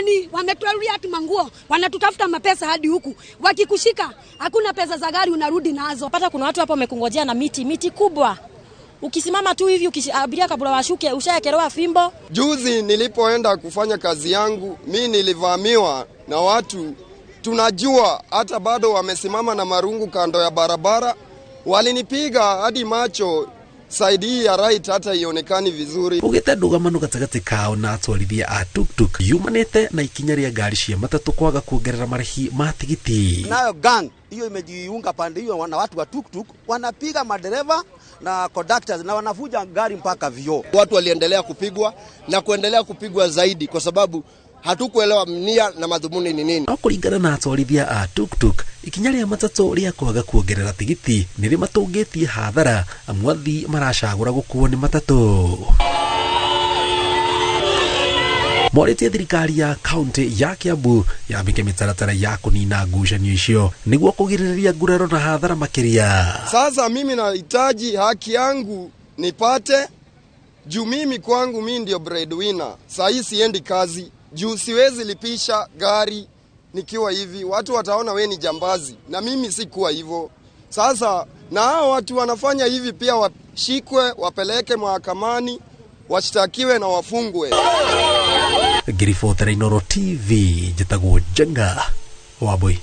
Ni wametuarulia hati manguo, wanatutafuta mapesa hadi huku. Wakikushika hakuna pesa za gari unarudi nazo. Pata kuna watu hapo wamekungojea na miti kubwa. Ukisimama tu hivi abiria kabla washuke ushaekelewa fimbo. Juzi nilipoenda kufanya kazi yangu, mi nilivamiwa na watu tunajua hata bado wamesimama na marungu kando ya barabara. Walinipiga hadi macho side hii ya right hata ionekani vizuri. Ugite ndũgamano gatagatĩ kao na atwarithia a tuktuk yumanĩte na ikinya rĩa ngari cia matatũ kwaga kuongerera marĩhi ma tigiti. Nayo gang hiyo imejiunga pande hiyo na watu wa tuktuk wanapiga madereva na conductors na wanavuja gari mpaka vioo. Watu waliendelea kupigwa na kuendelea kupigwa zaidi kwa sababu hatukuelewa nia na madhumuni ni nini. No kũringana na atwarithia a tuktuk, ikinya rĩa matatũ rĩa kwaga kuongerera tigiti nĩ rĩmatũngĩtie hathara amu athii maracagũra gũkuo nĩ matatũ. Morĩtie thirikari ya kaunti ya Kiambu yambĩke mĩtaratara ya kũnina ngucanio icio nĩguo kũgirĩrĩria nguraro na hathara makĩria. Sasa mimi nahitaji haki yangu nipate, juu mimi kwangu mimi ndio breadwinner. Saa hii siendi kazi juu siwezi lipisha gari nikiwa hivi, watu wataona we ni jambazi na mimi sikuwa hivyo. Sasa na hao watu wanafanya hivi pia washikwe, wapeleke mahakamani, washtakiwe na wafungwe. Ngiribotera Inooro TV, njĩtagwo Njenga Wambui.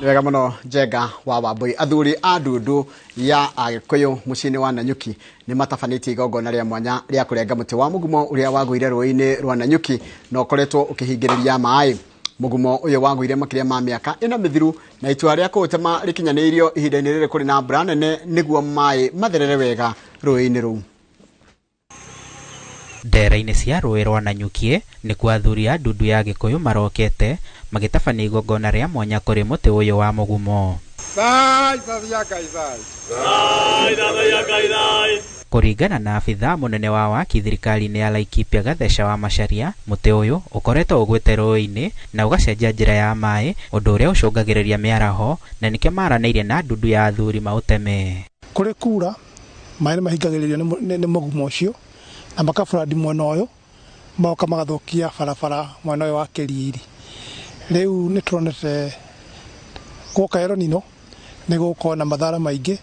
Nĩ wega mũno Njenga wa Wambui. Athuri a ndundu ya Agĩkũyũ mũciĩ-inĩ wa Nanyuki nĩ matabanĩtie igongona rĩa mwanya rĩa kũrenga mũtĩ wa mũgumo ũrĩa wagũire rũĩ-inĩ rwa Nanyuki na ũkoretwo ũkĩhingĩrĩria maĩ. Mũgumo ũyũ wagũire makĩria ma mĩaka ĩna mĩthiru na itua rĩa kũũtema rĩkinyanĩirio ihinda-inĩ rĩrĩ kũrĩ na mbura nene nĩguo maĩ matherere wega rũĩ-inĩ rũu. Ndera-inĩ cia rũĩ rwa Nanyuki nĩkuo athuri a ndundu ya Gĩkũyũ marokete magĩtabania igongona rĩa mwanya kũrĩ mũtĩ ũyũ wa mũgumo. Kũringana na abithaa mũnene wa waki thirikari-inĩ ya Laikipia Gatheca wa Macharia, mũtĩ ũyũ ũkoretwo ũgwĩte rũĩ-inĩ na ũgacenjia njĩra ya maĩ, ũndũ ũrĩa ũcũngagĩrĩria mĩaraho, na nĩkĩo maranĩirie na ndundu ya athuri maũteme. Kũrĩ kura maĩ nĩ mahingagĩrĩrio nĩ mũgumo ũcio na makaburandi mwena ũyũ magoka magathũkia barabara mwena ũyũ wa Kĩriri. Rĩu nĩ turonete gwoka El Nino nĩ gũkorwo na mathara maingĩ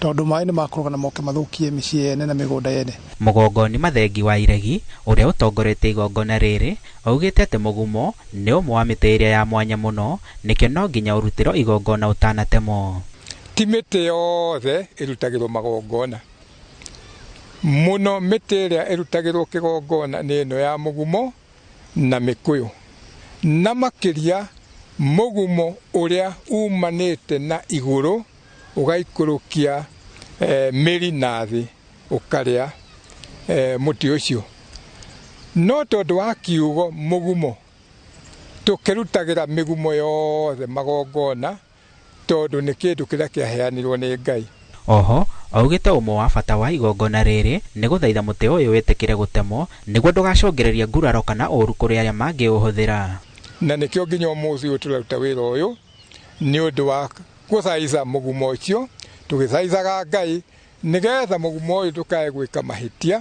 tondũ maĩ nĩ makũrũga na moke mathũkie mĩciĩ yene na mĩgũnda yene. Mũgongoni Mathengi wa Iregi ũrĩa ũtongoretie igongona rĩrĩ augĩte atĩ mũgumo nĩ ũmwe wa mĩtĩ ĩrĩa ya mwanya mũno, nĩkĩo no nginya ũrutĩrwo igongona ũtanatemwo. Ti mĩtĩ yothe ĩrutagĩrwo magongona mũno, mĩtĩ ĩrĩa ĩrutagĩrwo kĩgongona nĩ ĩno ya mũgumo na mĩkũyũ, na makĩria mũgumo ũrĩa umanĩte na igũrũ ũgaikũrũkia mĩri na thĩ ũkarĩa mũtĩ ũcio. No tondũ wa kiugo mũgumo tũkĩrutagĩra mĩgumo yothe magongona tondũ nĩ kĩndũ kĩrĩa kĩaheanirwo nĩ Ngai. Oho augĩte ũmwe wa bata wa igongona rĩrĩ nĩ gũthaitha mũtĩ ũyũ wĩtĩkĩre gũtemwo nĩguo ndũgacũngĩrĩrie nguraro kana ũru kũrĩ arĩa mangĩũhũthĩra. Na nĩkĩo nginya ũmũthĩ ũyũ tũraruta wĩra ũyũ nĩ ũndũ wa gũthaica mũgumo ũcio, tũgĩthaithaga Ngai nĩgetha mũgumo ũyũ ndũkae gwĩka mahĩtia.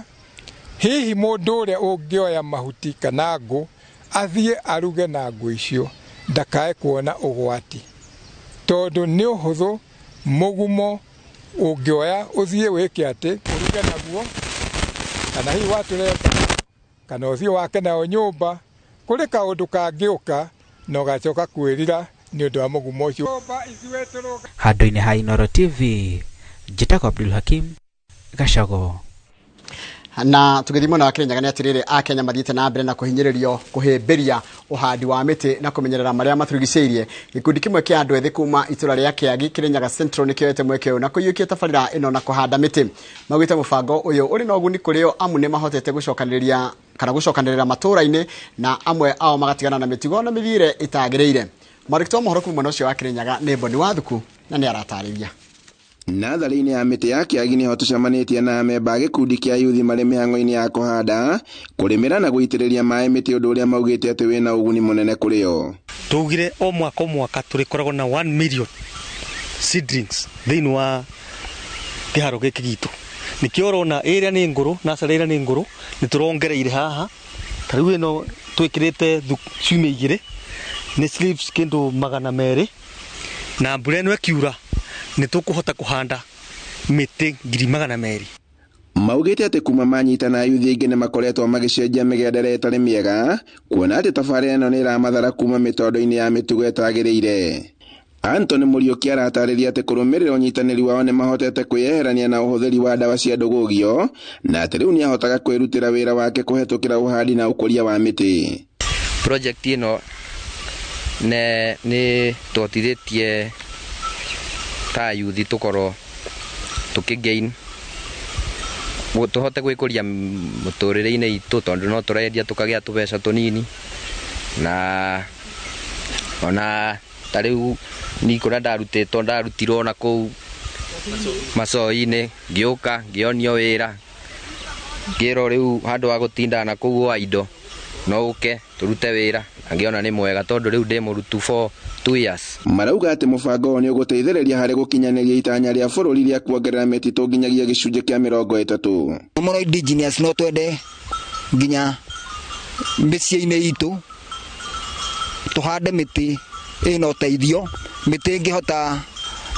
Hihi mũndũ ũrĩa ũngĩoya mahuti kana ngũ athiĩ aruge na ngũ icio ndakae kuona ũgwati, tondũ nĩ ũhũthũ mũgumo ũngĩoya ũthiĩ wĩke atĩ ũruge naguo, kana hihi watũre kana ũthiĩ wake nayo nyũmba, kũrĩ kaũndũ kangĩũka na ũgacoka kwĩrira nĩ ũndũ wa mũgumo ũcio. Handũ-inĩ ha Inooro TV, njĩtagwo Abdul Hakim Gacago. Na tũgĩthiĩ mwena wa Kĩrĩnyaga nĩ atĩrĩrĩ, Akenya mathiĩte na mbere na kũhinyĩrĩrio kũhĩmbĩria ũhandi wa mĩtĩ na kũmenyerera marĩa matũrigicĩirie. Gĩkundi kĩmwe kĩa andũ ethĩ kuma itũra rĩa Kĩagi Kĩrĩnyaga Central nĩ kĩoete mweke ũyũ na kũiyũkia tabarĩra ĩno na kũhanda mĩtĩ. Maugĩte mũbango ũyũ ũrĩ na ũguni kũrĩ o amu nĩ mahotete gũcokanĩrĩria kana gũcokanĩrĩra matũũra-inĩ na amwe ao magatigana na mĩtugo na mĩthiĩre ĩtagĩrĩire. Mwandĩki wa mohoro kuma mwena ũcio wa Kĩrĩnyaga nĩ Boni Wathuku na nĩ aratarĩria. Natharĩ-inĩ ya mĩtĩ ya Kĩagi nĩho tũcemanĩtie na amemba a gĩkundi kĩa yuthi marĩ mĩhang'o-inĩ ya kũhanda, kũrĩmĩra na gũitĩrĩria maĩ mĩtĩ, ũndũ ũrĩa maugĩte atĩ wĩna ũguni mũnene kũrĩ o. Tugire o mwaka o mwaka tũrĩkoragwo na 1 million seedlings thĩinĩ wa kĩharo gĩkĩ gitũ. Nĩkĩo ũrona ĩrĩa nĩ ngũrũ, nursery ĩrĩa nĩ ngũrũ, nĩ tũrongereire haha. Ta rĩu ĩno Twikirite ciumia igĩrĩ nĩ slips kĩndũ 200 na mbura ĩno ĩkiura nĩ tũkũhota kũhanda mĩtĩ 200,000. Maugĩte atĩ kuma manyitana yuthi aingĩ nĩ makoretwo magĩcenjia mĩgendere ĩtarĩ mĩega kuona atĩ tabarĩra ĩno nĩ ĩramathara kuma mĩtondo-inĩ ya mĩtugo ĩtagĩrĩire. Anthony Mũriũki aratarĩria atĩ kũrũmĩrĩra ũnyitanĩri wao nĩ mahotete kwĩyeherania na ũhũthĩri wa ndawa cia ndũgũgio na atĩ rĩu nĩahotaga kwĩrutĩra wĩra wake kũhetũkĩra ũhandi na ũkũria wa mĩtĩ. Project ĩno nĩ tũhotithĩtie ta yuthi tũkorwo tũkĩgain tũhote gwĩkũria mũtũrĩre-inĩ itũ tondũ no tũrendia tũkagĩa tũbeca tũnini na ona ta rĩu ni kũrĩa ndarutĩtwo ndarutirwo na kũu macoi-inĩ ngĩũka ngĩonio wĩra ngĩrwo rĩu handũ ha gũtinda na kũu wa indo no ũke tũrute wĩra na ngĩona nĩ mwega tondũ rĩu ndĩ mũrutu for 2 years. Marauga atĩ mũbango ũyũ nĩ ũgũteithĩrĩria harĩ gũkinyanĩria itanya rĩa bũrũri rĩa kuongerera mĩtitũ nginyagia gĩcunjĩ kĩa 30. Mũno indigenous no twende nginya mĩciĩ-inĩ itũ tũhande mĩtĩ ĩna ũteithio, mĩtĩ ĩngĩhota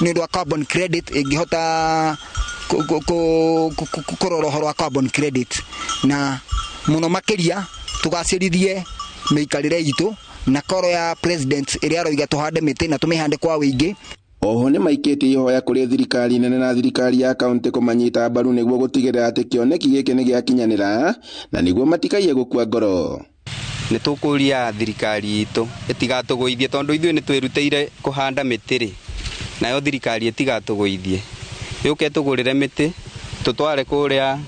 nĩ ũndũ wa carbon credit, ĩngĩhota kũrora ũhoro wa carbon credit na mũno makĩria tũgacĩrithie mĩikarĩre itũ na koro ya president ĩrĩa aroiga tũhande mĩtĩ na tũmĩhande kwa wĩingĩ. Oho nĩ maikĩtie ihoya kũrĩ thirikari nene na thirikari ya kaunti kũmanyita mbaru nĩguo gũtigĩrĩra atĩ kĩoneki gĩkĩ nĩ gĩakinyanĩra na nĩguo matikaiye gũkua ngoro. Nĩ tũkũria thirikari itũ ĩtigatũgũithie tondũ ithuĩ nĩ twĩrutĩire kũhanda mĩtĩ rĩ, nayo thirikari ĩtigatũgũithie yũke tũgũrĩre mĩtĩ tũtware kũrĩa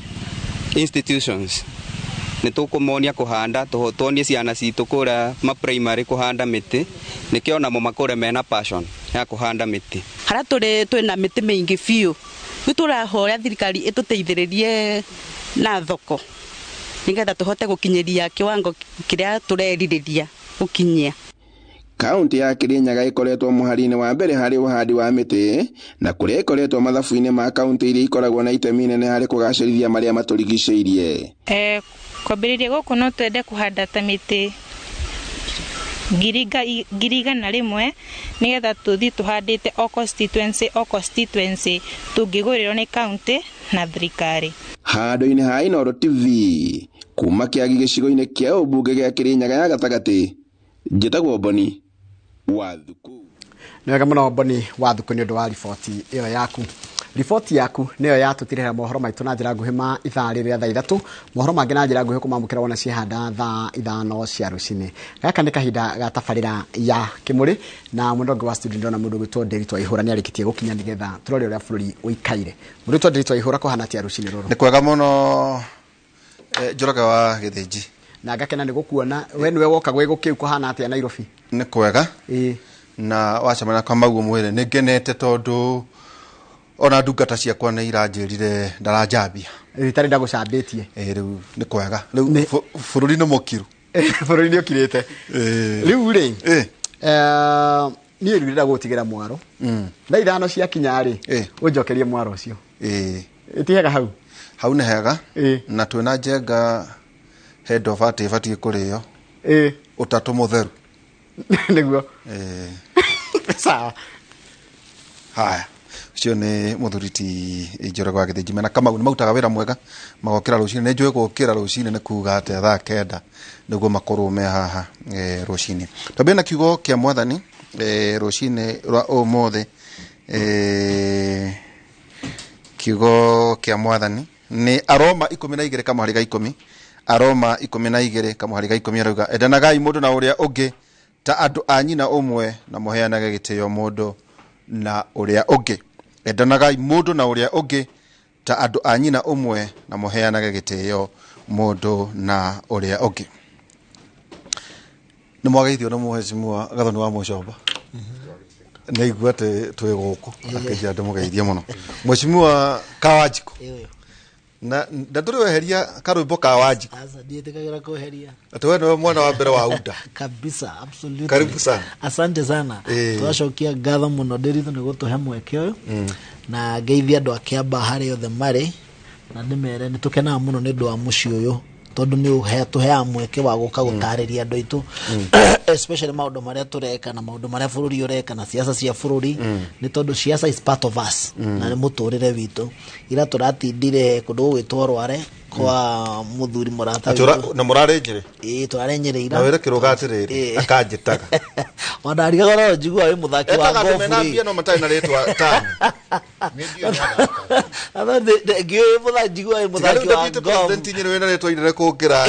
institutions nĩ tũkũmonia kũhanda tuonie ciana citũ kũrĩa ma primary kũhanda mĩtĩ nĩkĩo namo makũre mena passion ya kũhanda mĩtĩ. Harĩa tũrĩ twĩna mĩtĩ mĩingĩ biũ rĩu tũrahoya thirikari ĩtũteithĩrĩrie na thoko nĩgetha tũhote gũkinyĩria kiwango kĩrĩa tũrerirĩria gũkinyia. Kaunti ya Kirinyaga ĩkoretwo mũhari-inĩ wa mbere harĩ ũhandi wa mĩtĩ na kũrĩa ĩkoretwo mathabu-inĩ ma kaunti iria ikoragwo na itemi inene harĩ kũgacĩrithia marĩa matũrigicĩirie. Kwambĩrĩria gũkũ no twende kũhanda ta mĩtĩ 100,000 nĩgetha tũthiĩ tũhandĩte o constituency o constituency tũngĩgũrĩrwo nĩ kaunti na thirikari. Handũ-inĩ ha Inooro TV kuma Kĩagi gĩcigo-inĩ kĩa ũmbunge gĩa Kirinyaga ya gatagatĩ, njĩtagwo Boni wa Thuku. Nĩ wega mũno Boni wa Thuku nĩ ũndũ wa riboti ĩyo yaku. Riboti yaku nĩyo yatũtirĩra mohoro maitũ na njĩra nguhĩ ma ithaa rĩrĩa thaa 3, mohoro mangĩ na njĩra nguhĩ kũmamũkĩra wona ciehanda thaa 5 cia rũcinĩ. Gaka nĩ kahinda ga tabarĩra ya Kĩmũrĩ na mũndũ ũngĩ wa studio ndona mũndũ ũgwĩtwo Ndĩritũ Waihũra nĩ arĩkĩtie gũkinya nĩgetha tũrore ũrĩa bũrũri ũikaire. Mũndũ ũgwĩtwo Ndĩritũ Waihũra kũhana atĩa rũcinĩ rũrũ? Nĩ kwega mũno Njoroge wa Gĩthĩnji. Na ngakena nĩ gũkuona we nĩwe woka gwĩ gũkĩu kũhana atĩa Nairobi? Nĩ kwega. Na wacemania kwa maguo mwĩrĩ nĩ ngenete tondũ ona ndungata ciakwa nĩ iranjĩrire ndaranjambia. Itarĩ ndagũcambĩtie. Rĩu nĩ kwega. Rĩu bũrũri nĩ mũkiru. Bũrũri nĩ ũkirĩte. Rĩu rĩ niĩ rĩu ndĩrenda gũgũtigĩra mwaro. Thaa 5 ciakinya rĩ ũnjokerie mwaro ũcio. Ĩti hega hau? Hau nĩ hega. Na twĩna njenga he ndobati ĩbatiĩ kũrĩo. Ũtatũ mũtheru. Nĩguo. Sawa. Haya. Ũcio nĩ mũthuri ti Njoroge wa Gĩthĩnji mena Kamau nĩ marutaga wĩra mwega magokĩra rũcinĩ. Nĩ njũĩ gũkĩra rũcinĩ nĩ kuga atĩa thaa 9 nĩguo makorwo me haha rũcinĩ. Twambie na kiugo kĩa mwathani rũcinĩ rwa ũmũthĩ. Kiugo kĩa mwathani nĩ Aroma 12 kamũhari ga 10. Aroma 12 kamũhari ga 10 arauga endanagai mũndũ na ũrĩa ũngĩ ta andũ a nyina ũmwe na mũheanage gĩtĩo mũndũ na ũrĩa ũngĩ. Endanagai mũndũ na ũrĩa ũngĩ ta andũ a nyina ũmwe na mũheanage gĩtĩo mũndũ na ũrĩa ũngĩ. Nĩ mwageithio na mũhecimiwa Gathoni wa Mũcomba. Nĩ igua atĩ twĩ gũkũ akĩnjĩra ndĩmũgeithie mũno. Mheshimiwa Kawanjikũ. Na ndũrĩ weheria karwĩmbo ka Wanjikũ. Aca ndiĩtĩkagĩra kweheria. Atĩ we nĩwe mwana wa mbere wa UDA. Kabisa, absolutely. Karibu sana. Asante sana. Twacokia ngatho mũno Ndĩritũ nĩ gũtũhe mweke ũyũ na ngeithia andũ a Kĩambaa harĩa othe marĩ na ndĩmere nĩ tũkenaga mũno nĩ ũndũ wa mũciĩ ũyũ Tondu ni tuheaga mweke wa guka gutariria andu aitu, especially maundu maria tureka na maundu maria bururi ureka na siasa cia bururi, ni tondu siasa is part of us na ni muturire witu. Ira turatindire kundu gwitwo Rware kwa muthuri murata witu na murare Nyeri. Ii, turare Nyeri ira na wira kiruga atiriri akanjitaga wandarigagwo no njigua wi muthaki wa golf etaga mbia no matarĩ na ritwa tano. Ngiũĩ mũthaki njigua wĩ mũthaki wa golf. President Nyeri wĩna rĩtwa inene kũngĩra.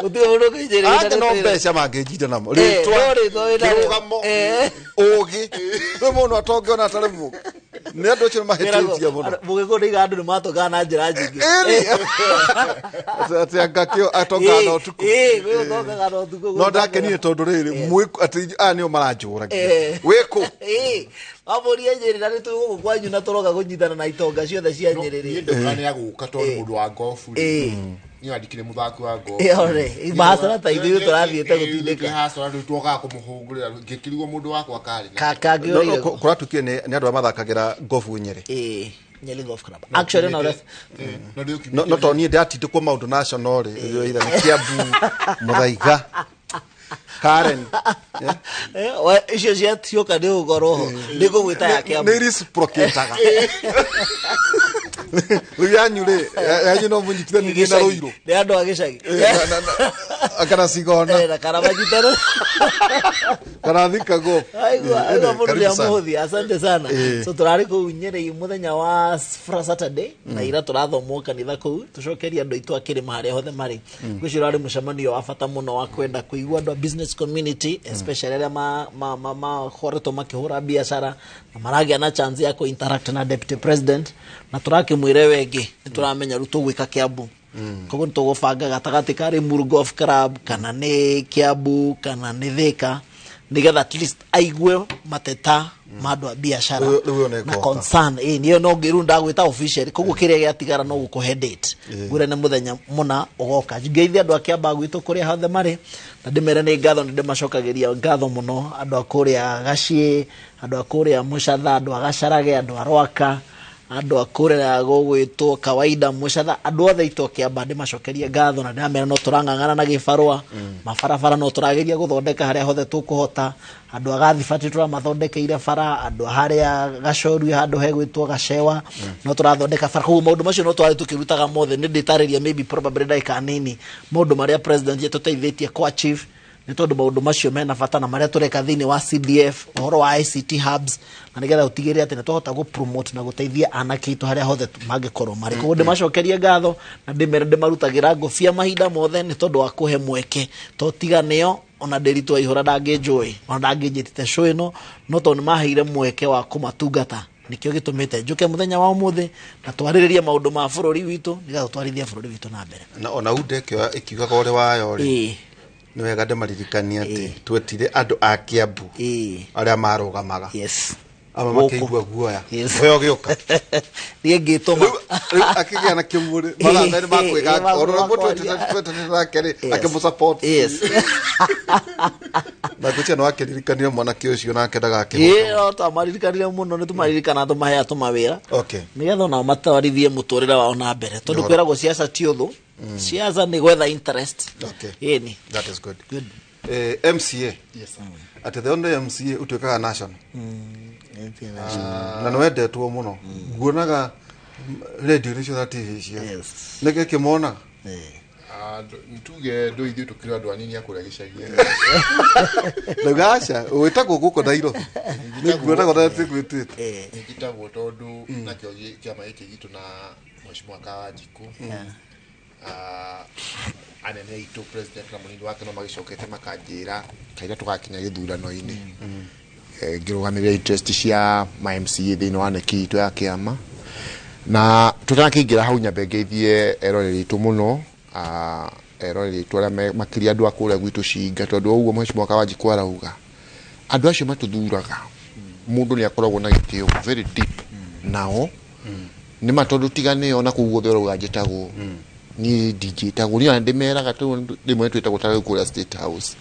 Gũtirĩ mũndũ ũngĩnjĩrĩra. Anja no mbeca mangĩnjinda namo. Rĩtwa, kĩrũgamo, ũgĩ. Rĩu mũndũ atongeona atarĩ mũgĩ. Nĩ andũ acio mahĩtĩtie mũno. Mũgĩkũyũ nĩiga andũ nĩ matongaga na njĩra nyingĩ. Atĩ anga kĩo atongaga na ũtukũ. Ĩĩ, gwĩ ũtongaga na ũtukũ. No ndakenire tondũ rĩrĩ, atĩ aya nĩo maranjũragia. Wĩkũ? Ĩĩ. Wamũria Nyeri na nĩ tũĩ gũkũ kwanyu na tũroka kũnyitana na itonga ciothe cia Nyeri rĩ. Niĩ ndoka nĩ agũka tondũ mũndũ wa golf rĩ. Niĩ wandĩkire mũthaki wa golf. Ĩĩ, mahacora ta ithuĩ tũrathiĩte gũtindĩka. Kĩhacora rĩu twokaga kũmũhũngũrĩra ngĩkĩrigwo mũndũ wakwa karĩ. Kangĩũrĩire. Kũratuĩkire nĩ andũ arĩa mathakagĩra golf Nyeri. Ĩĩ. Nyeri Golf Club. Actually no no to niĩ ndĩratindĩkwo maũndũ national rĩ, either nĩ Kiambu, Muthaiga, Karen. Icio cia cioka nĩ ũgũkorwo ho. Nĩ ngũgwĩta ya Kiambu. Nĩ reciprocataga. Rĩu yanyu rĩ, yanyu no mũnyitithanirie na Ruiru. Nĩ andũ a gĩcagi. Kana Cigona. Na kana manyitane. Kana Thika golf. Aigua, aigua mũndũ nĩ amũhũthia. Asante sana. So tũrarĩ kũu Nyeri mũthenya wa Saturday na ira tũrathomwo kanitha kũu tũcokerie andũ aitũ a kĩrĩma harĩa hothe marĩ. Ngwĩciria ũrarĩ mũcemanio wa bata mũno wa kwenda kũigua andũ a business community, especially arĩa makoretwo makĩhũra biacara na maragĩa na chance ya kũ interact na deputy president, na tũrakĩmwĩre wengĩ nĩ tũramenya rĩu tũgwĩka Kiambu. Koguo nĩ tũgũbanga gatagatĩ ka Limuru Golf Club kana nĩ Kiambu kana nĩ Thika, nĩgetha at least aigue mateta ma andũ a biacara na concern. Ĩĩ, niĩ no ngĩrũ ndagwĩta officially, koguo kĩrĩa gĩatigara no gũkũhe date. Ngwĩre nĩ mũthenya mũna ũgoka. Ngeithie andũ a Kiambaa gwitũ kũrĩa hothe marĩ na ndĩmere nĩ ngatho, nĩ ndĩmacokagĩria ngatho mũno andũ a kũrĩa Gaciĩ, andũ a kũrĩa Mũcatha, andũ a Gacarage, andũ a Rwaka, andũ a kũrĩa gũgwĩtwo Kawaida Mũcatha, andũ othe aitũ a Kiambaa ndĩmacokerie ngatho na ndĩramera no tũrang'ang'ana na gĩbarũa, mabarabara no tũrageria gũthondeka harĩa hothe tũkũhota, andũ a Gathibati tũramathondekeire bara, andũ a harĩa Gacorui handũ hegwĩtwo Gacewa no tũrathondeka bara. Koguo maũndũ macio no twarĩ tũkĩrutaga mothe. Nĩ ndĩtarĩria maybe probably ndagĩka nini maũndũ marĩa president yatũteithĩtie kũ achieve, nĩ tondũ maũndũ macio mena bata na marĩa tũreka thĩinĩ wa CDF, ũhoro wa ICT hubs, na nĩgetha ũtigĩrĩre atĩ nĩ twahota gũ promote na gũteithia anake aitũ harĩa hothe mangĩkorwo marĩ. Koguo ndĩmacokerie ngatho na ndĩmere ndĩmarutagĩra ngũbia mahinda mothe nĩ tondũ wa kũhe mweke, to tiga nĩo ona ndĩritũ aihũra ndangĩnjũĩ ona ndangĩnjĩtĩte show ĩno, no tondũ nĩmaheire mweke wa kũmatungata nĩkĩo gĩtũmĩte njũke mũthenya wa ũmũthĩ na twarĩrĩrie maũndũ ma bũrũri witũ nĩgetha tũtwarithie bũrũri witũ na mbere. Na ona UDA ĩkiugaga ũrĩ wayo rĩ, nĩ wega ndĩmaririkanie atĩ twetire andũ a Kiambu arĩa marũgamaga amwe makĩigua guoya we ũgĩũka niĩ ngĩtũma rĩu akĩgĩa na kĩmũrĩ maratha nĩ makwĩganga ona ũrĩa twetanĩte nake rĩ akĩmũ na ngwĩciria nĩ wakĩririkanire mwanake ũcio nake ndagakĩhũka. Ĩĩ, no twamaririkanire mũno, nĩ tũmaririkana tũmahea tũmawĩra nĩgetha onao matwarithie mũtũrĩre wao na mbere, tondũ kwĩragwo siasa ti ũthũ, siasa nĩ gwetha interest. Ĩni. That is good. MCA. Atĩ the only MCA ũtuĩkaga national. Na nĩ wendetwo mũno. Nguonaga radio-inĩ ciothe na TV ciothe. Nĩkĩ kĩmonaga? Ntuge ndũ ithuĩ tũkĩrĩ andũ anini a kũrĩa gĩcagi. Ndauga aca, wĩtagwo gũkũ Nairobi. Nĩnguonaga ũrĩa tũgwĩtĩte. Njĩtagwo tondũ nakĩo kĩama gĩkĩ gitũ na Mheshimiwa Kawanjikũ, anene aitũ president na mũnini wake no magĩcokete makanjĩra kaira tũgakinya gĩthurano-inĩ, ngĩrũgamĩrĩra interest cia ma MCA thĩinĩ wa neki itũ ya kĩama. Na tũtanakĩingĩra hau nyambe ngeithie eroreri aitũ mũno, eroreri aitũ arĩa makĩria andũ a kũrĩa gwitũ Cinga, tondũ ũguo Mheshimiwa Kawanjikũ arauga andũ acio matũthuraga mũndũ nĩ akoragwo na gĩtĩo very deep nao nĩ ma tondũ tiga nĩo na kũu guothe ũrauga njĩtagwo niĩ ndinjĩtagwo niĩ ona ndĩmeraga tondũ rĩmwe twĩtagwo ta rĩu kũrĩa State House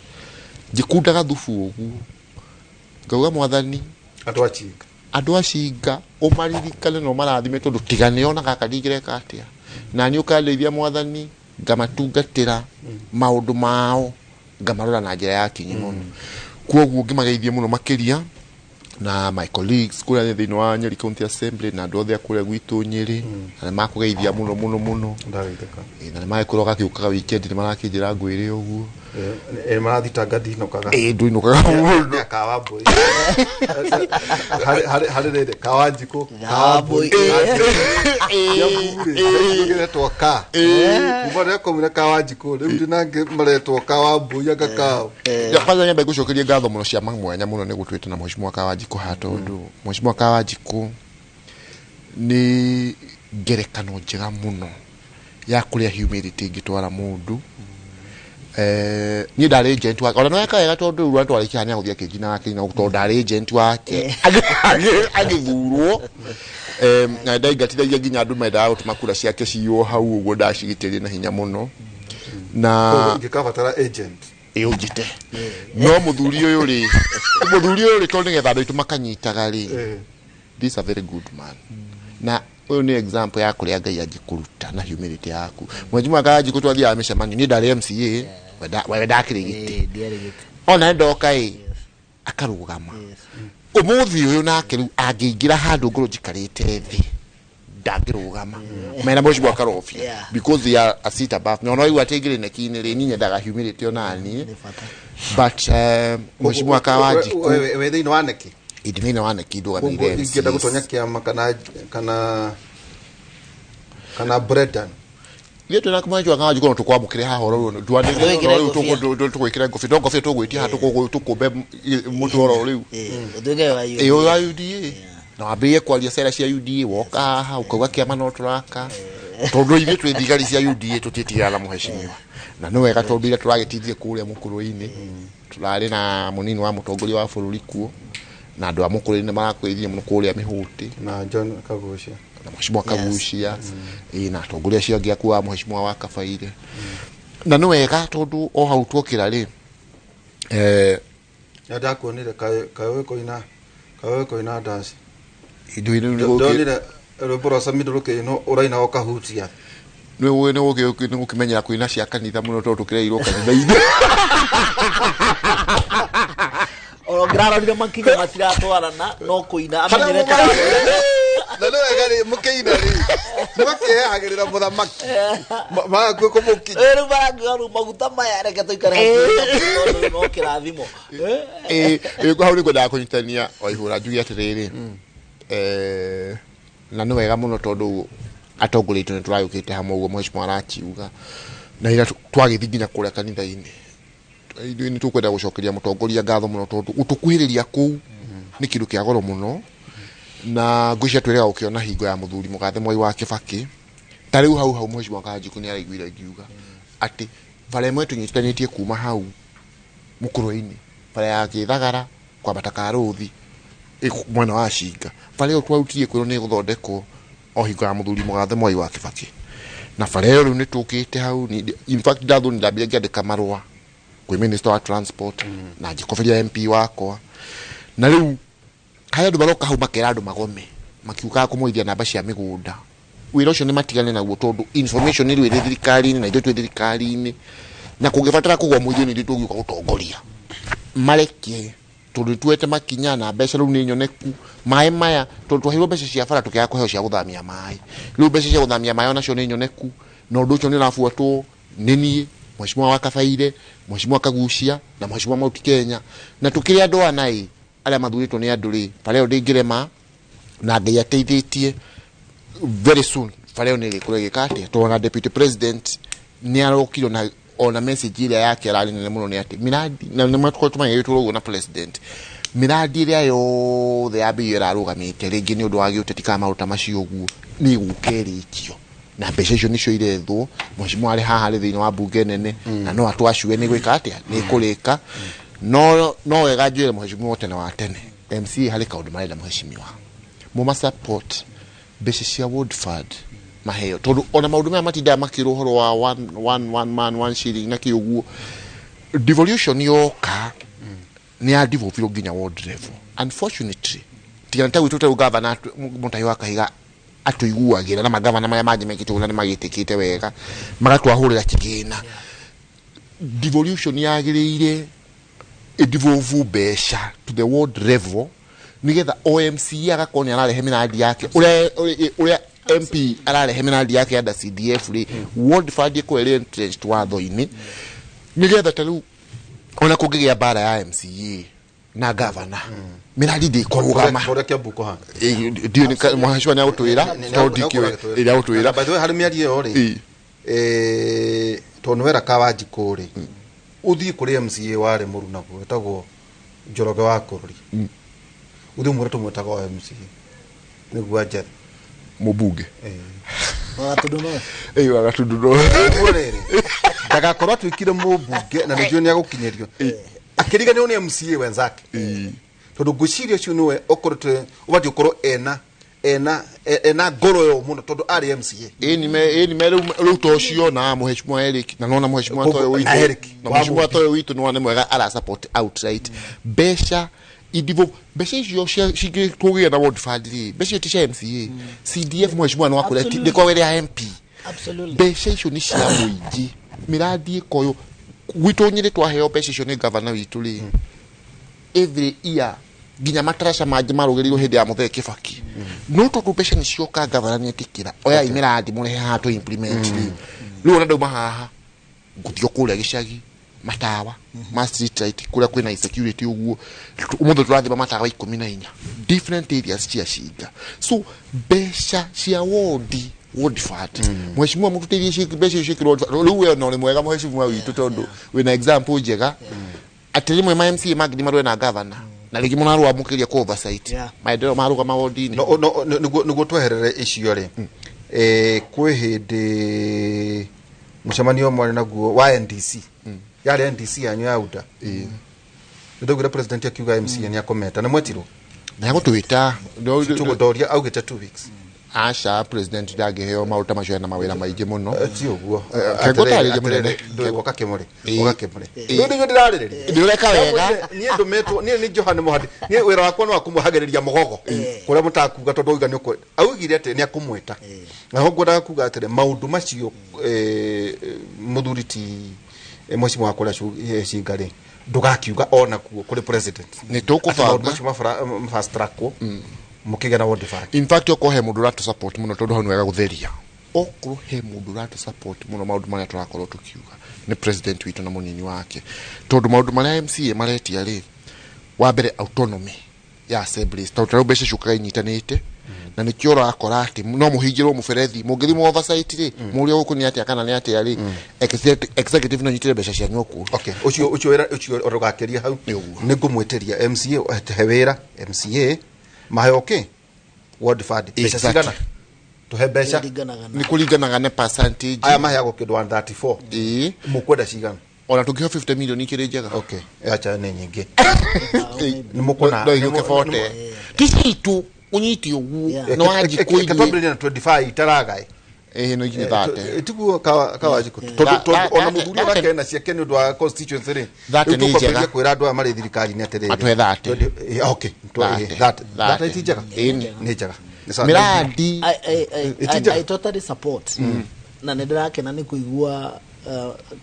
njĩkundaga thubu ũguo ngauga mwathani andũ a Cinga andũ a Cinga ũmaririkane na ũmarathime tondũ tiga nĩo na gaka ndingĩreka atĩa. Na niĩ ũkandeithia mwathani ngamatungatĩra maũndũ mao ngamarora na njĩra ya kinyi mũno. Kwoguo ngĩmageithie mũno makĩria na my colleagues kũrĩa thĩinĩ wa Nyeri County Assembly na andũ othe a kũrĩa gwitũ Nyeri, na nĩ makũgeithia mũno mũno mũno. Na nĩ magĩkorwo gakĩũkaga weekend nĩ marakĩnjĩra ngwĩre ũguo. Marathitanga ndinũkaga. Ndũinũkaga mũndũ. Kawa mbũi. Harĩ rĩrĩ kawa njikũ, kawa mbũi. Kĩretwo ka. Kuma rĩrĩa kwaumire kawa njikũ, rĩu ndĩnangĩ maretwo kawa mbũi anga kao. Kwanza nyambe ngũcokerie ngatho mũno cia mwanya mũno nĩ gũtwĩta na Mheshimiwa Kawanjikũ haha tondũ Mheshimiwa Kawanjikũ nĩ ngerekano njega mũno ya kũrĩa humility ĩngĩtwara mũndũ. Niĩ ndarĩ agent wake ona no eka wega tondũ rĩu atwarĩkia nĩ agũthiĩ akĩnjinaga akĩina tondũ ndarĩ agent wake agĩthurwo. Na ndaingatithagia nginya andũ mendaga gũtũma kura ciake ciywo hau ũguo ndacigitĩrie na hinya mũno. Na ingĩkabatara agent ĩũnjĩte no mũthuri ũyũ rĩ, tondũ nĩgetha andũ aitũ makanyitaga rĩ, this a very good man. Na ũyũ nĩ example ya kũrĩa Ngai angĩkũruta na humility yaku. Mheshimiwa Kawanjikũ twathiaga mĩcemanio, niĩ ndarĩ MCA, we ndakĩrĩ gĩtĩ. Ona ndoka ĩ akarũgama. Ũmũthĩ ũyũ nake rĩu angĩingĩra handũ ngorwo njikarĩte thĩ ndangĩrũgama mena Mheshimiwa Karobia because they are a seat above. No no atĩ ingĩrĩ neki-inĩ rĩ, niĩ nyendaga humility ona niĩ. But Mheshimiwa Kawanjikũ we thĩinĩ wa neki? Ĩ thĩinĩ wa neki ndũgamĩrĩire MCAs. Ingĩenda gũtonya kĩama kana Brendan. Ithuĩ twĩna Mheshimiwa Kawanjikũ no tũkwamũkĩre haha oro rĩu, twanĩrĩre oro rĩu tũgwĩkĩra ngobia, no ngobia tũgwĩtia haha tũkũmbe mũtwe oro rĩu. Ĩ wa UDA. Na wambĩrĩrie kwaria cera cia UDA woka haha ũkauga kĩama no tũraka. Tondũ ithuĩ twĩ thigari cia UDA tũtiĩtigĩraga na mheshimiwa. Na nĩ wega tondũ ira tũragĩtindire kũrĩa mũkũrũ-inĩ, tũrarĩ na mũnini wa mũtongoria wa bũrũri kuo, na andũ a mũkũrũ-inĩ nĩ marakwĩrire mũno kũrĩa mĩhũtĩ. Na John Kagucia. Na Mheshimiwa Kagucia, na atongoria acio angĩ akuo wa Mheshimiwa wa Kabaire. Na nĩ wega tondũ o hau tuokĩra rĩ, Na ndakuonire kaĩ ũĩ kũina ndaci. Ndonire rwĩmbo rwa Samido rũkĩinwo ũraina ũkahutia. Nĩ gũkĩmenyera kũina cia kanitha mũno tondũ tũkĩreirwo kanitha-inĩ. Oro ngĩrarorire makinya matiratwarana no kũina amenyerete. Na nĩ wega rĩ mũkĩina rĩ nĩ makĩehagĩrĩra mũthamaki magakuĩ kũmũkinya. Rĩu marangiuga rĩu maguta maya reke tũikare hakuhĩ no kĩrathimo. Hau nĩ ngwendaga kũnyitania o ihũra njuge atĩrĩrĩ, na nĩ wega mũno tondũ atongoria aitũ nĩ tũragĩũkĩte hamwe ũguo Mheshimiwa arakiuga, na ira twagĩthiĩ nginya kũrĩa kanitha-inĩ. Ithuĩ nĩ tũkwenda gũcokeria mũtongoria ngatho mũno tondũ gũtũkuhĩrĩria kũu nĩ kĩndũ kĩa goro mũno, na ngwĩciria twĩrĩga gũkĩona hingo ya mũthuri mũgathe Mwai wa Kĩbakĩ. Ta rĩu hau hau Mheshimiwa Kawanjikũ nĩ araiguire ngiuga atĩ bara ĩmwe tũnyitithanĩtie kuma hau mũkũrwe-inĩ, bara ya Gĩthagara kwambata Karũthi mwena wa Cinga, bara ĩyo twarutire kwĩrwo nĩ ĩgũthondekwo o hingo ya mũthuri mũgathe Mwai wa Kĩbakĩ. Na bara ĩyo rĩu nĩ tũkĩte hau, in fact ndathwo nĩ ndambire ngĩandĩka marũa kwĩ minister wa transport na ngĩkoberia MP wakwa. Na rĩu harĩa andũ maroka hau makera andũ magome makiugaga kũmoithia namba cia mĩgũnda, wĩra ũcio nĩ matigane naguo tondũ information rĩu ĩrĩ thirikari-inĩ na ithuĩ twĩ thirikari-inĩ, na kũngĩbatara kũgwa mũithuĩ nĩ ithuĩ tũgĩũka gũtongoria. Mareke tondũ tuete makinya na mbeca rĩu nĩ nyoneku. Maĩ maya tondũ twaheirwo mbeca cia bara tũkĩaga kũheo cia gũthamia maĩ, rĩu mbeca cia gũthamia maĩ onacio nĩ nyoneku, na ũndũ ũcio nĩ ũrabuatwo nĩ niĩ Mheshimiwa wa Kabaire, Mheshimiwa Kagucia na Mheshimiwa Mount Kenya, na tũkĩrĩ andũ ana ĩ arĩa mathurĩtwo nĩ andũ rĩ, bara ĩyo ndĩngĩrema na Ngai ateithĩtie very soon bara ĩyo nĩ ĩgĩkorwo ĩgĩka atĩa, tondũ ona deputy president nĩ arokire ona message ĩrĩa yake ararĩ nene mũno nĩ atĩ miradi, na nĩ matũkorwo tũmanyĩrĩtwo ũguo na president, miradi ĩrĩa yothe yambĩrĩirio ĩrarũgamĩte rĩngĩ nĩ ũndũ wa gĩũteti kana maũndũ ta macio ũguo nĩ ĩgũka ĩrĩkio, na mbeca icio nĩcio irethwo. Mheshimiwa arĩ haha arĩ thĩinĩ wa bunge nene na no atwacue nĩ gwĩka atĩa nĩ kũrĩka. No wega njwĩre mheshimiwa tene wa tene MCA harĩ kaũndũ marenda mheshimiwa mũma support mbeca cia World Fund maheo, tondũ ona maũndũ maya matindaga makĩrwo ũhoro wa one man one shilling na kĩ ũguo, devolution yoka nĩ ya devolve nginya ward level. Unfortunately tigana ta gwitũ ta rĩu gavana Mũtahi wa Kahiga atũiguagĩra na magavana marĩa mangĩ mekĩte ũguo na nĩ magĩtĩkĩte wega magatwahũrĩra kĩgĩna. Devolution yagĩrĩire ĩdevolve mbeca to the world level nigetha OMC agakorwo nĩ ararehe mĩrandi yake ũrĩa MP ararehe mĩrandi yake under CDF rĩ, ward fund ĩkorwo ĩrĩ entrenched watho-inĩ nigetha ta rĩu ona kũngĩgĩa mbara ya MCA na gavana mĩrandi ndĩkũrũgama. Kũrĩa Kiambu kũhana? Ndiũĩ nĩ mheshimiwa nĩ agũtwĩra tondũ ndikĩũĩ ĩrĩa agũtwĩra. By the way, harĩ mĩario ĩyo rĩ, tondũ nĩ wera Kawanjikũ rĩ, ũthiĩ kũrĩ MCA warĩ mũrunaguo wĩtagwo Njoroge wa Kũrũri, ũthiĩ ũmwĩre tũmwĩtaga o MCA nĩguo anjethe mũmbunge Wagatundu North. Ĩĩ, Wagatundu North. Rĩrĩ ndagakorwo atuĩkire mũmbunge na nĩnjũĩ nĩ agũkinyĩrio akĩriganĩrwo nĩ MCA wenzake, tondũ ngwĩciria ũcio nĩwe ũkoretwo ũbatiĩ gũkorwo ena ngoro ĩyo mũno tondũ arĩ MCA. Ĩni me rĩu to ũcio na mheshimiwa Eric na nona mheshimiwa Toyo Na witũ Eric, na wa mheshimiwa Mũmbi. Toyo witũ nĩ mwega ara support outright mbeca idivo mbeca icio cingĩkũgĩa na ward fund rĩ, mbeca icio ti cia MCA, CDF mheshimiwa no akũre ndĩkorwo ĩrĩ ya MP. Mbeca icio nĩ cia mũingĩ, mĩrandi ĩkoywo gwitũ Nyĩrĩ twaheo mbeca icio nĩ gavana witũ rĩ, every year nginya mataraca mangĩ marũgĩrĩirwo hĩndĩ ya Mũthee Kĩbaki, no tondũ mbeca nĩ cioka gavana nĩ etĩkĩra oyai mĩrandi mũrehe haha tũ implement rĩ, rĩu ona ndauma haha ngũthiĩ o kũrĩa gĩcagi matawa ma street light kũrĩa kwĩna insecurity ũguo ũmũthĩ tũrathima matawa 14 different areas cia Cinga. So mbeca cia wodi, ward fund, mheshimiwa mũtũteithie mbeca icio ciĩkĩrwo ward fund. Rĩu we no nĩ mwega mheshimiwa witũ tondũ wĩna example njega atĩ rĩmwe ma MCA mangĩ nĩ marũe na gavana na rĩngĩ mũnarũa mũkĩria kũ oversight maendeleo marũgama wodi-inĩ. No nĩguo tweherere icio rĩ, kwĩ hĩndĩ mũcemanio mwarĩ naguo wa NDC, yarĩ NDC yanyu ya UDA, nĩ ndaugire president akiuga MCA nĩ akũmeta, nĩ mwetirwo? Nĩ agũtwĩta. Tũgũtoria augĩte 2 weeks. Aca, president ndangĩheo maũndũ ta macio, ena mawĩra maingĩ mũno. Ti ũguo. Kengũtarĩrie mũnene. Woka kĩmũrĩ, woka kĩmũrĩ, rĩu nĩguo ndĩrarĩrĩria. Nĩ ũreka wega. Niĩ ndũmĩtwo, niĩ nĩ John Mũhandi, niĩ wĩra wakwa nĩ wa kũmũhagĩrĩria mũgogo kũrĩa mũtakuga tondũ auga nĩ ũkwe augire atĩ nĩ akũmwĩta, na ho ngwendaga kuga atĩrĩ maũndũ macio, mũthuri ti mheshimiwa wa kũrĩa Cinga rĩ, ndũgakiuga onakuo kũrĩ president nĩ tũkũbanga. Maũndũ macio mafast trackwo mũkĩgĩa na ward fund. In fact, okorwo he mũndũ ũratũ support mũno, tondũ hau nĩ wega gũtheria, okorwo he mũndũ ũratũ support mũno maũndũ marĩa tũrakorwo tũkiuga nĩ president witũ na mũnini wake, tondũ maũndũ marĩa MCA maretia rĩ, wa mbere autonomy ya assemblies, tondũ tarĩu mbeca ciũkaga inyitanĩte na nĩkĩo ũrakora atĩ no mũhingĩrwo mũberethi mũngĩthimwo oversight rĩ, mũrĩa gũkũ nĩ atĩa kana nĩ atĩa rĩ, executive no nyitĩre mbeca cianyu okuo. Okay, ũcio wĩra ũcio ũrũgakĩria hau nĩ ngũmwĩtĩria MCA he wĩra MCA maheo kĩ ward fund mbeca cigana tũhe mbeca. Nĩ kũringanaga na percentage. Aya maheagwo kĩndũ 134. Ĩĩ. Mũkwenda cigana? Ona tũngĩheo 50 million ikĩrĩ njega. Okay, acha nĩ nyingĩ. Nĩ mũkũna no igĩũke 40 ti citũ ũnyite ũguo nĩ wanjikũ. Twambĩrĩrie na 25 itaragaĩ. Ĩĩ, no ikinye 30. Tiguo Kawanjikũ, tondũ ona mũthuri onake ena ciake nĩ ũndũ wa constituency rĩ, 30 rĩu nĩ tũkwambĩrĩria njega. kwĩra andũ aya marĩ thirikari-inĩ atĩrĩrĩ Atũhe 30. Okay, 30 30. ti njega? Ĩĩ. Nĩ njega. Nĩ sawa. Mĩrandi. Ĩti njega. I totally support na nĩ ndĩrakena nĩ kũigua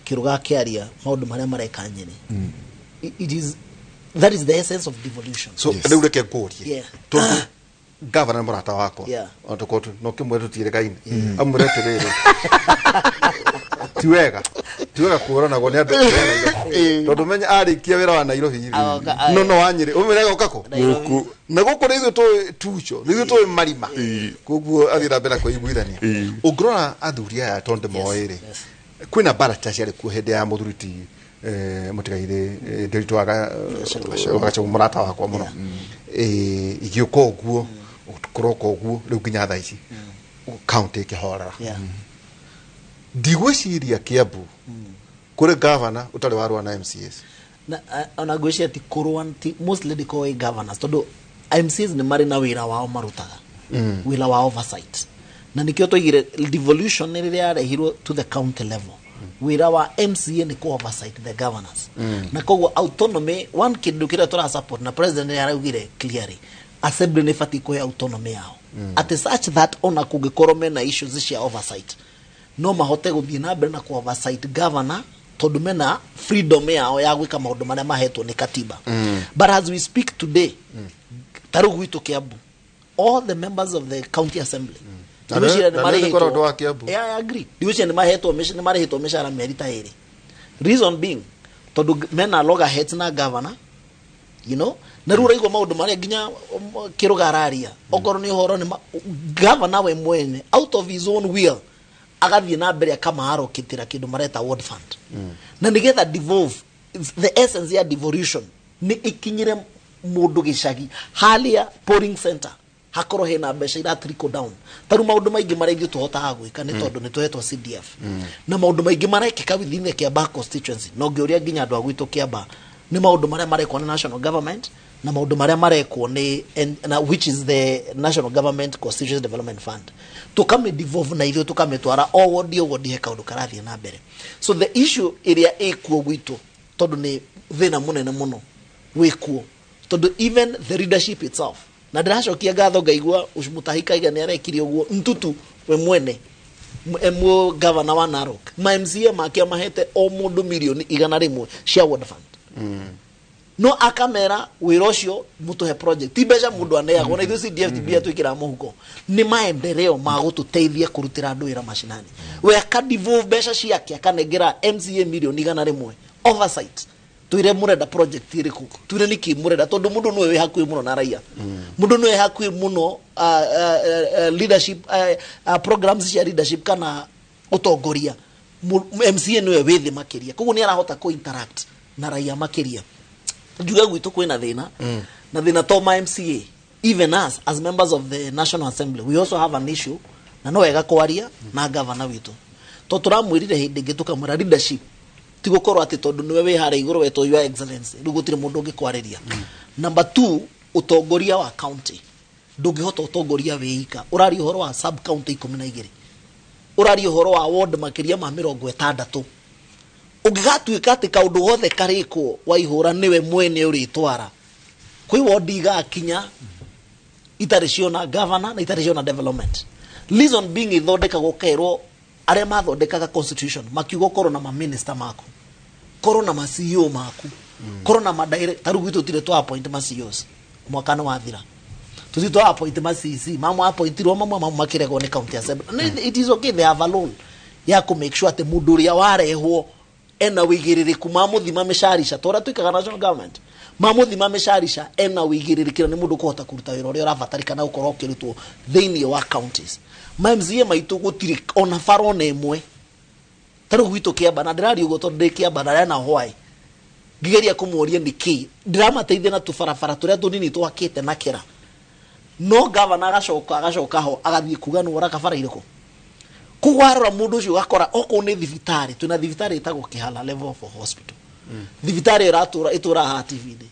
kĩrũga kĩaria maũndũ marĩa mareka Nyĩrĩ. It is that is the essence of devolution. So rĩu reke ngũrie, tondũ gavana nĩ mũrata wakwa, ona tũkorwo no kĩmwe tũtiĩrĩkaine, amwĩre atĩrĩrĩ, ti wega kũũranagwo nĩ andũ, tondũ menya arĩkia wĩra wa Nairobi rĩ, no wa Nyĩrĩ ũmwĩre agoka kũ Nairobi. Na gũkũ nĩ ithuĩ tũĩ tuco, nĩ ithuĩ tũĩ marima, koguo athiĩ na mbere na kwĩiguithania. Ũngĩrora athuri aya tondũ ndĩmoĩ rĩ, kwĩna mbara ta ciarĩ kuo hĩndĩ ya mũthuri ti mũtigairĩ Ndiritu wa Gachagua, mũrata wakwa mũno. Igĩũka ũguo kũroka ũguo rĩu nginya thaa ici kaunti ĩkĩhorera. Ndigwĩciria Kiambu kũrĩ gavana ũtarĩ warũa na MCAs. Na ona ngwĩciria ti kũrũa, ti mostly ndĩkoragwo ĩ governors, tondũ MCAs nĩ marĩ na wĩra wao marutaga, wĩra wa oversight, na nĩkĩo twaigire devolution nĩ rĩrĩa yarehirwo to the county level, wĩra wa MCA nĩ kũ oversight the governors. Na koguo autonomy one kĩndũ kĩrĩa tũra support na president nĩ araugire clearly Assembly nĩ ĩbatiĩ kũhe autonomy yao, atĩ such that ona kũngĩkorwo mena issues cia oversight, no mahote gũthiĩ na mbere na ku oversight governor, tondũ mena freedom yao ya gwĩka maũndũ marĩa mahetwo nĩ katiba. But as we speak today, ta rĩu gwitũ Kiambu, all the members of the county assembly, ndigwĩciria Na nĩ nĩ ũndũ wa marĩhĩtwo. Kiambu. Yeah, I agree. Ndigwĩciria nĩ mahetwo nĩ marĩhĩtwo mĩcara mĩeri ta 2, reason being tondũ mena loggerheads na governor, na rĩu ũraigua maũndũ marĩa nginya Kĩrũga araria, okorwo nĩ ũhoro nĩ governor we mwene out of his own will agathiĩ na mbere akamaarokĩtĩra kĩndũ mareta ward fund, na nĩgetha devolve, the essence ya devolution nĩ ikinyĩre mũndũ gĩcagi harĩa polling center, hakorwo hena mbeca ira trickle down. Tarĩu maũndũ maingĩ marĩa ithuĩ tũhotaga gwĩka nĩ tondũ nĩ tũhetwo CDF, na maũndũ maingĩ marekĩka within the Kiambaa constituency, no ngĩũria nginya andũ a gwitũ Kiambaa nĩ maũndũ marĩa marekwo nĩ national government na maũndũ marĩa marekwo nĩ na which is the National Government Constituency Development Fund, tũkamĩ devolve na ithuĩ tũkamĩtwara o wodi o wodi he kaũndũ karathiĩ na mbere. So the issue ĩrĩa ĩkuo gwitũ, tondũ nĩ thĩna mũnene mũno wĩkuo, tondũ even the leadership itself, na ndĩracokia ngatho ngaigua Mutahi Kaiga nĩ arekire ũguo, Ntutu we mwene mu governor wa Narok, ma MCA make amahete o mũndũ mirioni 100 cia ward fund, no akamera wĩra ũcio mũtũhe project, ti mbeca mũndũ aneagwo, na ithuĩ CDF ti mbia twĩkĩraga mũhuko, nĩ maendeleo ma gũtũteithia kũrutĩra andũ wĩra macinani. We akadevolve mbeca ciake akanengera MCA mirioni 100, oversight, twire mũrenda project ĩrĩkũ, twire nĩkĩ mũrenda, tondũ mũndũ nĩwe wĩ hakuhĩ mũno na raia, mũndũ nĩwe hakuhĩ mũno leadership, programs cia leadership kana ũtongoria. MCA nĩwe wĩ thĩ makĩria, koguo nĩ arahota kũ interact na raia makĩria. Njuge gwitũ kwĩna thĩna, na thĩna to ma MCA, even us as members of the National Assembly, we also have an issue, na no wega kwaria na gavana witũ, to tũramwĩrire hĩndĩ ĩngĩ tũkamwĩra leadership ti gũkorwo atĩ tondũ nĩwe wĩ harĩa igũrũ wetwo Your Excellency rĩu gũtirĩ mũndũ ũngĩkwarĩria. Number two, ũtongoria wa county, ndũngĩhota ũtongoria wĩ ika. Ũraria ũhoro wa sub county 12, ũraria ũhoro wa ward makĩria ma 60. Ũngĩgatuĩka atĩ kaũndũ gothe karĩkwo Waihũra nĩwe mwene ũrĩtwara, kwĩ wodi igakinya itarĩ ciona governor na itarĩ ciona development, reason being ithondekagwo kerwo arĩa mathondekaga constitution makiuga ũkorwo na maminista maku, korwo na ma CEO maku, korwo na ma ta rĩu gwitũ tũtirĩ twa appoint ma CEOs, mwaka nĩ wathira tũtirĩ twa appoint ma CC, mamwe appointirwo, mamwe mamwe makĩregwo nĩ county assembly. It is okay, they have a role ya kũ make sure atĩ mũndũ ũrĩa warehwo ena wĩigĩrĩrĩku, mamũthima mĩcarica ta ũrĩa twĩkaga national government, mamũthima mĩcarica ena wĩigĩrĩrĩki na nĩ mũndũ ũkũhota kũruta wĩra ũrĩa ũrabatarĩkana gũkorwo ũkĩrutwo thĩinĩ wa counties. Ma MCA maitũ gũtirĩ ona bara ona ĩmwe ta rĩu gwitũ Kĩamba, na ndĩraria ũguo tondũ ndĩ Kĩamba na na why ngĩgeria kũmũria nĩkĩ ndĩramateithia na tũbarabara tũrĩa tũnini twakĩte na kĩra, no gavana agacoka ho agathiĩ kuga nĩ woraka bara irĩkũ. Koguo warora mũndũ ũcio ũgakora okorwo nĩ thibitarĩ, twĩna thibitarĩ ĩtagwo Kĩhala Level 4 Hospital. Thibitarĩ ĩratũra ĩtũraga haha TV-inĩ,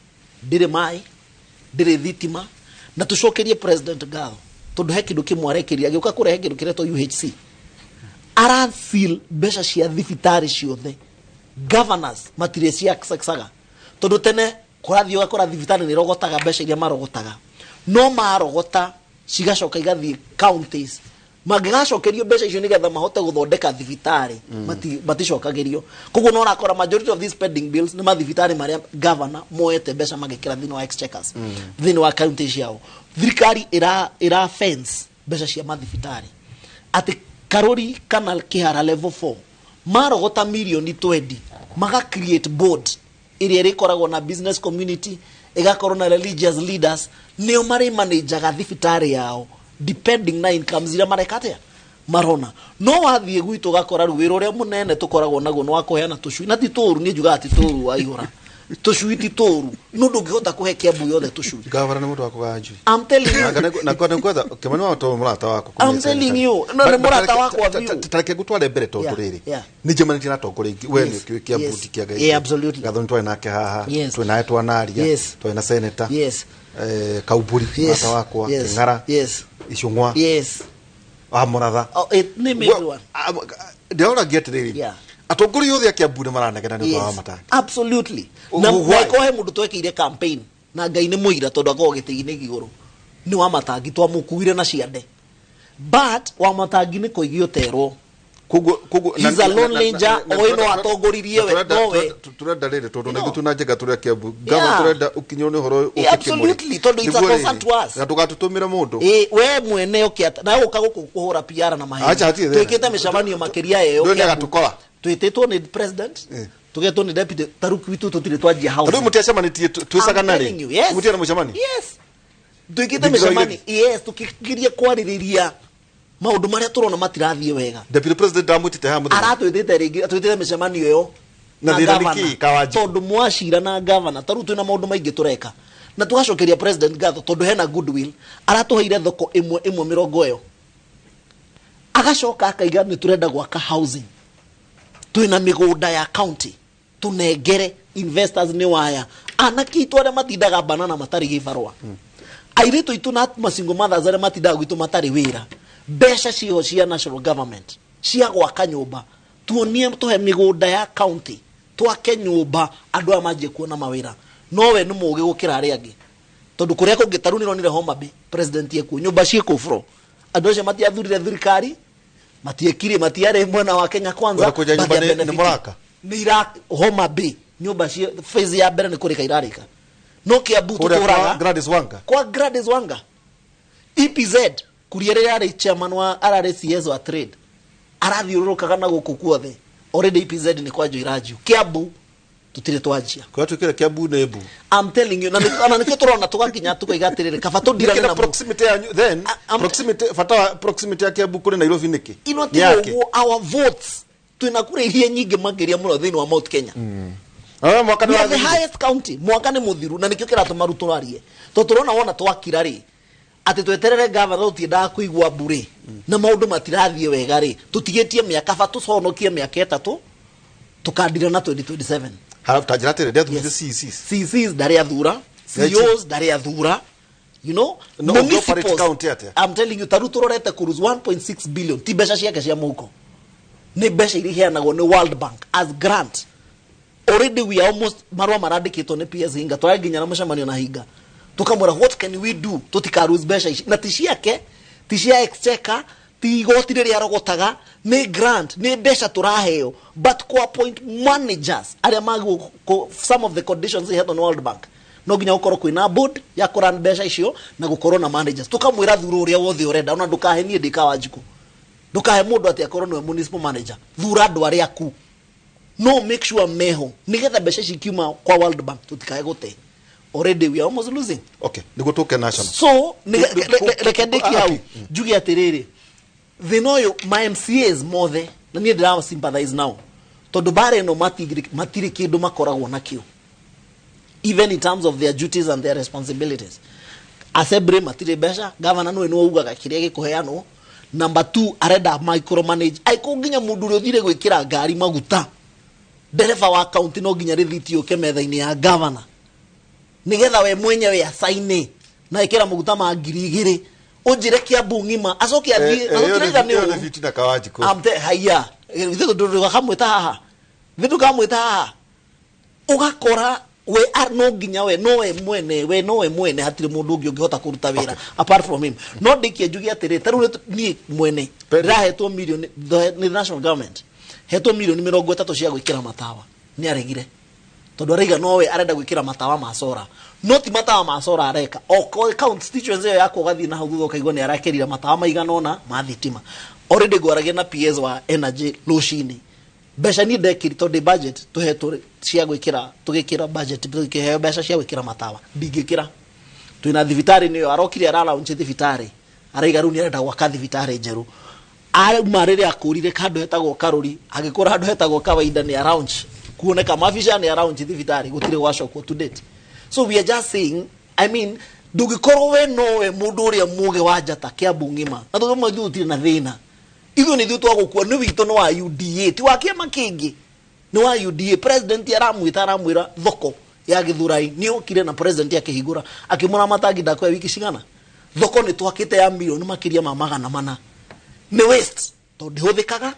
ndĩrĩ maĩ, ndĩrĩ thitima. Na tũcokerie president ngatho tondũ he kĩndũ kĩmwe arekĩria, agĩũka kũrehe kĩndũ kĩretwo UHC, arafill mbeca cia thibitarĩ ciothe. Governors matirĩ ciacaga, tondũ tene kũrathiĩ ũgakora thibitarĩ nĩ irogotaga mbeca iria marogotaga, no marogota cigacoka igathiĩ counties, mangĩgacokerio mbeca icio nĩgetha mahote gũthondeka thibitarĩ, maticokagĩrio. Koguo no ũrakora majority of these spending bills nĩ mathibitarĩ marĩa governor moete mbeca magĩkĩra thĩinĩ wa exchequers, thĩinĩ wa county ciao. Thirikari ĩra fence mbeca cia mathibitarĩ atĩ Karori kana Kĩhara Level 4 marogota mirioni 20, maga create board ĩrĩa ĩrĩkoragwo na business community, ĩgakorwo na religious leaders, nĩo marĩ manajaga thibitarĩ yao depending na incomes iria mareka atĩa marona. No wathiĩ gwitũ ũgakora rĩu wĩra ũrĩa mũnene tũkoragwo naguo nĩ wa kũheana tũcui, na ti tũũru, niĩ njugaga ti tũũru, Waihũra, tũcui ti tũũru, no ndũngĩhota kũhe Kĩambu yothe tũcui. Gavana nĩ mũndũ wa kũgaya njui. I'm telling you. Na kwa kwetha Kimani wa to mũrata wakwa. I'm telling you. No, nĩ mũrata wakwa biũ. Tareke ngũtware mbere tondũ rĩrĩ nĩ njemanĩtie na atongoria aingĩ, we nĩ ũkĩũĩ Kĩambu ti kĩa Ngai. Yeah, absolutely. Gathoni twarĩ nake haha, twĩ nawe twanaria, twarĩ na senator Kaumburi, mũrata wakwa, Kĩng'ara, Icũng'wa, wa Mũratha. Oh, name everyone. Ndĩroragia atĩrĩrĩ, atongoria othe a Kĩambu nĩ maranegena nĩ ũndũ wa Wamatangi. Absolutely. Na Why? na he mũndũ twekĩire campaign na Ngai nĩ mũira tondũ akoragwo gĩtĩ-inĩ igũrũ. Nĩ Wamatangi twamukuire na ciande, but Wamatangi nĩ kũigio terwo. Koguo He's a lone ranger, oĩ no atongoririe we, nowe. Turenda rĩrĩ, tondũ na ithuĩ tuna njenga tũrĩa Kiambu gava, turenda ũkinyĩrwo nĩ ũhoro ũyũ. Yeah, absolutely, tondũ it's a concern to us. Na ndũgatũtũmĩre mũndũ. Ĩ, we mwene ũkĩata na ũka gũkũ kũhũra PR na maheni. Acha, hatirĩ thĩna. Twĩkĩte mĩcemanio makĩria ĩyo Ndũĩ nĩ Kiambu. agatũkora. Twĩtĩtwo nĩ president, tũgetwo nĩ deputy, tarĩu gwitũ tũtirĩ twanjia housing. Tarĩu mũtiacemanĩtie twĩcagana I'm telling rĩ? you, yes. Mũtiarĩ mũcemanio? Yes, twĩkĩte Ndingĩroire. mĩcemanio, yes, tũkĩgiria kwarĩrĩria maũndũ marĩa tũrona matirathiĩ wega. Deputy president ndamwĩtĩte haha mũthenya? Aratwĩtĩte rĩngĩ, atwĩtĩte mĩcemanio ĩyo. Na thĩna nĩ Governor. kĩĩ, Kawanjikũ? Tondũ mwacira na gavana, tarĩu twĩna maũndũ maingĩ tũreka na tũgacokeria president ngatho tondũ hena goodwill. Aratũheire thoko ĩmwe ĩmwe mĩrongo ĩyo, agacoka akaiga nĩ tũrenda gwaka housing, twĩna mĩgũnda ya county, tũnengere investors. Nĩ waya anake itũ arĩa matindaga banana matarĩ gĩbarũa, airĩtu aitũ na masingle mothers arĩa matindaga gwitũ matarĩ wĩra. Mbeca ciho cia national government cia gwaka nyũmba, tuonie tũhe mĩgũnda ya county twake nyũmba, andũ aya manjie kuona mawĩra. No we nĩ mũũgĩ gũkĩra arĩa angĩ, tondũ kũrĩa kũngĩ tarĩu nĩronire Homa Bay president ekuo, nyũmba ciĩkũ bro. Andũ acio matiathurire thirikari, matiekire, matiarĩ mwena wa Kenya Kwanza. Wenda kwenja but nyũmba they are nĩ benefiting. mũraka? Nĩ ira Homa Bay nyũmba cie phase ya mbere nĩ kũrĩka irarĩka, no Kiambu Kũrĩa kwa tũtũraga Gladys Wanga. Kwa Gladys Wanga, EPZ kuria rĩrĩa arĩ chairman wa ararĩ CS wa trade, arathiũrũrũkaga na gũkũ guothe. Already EPZ nĩ kwanjio iranjio, Kiambu tũtirĩ twanjia. Kũrĩa twĩkĩre Kiambu nĩ mbu. I'm telling you, na ona nĩkĩo tũrona tũgakinya tũkoiga atĩrĩrĩ, kaba tũndirane Nĩkĩ na proximity yanyu then, proximity, bata wa proximity ya Kiambu kũrĩ Nairobi nĩkĩ? Ino Nĩ ti yake. ũguo, our votes twĩna kura iria nyingĩ makĩria mũno thĩinĩ wa Mount Kenya. Ah, mwaka nĩ We are the wathirire. highest county. Mwaka nĩ mũthiru na nĩkĩo kĩratũma rĩu tũrarie, tondũ tũrona wona twakira rĩ atĩ tweterere gavana, tũtiendaga kũigua mbũrĩ na maũndũ matirathiĩ wega rĩ, tũtigĩtie mĩaka ba tũconokie mĩaka 3 tũkandira na 2027. Halafu ta njĩra atĩrĩ, ndiathurire CCs. CCs ndarĩ athura, CEOs ndarĩ athura, you know. No, ũngĩ-operate county atĩa? I'm telling you, tarĩu tũrorete kũruse 1.6 billion, ti mbeca ciake cia mũhuko, nĩ mbeca iria iheanagwo nĩ World Bank as grant. Already we are almost, marũa marandĩkĩtwo nĩ PS Hinga, tũraginya na mũcemanio na Hinga, tũkamwĩra what can we do tũtikaruse mbeca ici, na ti ciake, ti cia exchequer, ti igoti rĩrĩa arogotaga, nĩ grant, nĩ mbeca tũraheo. But ku appoint managers arĩa magũ some of the conditions ihetwo nĩ World Bank, no nginya gũkorwo kwĩna board ya kũran mbeca icio na gũkorwo na managers. Tũkamwĩra thura ũrĩa wothe ũrenda, ona ndũkahe niĩ ndĩ Kawanjikũ, ndũkahe mũndũ atĩ akorwo nĩwe municipal manager, thura andũ arĩa aku no make sure meho nigetha mbeca ici ikiuma kwa World Bank tutikae gũte. Already we are almost losing. Okay, nĩguo tũke national. So reke ndĩkie hau, njuge atĩrĩrĩ, thĩna ũyũ ma MCAs mothe na niĩ ndĩra sympathize nao, tondũ bara ĩno matirĩ kĩndũ makoragwo nakĩo, even in terms of their duties and their responsibilities. Assembly matirĩ mbeca, governor nĩwe nĩwe ugaga kĩrĩa gĩkũheanwo. Number 2, arenda micromanage aiko nginya mũndũ ũrĩa ũthire gwĩkĩra ngari maguta, ndereba wa county, no nginya rĩthiti yũke metha-inĩ ya governor nigetha we mwenyewe asaini na ĩkĩra maguta ma 2000. Ũnjĩre Kiambu ng'ima acoke athiĩ na tũtiraiga nĩ ĩyo nĩ ũru. fitina, Kawanjikũ. Amte haya ithuĩ ndũkamwĩta haha, ithuĩ ndũkamwĩta haha, ũgakora we no nginya we no we mwene, we no we mwene, hatirĩ mũndũ ũngĩ ũngĩhota kũruta wĩra apart from him. No ndĩkie njuge atĩrĩ, ta rĩu niĩ mwene ndĩrahetwo milioni nĩ national government, hetwo milioni 30 cia gwĩkĩra matawa, nĩ aregire tondũ araiga nowe arenda gwĩkĩra matawa ma sora, no ti matawa ma sora areka o constituency ĩyo yakwa. Ũgathiĩ na hau thutha ũkaigua nĩ arakĩrire matawa maigana ũna ma thitima. Already ngwaragia na PS wa energy rũcinĩ, mbeca niĩ ndekĩri tondũ budget tũhetwo cia gwĩkĩra, tũgĩkĩra budget tũkĩheo mbeca cia gwĩkĩra matawa, ndingĩkĩra. Twĩna thibitarĩ nĩyo arokire aralaunch thibitarĩ, araiga rĩu nĩ arenda gwaka thibitarĩ njerũ. Auma rĩrĩa akũrire handũ hetagwo Karũri, agĩkũra handũ hetagwo Kawaida, nĩ araunch kuoneka mabica nĩ araunch thibitarĩ, gũtirĩ gwacokwo to date. So we are just saying, I mean, ndũngĩkorwo we nowe mũndũ ũrĩa mũgĩ wa njata Kiambu ng'ima, na tondũ mwe ithuĩ tũtirĩ na thĩna, ithuĩ nĩ ithuĩ twagũkua nĩ witũ, nĩ wa UDA, ti wa kĩama kĩngĩ, nĩ wa UDA. President aramwĩta, aramwĩra thoko ya Gĩthũrai nĩ okire na president akĩhingũra, akĩmũra matangi ndakoya wiki cigana. Thoko nĩ twakĩte ya milioni makĩria ma 400, nĩ waste tondũ ndĩhũthĩkaga,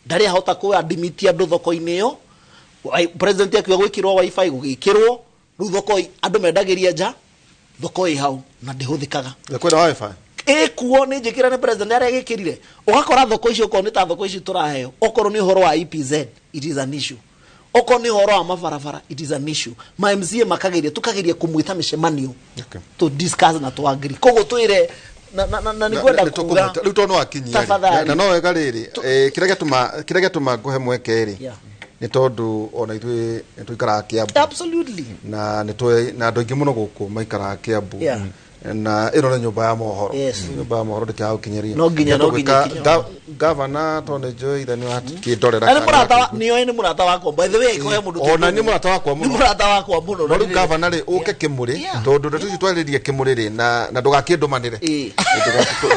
ndarĩ ahota kũadimiti andũ thoko-inĩ ĩyo. President akiuga gwĩkĩrwo wifi, gũgĩkĩrwo, rĩu thoko andũ mendagĩria nja. Thoko ĩ hau na ndĩhũthĩkaga. Kwĩna wifi. Ĩkuo nĩ njĩkĩra nĩ president arĩa agĩkĩrire. Ũgakora thoko icio okorwo nĩ ta thoko ici tũraheo, okorwo nĩ ũhoro wa EPZ, it is an issue. Okorwo nĩ ũhoro wa mabarabara, it is an issue. Ma MCA makageria, tukageria kũmwĩta mĩcemanio to discuss na to agree. Koguo twĩre na nĩ kwenda kuga rĩu tondũ wakinyia Tafadhali. Na no wega rĩrĩ, kĩrĩa gĩatũma ngũhe mweke rĩ, nĩ tondũ ona ithuĩ nĩ tũikaraga Kiambu. Absolutely. Na nĩ tũĩ na andũ aingĩ mũno gũkũ maikaraga Kiambu. Na ĩno nĩ nyũmba ya mohoro. Nyũmba ya mohoro ndĩkĩaga gũkinyĩria. No nginya, no nginya ikinye. Gavana tondũ nĩ njũĩ ithe nĩ wakĩndorera. Na nĩ mũrata wa nĩoĩ nĩ mũrata wakwa. By the way, ikohe mũndũ. Ona nĩ mũrata wakwa mũno. Nĩ mũrata wakwa mũno. No rĩu gavana rĩ, ũke Kĩmũrĩ, tondũ ndeto ici twarĩrĩria Kĩmũrĩ rĩ, na ndũgakĩndũmanĩre.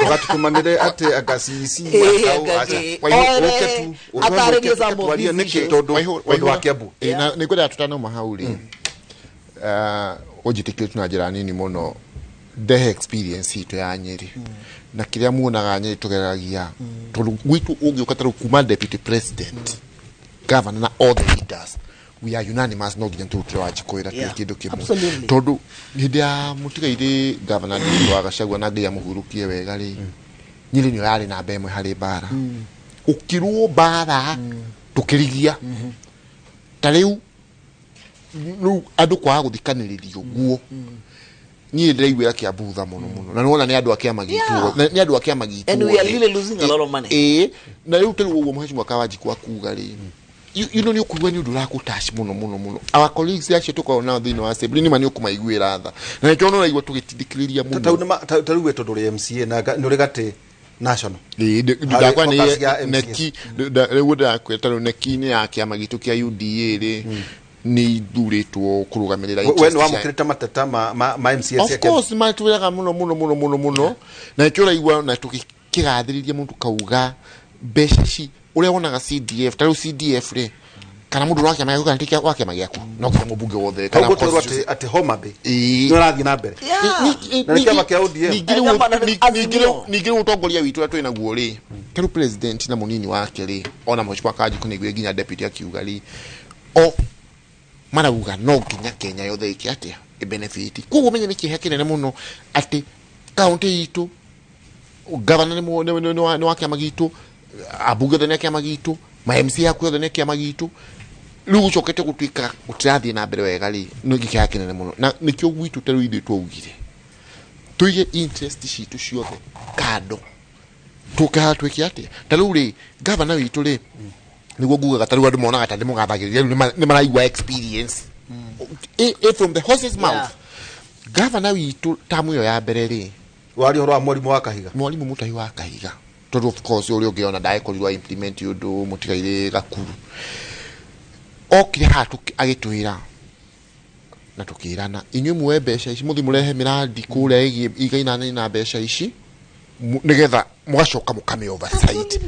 Ndũgatũtũmanĩre atĩ anga CEC aca. Ũke tu, Atarĩrie some of twarie these nĩkĩ issues. tondũ ũndũ wa Kiambu. Na nĩ ngwendaga tũtanauma hau rĩ, ũnjĩtĩkĩrie tu na njĩra nini mũno ndehe experience itũ ya Nyeri na kĩrĩa muonaga Nyeri tũgeragia tondũ gwitũ ũngĩũka ta rĩu kuma deputy president, governor na all the leaders, we are unanimous, no nginya tũrutĩre Wanjikũ wĩra twĩ kĩndũ kĩmwe. Tondũ hĩndĩ ya mũtigairĩ governor Ndindi wa Gachagua na Ngai amũhurũkie wega rĩ, Nyeri nĩyo yarĩ namba ĩmwe harĩ mbara. Ũkĩrwo mbara tũkĩrigia ta rĩu rĩu andũ kwaga gũthikanĩrĩrio guo niĩ ndĩraiguĩra Kiambu tha mũno mũno, na nĩwona nĩ andũ a kĩama gitũ, nĩ andũ a kĩama gitũ. And we are really losing a lot of money. Ĩĩ, na rĩu tarĩu ũguo mũhecimwa Kawanjikũ akuga rĩ, you know nĩ ũkũigua nĩ ũndũ ũrakũtouch mũno mũno mũno. Our colleagues acio tũkoragwo nao thĩinĩ wa assembly nĩ ma nĩ ũkũmaiguĩra tha, na nĩkĩo ũraigua tũgĩtindĩkĩrĩria mũno. Ta rĩu we tondũ ũrĩ MCA na nĩ ũrĩ gatĩ national. Ndakwa nĩ neki rĩu ndĩrakwĩra tarĩu neki-inĩ ya kĩama gitũ kĩa UDA rĩ, nĩ ithurĩtwo kũrũgamĩrĩra. We nĩ wamũkĩrĩte mateta ma MCA? Of course, matwĩraga mũno mũno mũno mũno mũno, na nĩkĩo ũraigua na tũgĩkĩgathĩrĩria mũndũ kauga mbeca ici ũrĩa wonaga CDF, ta rĩu CDF rĩ, kana mũndũ wa kĩama gĩaku kana ti wa kĩama gĩaku, no nginya mũmbunge wothe kana ũguo atĩ Homa Bay nĩ ũrathiĩ na mbere na nĩ kĩama kĩa ODM. Ningĩ rĩu ũtongoria witũ ũrĩa twĩ naguo rĩ, ta rĩu president na mũnini wake rĩ, ona mũhecimwa Kanjikũ nĩguo nginya deputy akiuga rĩ, o marauga no nginya Kenya yothe ĩke atĩa ĩbenefit. Koguo menye nĩ kĩeha kĩnene mũno atĩ kaunti itũ governor nĩ wa kĩama gitũ, ambunge othe nĩ a kĩama gitũ, ma MC aku othe nĩ a kĩama gitũ, rĩu gũcokete gũtuĩka gũtirathiĩ na mbere wega rĩ, nĩ kĩeha kĩnene mũno. Na nĩkĩo gwitũ ta rĩu ithuĩ twaugire tũige interest citũ ciothe kando, tũke haha twĩke atĩa. Ta rĩu rĩ, governor witũ rĩ, nĩguo ngugaga ta rĩu andũ monaga ta ndĩmũgathagĩrĩria, rĩu nĩ maraigua experience from the horse's mouth. Governor witũ tamu ĩyo ya mbere rĩ, waria ũhoro wa mwarimũ wa Kahiga, mwarimũ Mũtahi wa Kahiga, tondũ of course ũrĩa ũngĩona ndagĩkorirwo implement ũndũ mũtigairĩ Gakuru, okire haha agĩtwĩra na tũkĩrana, inyuĩ muoe mbeca ici mũthiĩ mũrehe mĩrandi kũrĩa ĩgiĩ igainana na mbeca ici nĩgetha mũgacoka mũkame oversight.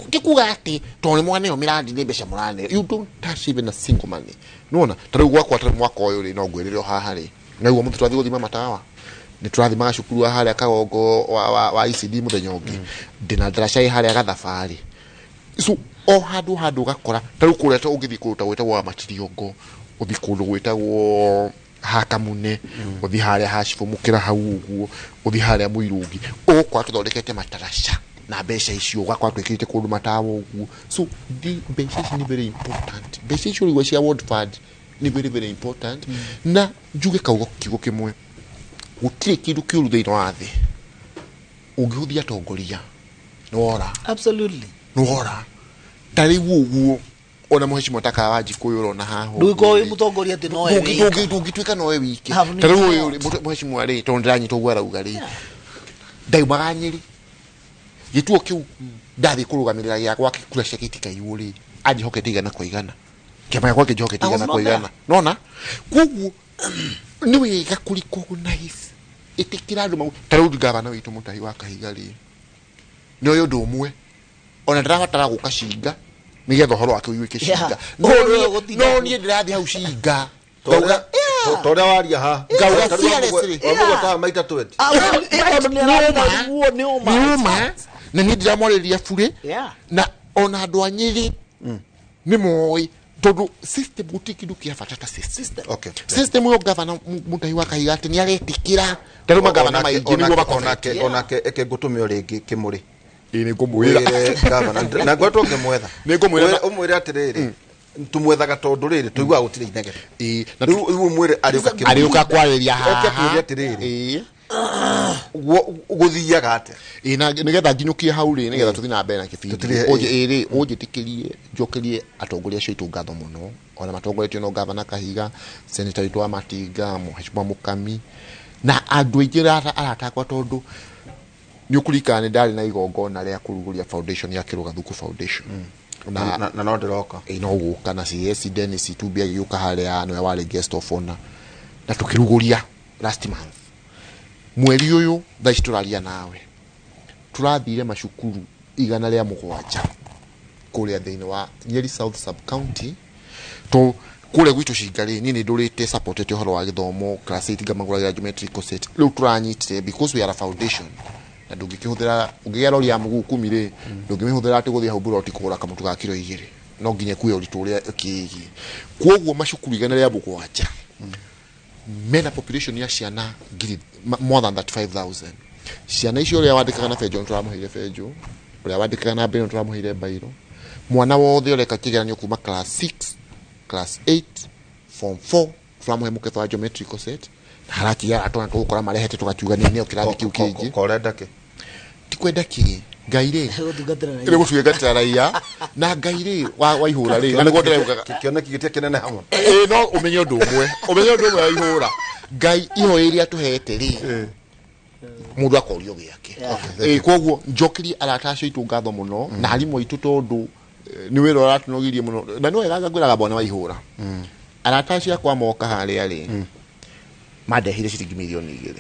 Ti kuga atĩ tondũ nĩ mwaneo mĩrandi nĩ mbeca mũraneo, you don't touch even a single money. Nĩwona ta rĩu gwakwa ta rĩu mwaka ũyũ rĩ, no ngwĩrĩre o haha rĩ, naguo mũthĩ tũrathiĩ gũthima matawa, nĩ tũrathimaga cukuru wa harĩa Kagongo wa ICD mũthenya ũngĩ, ndĩna ndaraca ĩ harĩa Gathabarĩ. So o handũ handũ ũgakora ta rĩu kũrĩa ũngĩthiĩ kũndũ ta gwĩtagwo wa Matiriongo, ũthiĩ kũndũ gwĩtagwo Hakamune, ũthiĩ harĩa ha Cibũ Mũkĩra hau ũguo, ũthiĩ harĩa Mũirũngi, ũgũkora tũthondekete mataraca na mbeca icio, ũgakora twĩkĩrĩte kũndũ matawa ũguo. So mbeca ici nĩ very important, mbeca icio ũraigua cia World Fund nĩ very very important. Na njuge kaugo kiugo kĩmwe, gũtirĩ kĩndũ kĩũru thĩinĩ wa thĩ ũngĩhũthia atongoria nĩwora. Absolutely. Nĩwora. Ta rĩu ũguo ona mũhecimwa ta Kawanjikũ ũyũ ũrona haha ndũgĩkorwo wĩ mũtongoria atĩ nowe wika, ndũngĩtuĩka nowe wike. Ta rĩu ũyũ mũhecimwa rĩ, tondũ ndĩranyita ũguo arauga rĩ, ndaumaga Nyeri gĩtuo kĩu ndathiĩ kũrũgamĩrĩra gĩa gwake kura ciake itikaiywo rĩ, anjĩhokete igana kwa igana, kĩama gĩakwa kĩnjĩhokete igana kwa igana, nona koguo nĩ wega kũ recognize ĩtĩkĩra andũ mau. Ta rĩu gavana witũ Mũtahi wa Kahiga rĩ, nĩ ũyũ ũndũ ũmwe ona ndĩrabatara gũka cinga nĩgetha ũhoro wake ũiguĩke cinga, no niĩ ndĩrathiĩ hau cinga ta ũrĩa waria haha ngauga fearlessly wamũgwetaga maita 20 nĩ ũma, na niĩ ndiramwarĩria burĩ, na ona andũ a Nyeri nĩ moĩ Tondu system guti kindu kia bata ta system. Okay. System yo governor Mutahi wa Kahiga ati ni aretikira taru magavana maingi niguo makonake onake eke ngutume ringi kimuri. Ii ni ngumwira. Governor na ngwetwo ngimwetha. Ni ngumwira umwire atiriri. Tumwethaga tondu riri tuigua gutire inegene. Ii na riu umwire ariuka kimuri. Ariuka kwariria haha. Oke twire atiriri. Guthiaga atia? Ii na nigetha nginyukie hau ri nigetha tuthi na mbere na kibindi. Iri unjitikirie njokerie atongoria acio aitũ ngatho mũno ona matongoretio no Gavana Kahiga, Senator witũ wa Matinga, Mheshimiwa Mukami na andũ aingĩ arata akwa tondu nĩ ũkũririkana nĩ ndarĩ na igongona rĩa kũrugũria foundation ya Kĩrũgathuku Foundation. Na no ndĩroka. Ĩ no gũka na CS Dennis Itumbi agĩũka harĩa nĩwe warĩ guest of honor na tũkĩrugũria last month. Mweri ũyũ thaa ici tũraria nawe tũrathire macukuru 107 kũrĩa thĩinĩ wa Nyeri South Sub County to kũrĩa gwitũ Cinga rĩ niĩ nĩ ndũrĩte supportete ũhoro wa gĩthomo class 8 ngamagũragĩra geometrical set rĩu tũranyitire because we are a foundation na ndũngĩkĩhũthĩra ũngĩgĩa rori ya mũguu kumi rĩ ndũngĩmĩhũthĩra atĩ gũthiĩ hau mburoti kũgũra kamũtu ga kiro 2 no nginya ĩkue ũritũ ũrĩa ĩkĩĩgiĩ. Kwoguo macukuru 107 mena population ya ciana ngiri more than 35,000. Ciana icio ũrĩa wandĩkaga na benjo nĩtũramũheire benjo, ũrĩa wandĩkaga na mbairũ nĩtũramũheire mbairũ. Mwana wothe ũreka kĩgeranio kuma class 6, class 8, form 4 tũramũhe mũkebe wa geometrical set na haratigara twana tũgũkora marehete tũgakiuga nĩ nĩo kĩrathi kĩu kĩngĩ. Korenda kĩ? Ti kwenda kĩ Ngai rĩ nĩ gũtungatĩra raia na Ngai rĩ wa ihũra rĩ na nĩguo ndĩraugaga kĩoneki gĩtia kĩnene hamwe. Ĩĩ no ũmenye ũndũ ũmwe wa ihũra Ngai ihoya iria tũhete rĩ mũndũ akorio gĩake. Ĩĩ kwoguo njokerie arata acio aitũ ngatho mũno na arimũ aitũ tondũ nĩ wĩra ũratũnogirie mũno na nĩ wega ngwĩraga bwana wa ihũra. Arata acio akwa moka harĩa rĩ mandehire ciringi mirioni 2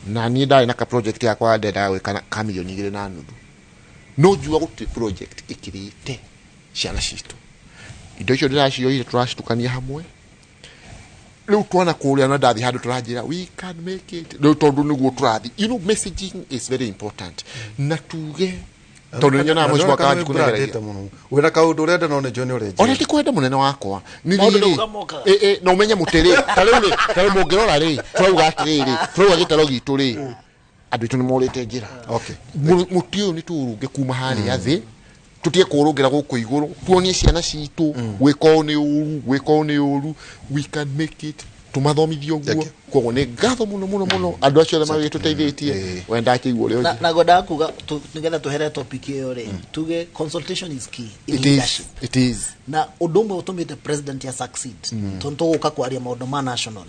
na niĩ ndarĩ na ka project yakwa ndendaga gwĩka ka mirioni 2.5 no njua gũtirĩ project ĩkĩrĩte ciana citũ. Indo icio ndĩracioire tũracitukania hamwe rĩu twana kũrĩa na ndathi handũ tũranjĩra we can make it rĩu tondũ nĩguo tũrathi, you know, messaging is very important na tuge tondũ nyonaga Mheshimiwa Kanji kũnegeragia wĩna kaũndũ ũrenda no nĩ njũĩ nĩ ũrenjia ona ti kwenda mũnene wakwa nĩ rĩrĩ na ũmenye mũtĩ rĩ ta rĩu rĩ ta rĩu mũngĩrora rĩ tũrauga atĩrĩrĩ tũrauga gĩtaro gitũ rĩ andũ aitũ nĩ morĩte njĩra. Mũtĩ ũyũ nĩ tũũrũnge kuma harĩa thĩ tũtige kũũrũngĩra gũkũ igũrũ tuonie ciana citũ gwĩka ũũ nĩ ũru gwĩka ũũ nĩ ũru we can make it tũmathomithie ũguo. Koguo nĩ ngatho mũno mũno mũno andũ acio othe magĩtũteithĩtie we ndakĩigua ũrĩa ũngĩ. Na ngwendaga kuga nĩgetha tũhere topic ĩyo rĩ tuge consultation is key in leadership. It is. Na ũndũ ũmwe ũtũmĩte president ya succeed tondũ tũgũka kwaria maũndũ ma national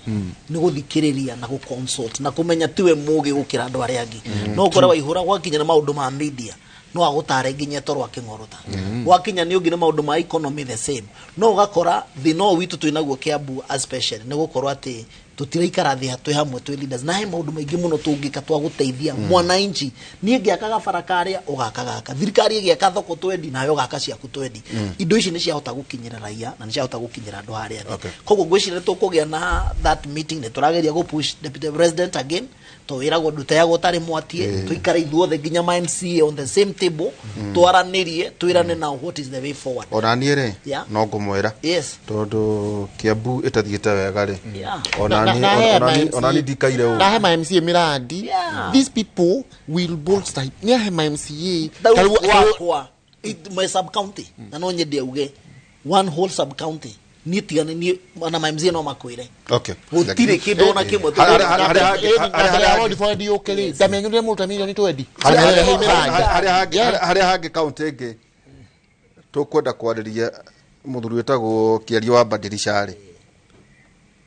nĩ gũthikĩrĩria na gũ-consult na kũmenya tiwe mũgĩ gũkĩra andũ arĩa angĩ. No ũkore Waihũra gwakinya nĩ maũndũ ma media no agũtare nginya toro akĩng'orota gwakinya nĩ ũngĩ nĩ maũndũ ma economy the same no ũgakora thĩna ũyũ witũ twĩnaguo Kiambu especially nĩ gũkorwo atĩ tũtiraikara thĩ twĩ hamwe twĩ leaders na he maũndũ maingĩ mũno tũngĩka twa gũteithia mwananchi. Niĩ ngĩaka gabara karĩa ũgaka gaka, thirikari ĩgĩaka thoko twendi nawe ũgaka ciaku twendi. Indo ici nĩ ciahota gũkinyĩra raia na nĩ ciahota gũkinyĩra andũ harĩa thĩ. Koguo ngwĩciria tũkũgĩa na that meeting nĩ tũrageria gũ push deputy president again to wĩragwo ndũteagwo ũtarĩ mwatie tũikare ithuothe nginya ma MCA on the same table twaranĩrie twĩrane now what is the way forward. Ona niĩ rĩ no ngũmwĩra tondũ Kiambu ĩtathiĩte wega rĩ ona niĩ ndikaire ũũ na he ma MCA mĩrandi. These people will bolster nĩ ahe ma MCA wakwa my sub county na no nyende auge one whole sub county niĩ tigane niĩ ona ma MCA no makwĩre gũtirĩ kĩndũ ona kĩmwe ndamenyũrire mũruta mirioni twendi harĩa hangĩ kaũntĩ ĩngĩ tũkwenda kwarĩria mũthuri wĩtagwo Kĩario wa Badirisha rĩ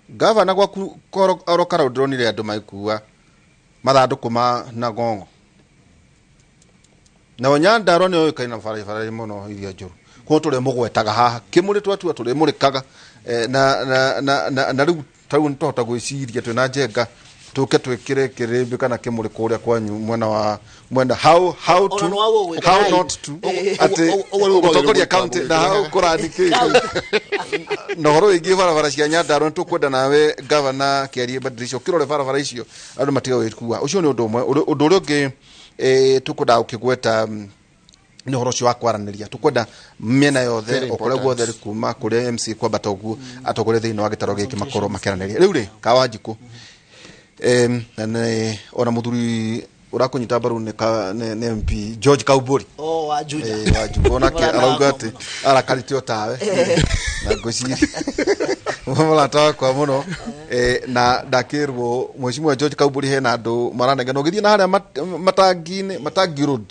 gavana gwaku oro karau ndĩronire andũ magĩkua mathandũkũ ma na ng'ong'o nao Nyandarua nĩ ũĩkaine na barabara mũno iria njũru koguo tũrĩmũgwetaga haha kĩmũrĩ twatua tũrĩmũrĩkaga na rĩu tarĩu nĩ twahota gwĩciria twĩna Njenga tũke twĩkĩre kĩrĩmbĩ kana kĩmũrĩ kũrĩa kwanyu mwena wa mwena how to how not to atĩ gũtongoria county na how kũrani kĩ na ũhoro wĩgiĩ barabara cia Nyandarua nĩ tũkwenda nawe gavana Kĩarie Badirisha ũkĩrore barabara icio andũ matige gwĩkua. Ũcio nĩ ũndũ ũmwe. Ũndũ ũrĩa ũngĩ tũkwendaga gũkĩgweta Nĩ ũhoro ũcio wa kwaranĩria tũkwenda mĩena yothe, Very o kũrĩa guothe important. kuma kũrĩa MC kwambata ũguo, atongoria thĩinĩ wa gĩtaro gĩkĩ makorwo makĩaranĩria. Rĩu rĩ, Kawanjikũ, na ona mũthuri ũrakũnyita mbaru nĩ MP George Kauburi. Oh, wa Juja. Eh, wa Juja onake Mũrata arauga wakwa atĩ arakarĩte o tawe na ngwĩciria mũrata wakwa mũno. Na ndakĩrwo mheshimiwa George Kauburi hena andũ maranengana ũgĩthiĩ na harĩa matangi-inĩ, Matangi Road,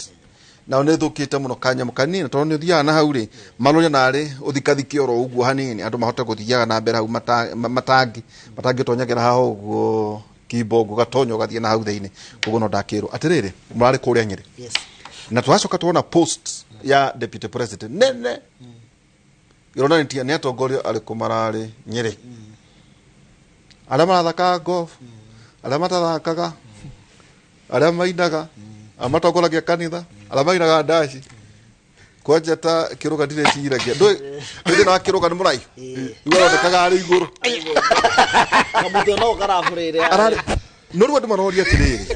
nao nĩ thũkĩte mũno kanyamũ kanini, tondũ nĩ ũthiaga na hau rĩ marũria narĩ ũthikathike oro ũguo hanini, andũ mahote gũthiaga na mbere hau matangi matangi ũtonyagĩra haha ũguo kibongo gatonya ũgathiĩ na hau thĩinĩ. Koguo no ndakĩrwo atĩrĩrĩ, mũrarĩ kũrĩa Nyĩrĩ na tũracoka tuona post ya deputy president nene ĩronanĩtie nĩ atongoria arĩkũ mararĩ Nyĩrĩ, arĩa marathakaga golf, arĩa matathakaga, arĩa mainaga, arĩa matongoragia kanitha, arĩa mainaga ndaci. Kwanja ta kĩrũga ndirĩciragia ndũĩ thĩna wa kĩrũga nĩ mũraihu, rĩu aronekaga arĩ igũrũ. Kamũtĩ no karabũrĩre. Ararĩ no rĩu andũ maroria atĩrĩrĩ,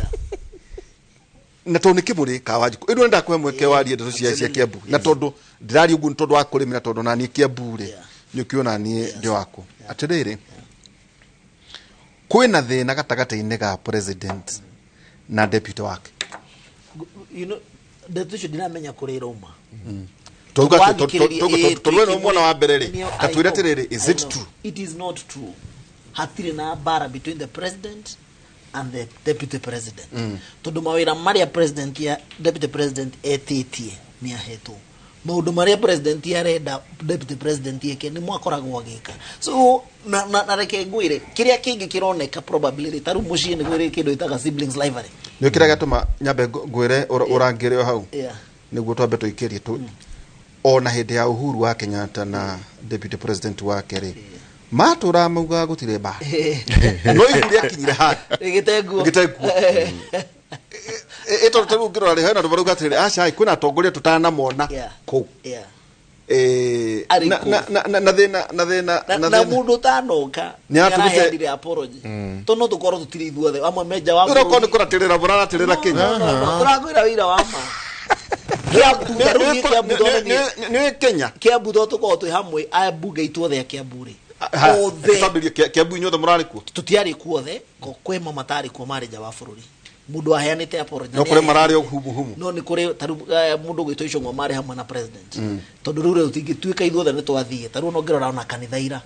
na tondũ nĩ kĩmũrĩ Kawanjikũ ĩndũ ndakũhe mweke warie ndeto cia Kiambu, na tondũ ndĩraria ũguo nĩ tondũ wa kũrĩmĩra, tondũ naniĩ Kiambu rĩ nĩ ũkĩona niĩ ndĩ waku. Atĩrĩrĩ, kwĩna thĩna gatagatĩ-inĩ ga president na deputy wake. You know, ndeto icio ndiramenya kũrĩa irauma. Tauga atĩ- Wathikĩrĩria- tondũ we nĩwe mwena wa mbere rĩ, I tatwĩre know, atĩrĩrĩ, is I it know. true? It is not true. Hatirĩ na mbara between the president and the deputy president, tondũ mawĩra marĩa president ya deputy president etĩtie nĩ ahetwo, maũndũ marĩa president arenda deputy president eke nĩmo akoragwo agĩka. So na reke ngwĩre kĩrĩa kĩngĩ kĩroneka probably rĩ, ta rĩu mũciĩ nĩ gwĩrĩ kĩndũ ĩtaga siblings rivalry. Nĩ kĩrĩa gĩatũma nyambe ngwĩre ũrangĩre o hau, nĩguo twambe tũikĩrie tu ona hĩndĩ ya Uhuru wa Kenyatta na deputy president wake rĩ, matũraga maugaga gũtirĩ mbara, no ihu rĩakinyire handũ rĩgĩte nguo. Rĩgĩte nguo. Ĩ tondũ tarĩu ũngĩrora rĩ, hena andũ marauga atĩrĩrĩ, aca kwĩna atongoria tũtanamona kũu. Arĩ Na kũu. na thĩna na thĩna na na na thĩna mũndũ ũtanoka Nĩ atũmĩte- nĩaraheanire apology, tondũ no tũkorwo tũtirĩ ithuothe, amwe menja wa Rĩu okorwo nĩ kũratĩrĩra mũraratĩrĩra Kenya. Tũrakwĩra wĩira wa ma. Kiambu, ta rĩu niĩ Kiambu tondũ niĩ- Nĩ Kenya. Kiambu tondũ tũkoragwo twĩ hamwe, aya mbunge itũ othe a Kiambu rĩ, othe. Twambĩrĩrie Kiambu, inyuothe mũrarĩ kuo? Tũtiarĩ kuo othe, kwĩ ma matarĩ kuo, marĩ nja wa bũrũri. Mũndũ aheanĩte apology No kũrĩ mararĩ o humu humu. No nĩ kũrĩ ta rĩu mũndũ ũgwĩtwo Icũng'wa marĩ hamwe na president, tondũ rĩu rĩu tũtingĩtuĩka ithuothe nĩ twathiĩ. Ta rĩu ona ũngĩrora ona kanitha ira,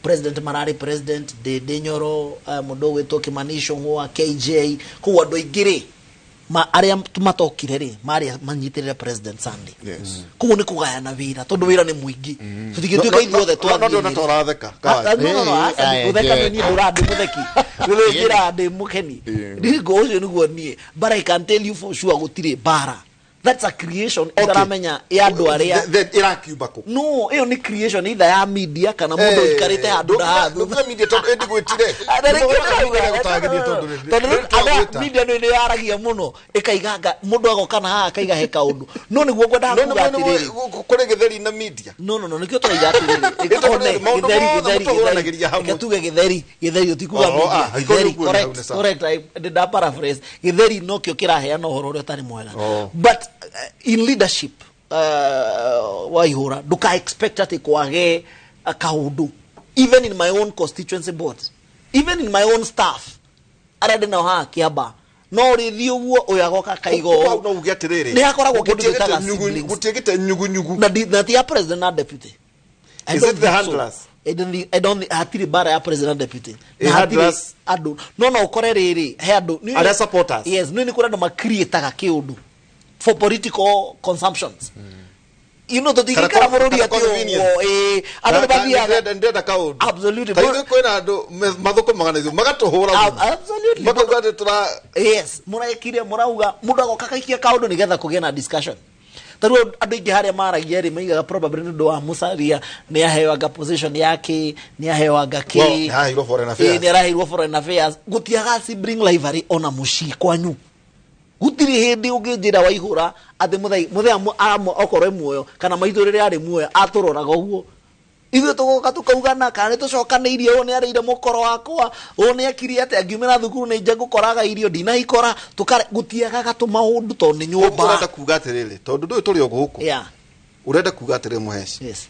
president mararĩ president Ndĩndĩ Nyoro, mũndũ ũgwĩtwo Kimani Ichung'wa, KJ, koguo andũ aingĩ rĩ, arĩa matokire rĩ, marĩ manyitĩrĩre president Sunday. Koguo nĩ kũgayana wĩra, tondũ wĩra nĩ mũingĩ, tũtingĩtuĩka ithuothe No twathiĩ ndĩrona ta ũratheka. Ah, no, aca, gũtheka nĩ niĩ ndũra ndĩ mũtheki, rĩrĩ njĩra ndĩ mũkeni ndingo ũcio nĩguo niĩ, but I can tell you for sure gũtirĩ mbara. That's a creation itaramenya ya andũ arĩa Then ĩrakiuma kũ? No, ĩyo nĩ creation either ya media kana mũndũ ũikarĩte handũ na handũ. Ndũkuga media tondũ ĩndĩ gwĩtire. Na rĩngĩ Media gũtagĩria tondũ rĩ- tondũ rĩu twagwĩta. andũ media nĩ yaragia mũno ĩkaiganga, mũndũ agoka na haha akaiga he kaũndũ, no nĩguo ngwendaga No, kuga nĩ- atĩrĩrĩ, kũrĩ gĩtheri na media. No, nĩkĩo tũraiga atĩrĩrĩ, Ĩ tondũ one, rĩrĩ, maũndũ gĩtheri, mothe gĩtheri, mũtũhũranagĩria gĩtheri. hamwe. Reke tuge gĩtheri, gĩtheri ũtikuga Oh, media. ah, Gĩtheri, ũguo nĩ hau correct, nĩ sawa. correct, nda paraphrase, gĩtheri nokĩo kĩraheana ũhoro ũrĩa ũtarĩ mwega. Oh. But in leadership, Waihũra, ndũka expect atĩ kwage kaũndũ. Even in my own constituency board, even in my own staff arĩa ndĩ nao haha Kĩamba, no ũrĩthiĩ ũguo ũyũ agoka akaiga Hau ũũ. no uge atĩrĩrĩ, Nĩ hakoragwo kĩndũ gũtiagĩte gĩtaga nyugu- gũtiagĩte nyugunyugu. Na ti ya president na deputy. I Is don't it the think so. handlers? I don't think hatirĩ mbara ya president na deputy. Eh, Na hatirĩ handlers. andũ, no ũkore rĩrĩ he andũ Arĩa supporters. Yes, nĩ kũrĩ andũ macreataga kĩũndũ for political consumptions. You know, tũtingĩikara Kana bũrũri kana atĩ convenience. ũguo, ĩĩ, andũ nĩ mathiaga. Ndĩrenda kaũndũ. Absolutely. Ta ithuĩ kwĩna andũ mathũkũmaga na ithuĩ magatũhũra mũno. Absolutely. Makauga atĩ tũra Yes, mũrekire mũrauga mũndũ agoka akaikia kaũndũ nĩgetha kũgĩe na discussion. Ta rĩu andũ aingĩ harĩa maragia rĩ, maigaga probably nĩ ũndũ wa Musalia nĩ aheoanga position yake, nĩ aheoanga kĩ. Well, nĩ aheirwo foreign affairs. Ĩĩ, nĩ araheirwo foreign affairs. Gũtiaga sibling rivalry ona mũciĩ kwanyu. Gũtirĩ hĩndĩ ũngĩnjĩra Waihũra atĩ mũthenya okorwo e muoyo kana maitũ rĩrĩa arĩ muoyo atũroraga ũguo. Ithuĩ tũgoka tũkaugana kana nĩ tũcokanĩirie ũyũ nĩ arĩire mũkoro wakwa, ũyũ nĩ ekire atĩa, ngiumĩra thukuru nĩ nje ngũkoraga irio ndinahikora, gũtiagaga tũmaũndũ tondũ nĩ nyũmba. Ũrenda kuga atĩrĩrĩ, tondũ ndũyũ tũrĩ o gũkũ. Yeah. Ũrenda kuga atĩrĩrĩ Mũheci. Yes.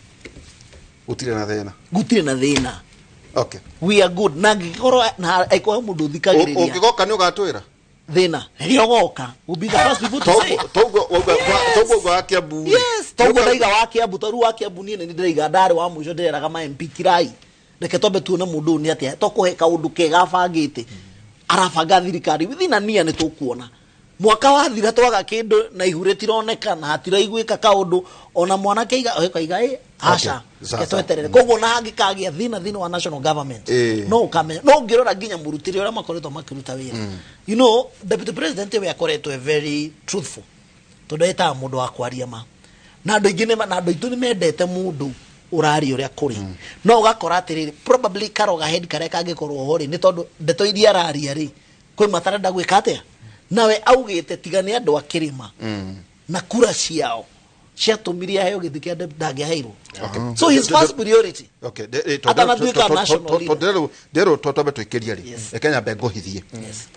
Gũtirĩ na thĩna. Gũtirĩ na thĩna. Okay. We are good. Na angĩkorwo na angĩkorwo he mũndũ ũthikagĩrĩria. Ũngĩgoka nĩ ũgatwĩra? Thĩna. Rĩrĩa ũgoka, we'll be the first people to say. Toguo wauga wa Kiambu. Yes, toguo ndaiga wa Kiambu, tondũ wa Kiambu niĩ nĩ ndĩraiga ndarĩ wa mũico ndĩreraga ma MP kirai. Reke twambe tuone mũndũ ũyũ nĩ atĩa, tokũhe kaũndũ kega abangĩte. Arabanga thirikari within a year nĩ tũkuona. Mwaka wathira twaga kĩndũ na ihu rĩtironeka na hatiraiguĩka kaũndũ ona mwanake aiga ĩ aca Okay, reke tweterere. Koguo na hangĩkagĩa thĩna thĩinĩ wa national government no ũkamenya, no ũngĩrora nginya mũrutĩre ũrĩa makoretwo makĩruta wĩra. You know, deputy president we akoretwo very truthful tondũ etaga mũndũ wa kwaria ma na andũ aingĩ na andũ aitũ nĩ mendete mũndũ ũraria ũrĩa kũrĩ. No ũgakora atĩrĩrĩ, probably karoga head karĩa kangĩkorwo ho rĩ, nĩ tondũ ndeto iria araria rĩ, kwĩ matarenda gwĩka atĩa, nawe augĩte tiga nĩ andũ a kĩrĩma na kura ciao ciatũmire aheo gĩtĩ kĩa ndangĩaheirwo. So his first priority Okay, atanatuĩka national leader. Nderwo twambe twĩkĩrie rĩ, reke nyambe ngũhithie.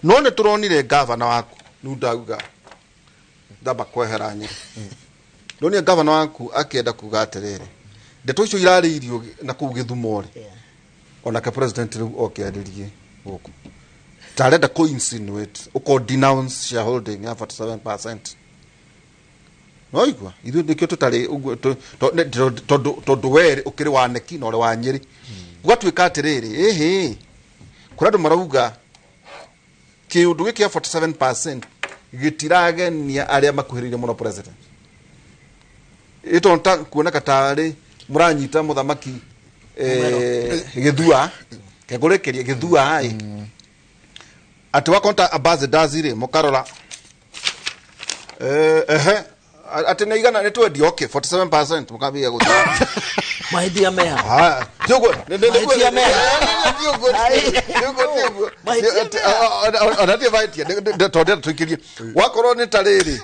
No nĩ tũronire gavana waku, rĩu ndauga ndamba kwehera Nyĩrĩ. Ndonire gavana waku akĩenda kuga atĩrĩrĩ, ndeto icio irarĩirio na kũu Gĩthumo rĩ, onake president rĩu oke arĩrie gũkũ. Ta arenda kũ insinuate, ũko denounce shareholding ya 47%. No igua, ithuĩ nĩkĩo tũtarĩ ũguo tondũ we ũkĩrĩ wa Neki na ũrĩ wa Nyĩrĩ. Gũgatuĩka atĩrĩrĩ, ĩhĩ, kũrĩ andũ marauga kĩũndũ gĩkĩ kĩa 47% gĩtiragenia arĩa makuhĩrĩirie mũno president. Ĩtonta kuoneka tarĩ mũranyita mũthamaki gĩthua, kegũrĩkĩria gĩthua ĩ. Atĩ wakonta ambassadors rĩ, mũkarora ehe, atĩ nĩ igana nĩ twendio, okay, 47% mũkambia gũthiĩ. Mahĩtia meha. Ah, ti ũguo, Mahĩtia meha. ti ũguo, ti ũguo. Ona ti mahĩtia, tondũ ndĩrenda tũikĩrie. Wakorwo nĩ ta rĩrĩ,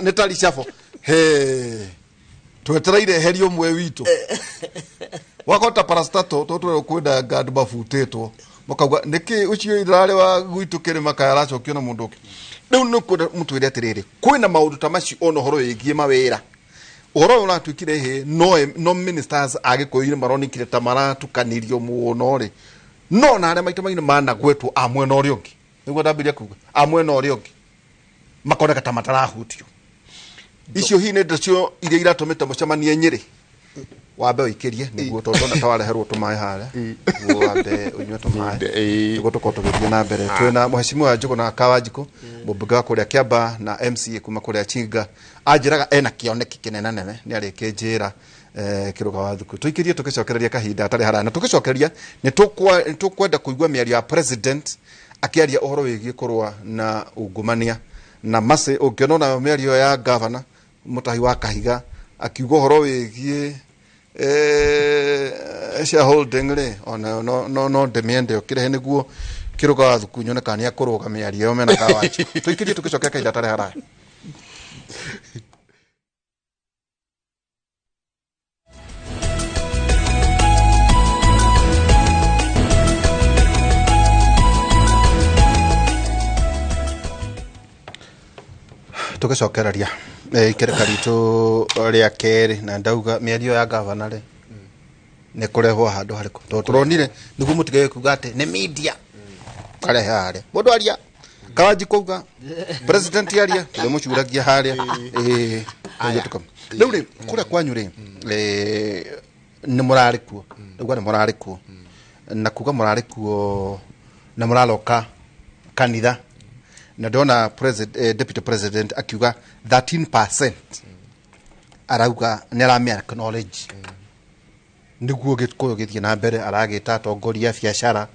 nĩ ta reshuffle. He, twetereire heri ũmwe witũ. Wakorwo ta parastatal, tondũ tũrerwo kwĩna andũ mabutĩtwo. Makauga nĩkĩ ũcio ithara wa gwitũ kĩrĩma kaya aracokio na mũndũ ũngĩ. Rĩu nĩ kwenda mũtwĩre atĩrĩrĩ, kwĩna maũndũ ta macio ona ũhoro wĩgiĩ mawĩra. Ũhoro ũyũ ũratuĩkire hĩ, no ministers a Gĩkũyũ-inĩ maronekire ta maratukanirio mũno rĩ. No na arĩa maita maingĩ managwetwo a mwena ũrĩa ũngĩ. Nĩguo ndambĩrĩria kuga, a mwena ũrĩa ũngĩ. Makoneka ta matarahutio. Icio hihi nĩ ndeto iria iratũmĩte mũcemanie Nyĩrĩ. Wambe ũikĩrie nĩguo tondũ ndona ta wareherwo tũmaĩ harĩa. Nĩguo wambe ũnyue tũmaĩ. Nĩguo tũkorwo tũgĩthiĩ na mbere. Twĩna Mheshimiwa Njũgũna Kawanjikũ, mũmbunge wa kũrĩa Kĩamba na MCA kuma kũrĩa Chinga. Anjĩraga ena kĩoneki kĩnene nene, nĩ arĩkĩnjĩra kĩrũga wa thuku. Tũikĩrie tũgĩcokereria kahinda hatarĩ haraya. Na tũgĩcokereria nĩ tũkwenda kũigua mĩario ya president akĩaria ũhoro wĩgiĩ kũrũa na ungumania. Na Mercy ũngĩona ona mĩario ya governor Mũtahi wa Kahiga akiuga ũhoro wĩgiĩ shareholding rĩ, ona no ndĩmĩende ũkĩrehe nĩguo kĩrũga wa thuku nyone kana nĩ akũrũga mĩario ĩyo mena Kawanjikũ. Tũikĩrie tũgĩcokeria kahinda hatarĩ haraya. Tũgĩcokereria ikereka ritũ rĩa kerĩ, na ndauga mĩario ya gavana rĩ nĩ kũrehwo handũ harĩkũ, tondũ tũronire nĩguo mũtige kuga atĩ nĩ media karehe harĩa mũndũ aria Kawanjikũ auga president aria tũrĩmũcuragia harĩa. Rĩu rĩ kũrĩa kwanyu rĩ nĩ mũrarĩ kuo, ndauga nĩ mũrarĩ kuo, na kuga mũrarĩ kuo na mũraroka kanitha, na ndona deputy president akiuga 13% arauga nĩ aramĩ acknowledge nĩguo Gĩkũyũ gĩthiĩ na mbere, aragĩta atongoria a biacara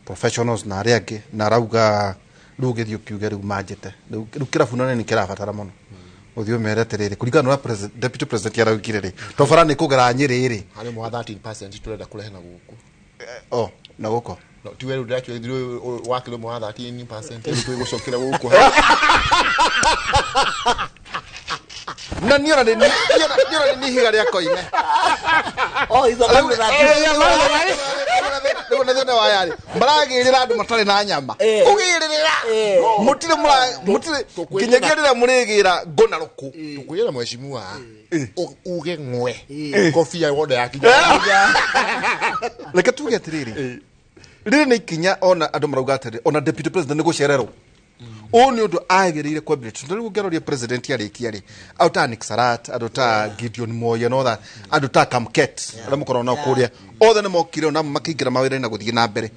professionals na arĩa angĩ, na arauga rĩu ũgĩthiĩ ũkiuge rĩu manjĩte rĩu kĩrabu nene nĩ kĩrabatara mũno ũthiĩ ũmere atĩrĩrĩ kũringana na ũrĩa deputy president araugire rĩ to bara nĩ kũgera Nyĩrĩ rĩ harĩ mwa 13% tũrenda kũrehe na gũkũ o na gũkũ no tiwe rĩu ndĩrakiũria wakĩrĩ mwa 13% rĩu twĩgũcokera gũkũ na niona nĩ ihiga rĩa koine Oh, itho rĩu nĩ thĩna wa yarĩ maragĩrĩra andũ matarĩ na nyama kũgĩrĩra mũtirĩ mũtirĩ nginyagia rĩrĩa mũrĩgĩra ngũ na rũkũ. Tukwĩra mheshimiwa uge ng'we kobia wothe yakinya. Reke tuge atĩrĩrĩ, rĩrĩ nĩ ikinya ona andũ marauga atĩrĩ ona deputy president nĩ gũcererwo ũũ nĩ ũndũ agĩrĩire kwambĩrĩria tondũ rĩu ũngĩaroria president arĩkia rĩ andũ ta Nick Sarat, andũ ta Gideon Moi and all that, andũ ta Kamket arĩa mũkoragwo nao kũrĩa othe nĩ mokire ona makĩingĩra mawĩra-inĩ na gũthiĩ na mbere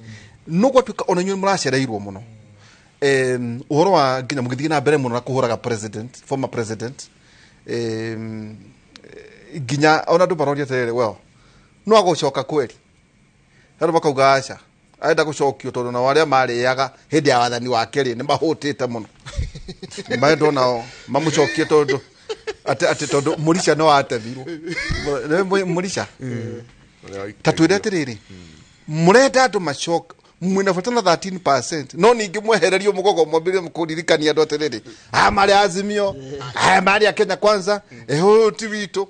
no gwatuĩka ona inyuĩ mũracereirwo mũno. Ũhoro wa nginya mũgĩthiĩ na mbere mũno na kũhũraga president, former president, nginya ona andũ maroria atĩrĩrĩ, well, no agũcoka kweri, andũ makauga aca arenda gũcokio tondũ nao arĩa marĩaga hĩndĩ ya wathani wake rĩ nĩ mahũtĩte mũno, marendwo nao mamũcokie tondũ atĩ tondũ Mũrica no atemirwo. Mũrica, ta twĩre atĩrĩrĩ, mũrenda andũ macoke mwĩna bata na 13% no ningĩ mwehererio mũgogo mwambĩrĩrie kũririkania andũ atĩrĩrĩ, aya marĩ Azimio, aya marĩ a Kenya Kwanza, ũyũ ti witũ.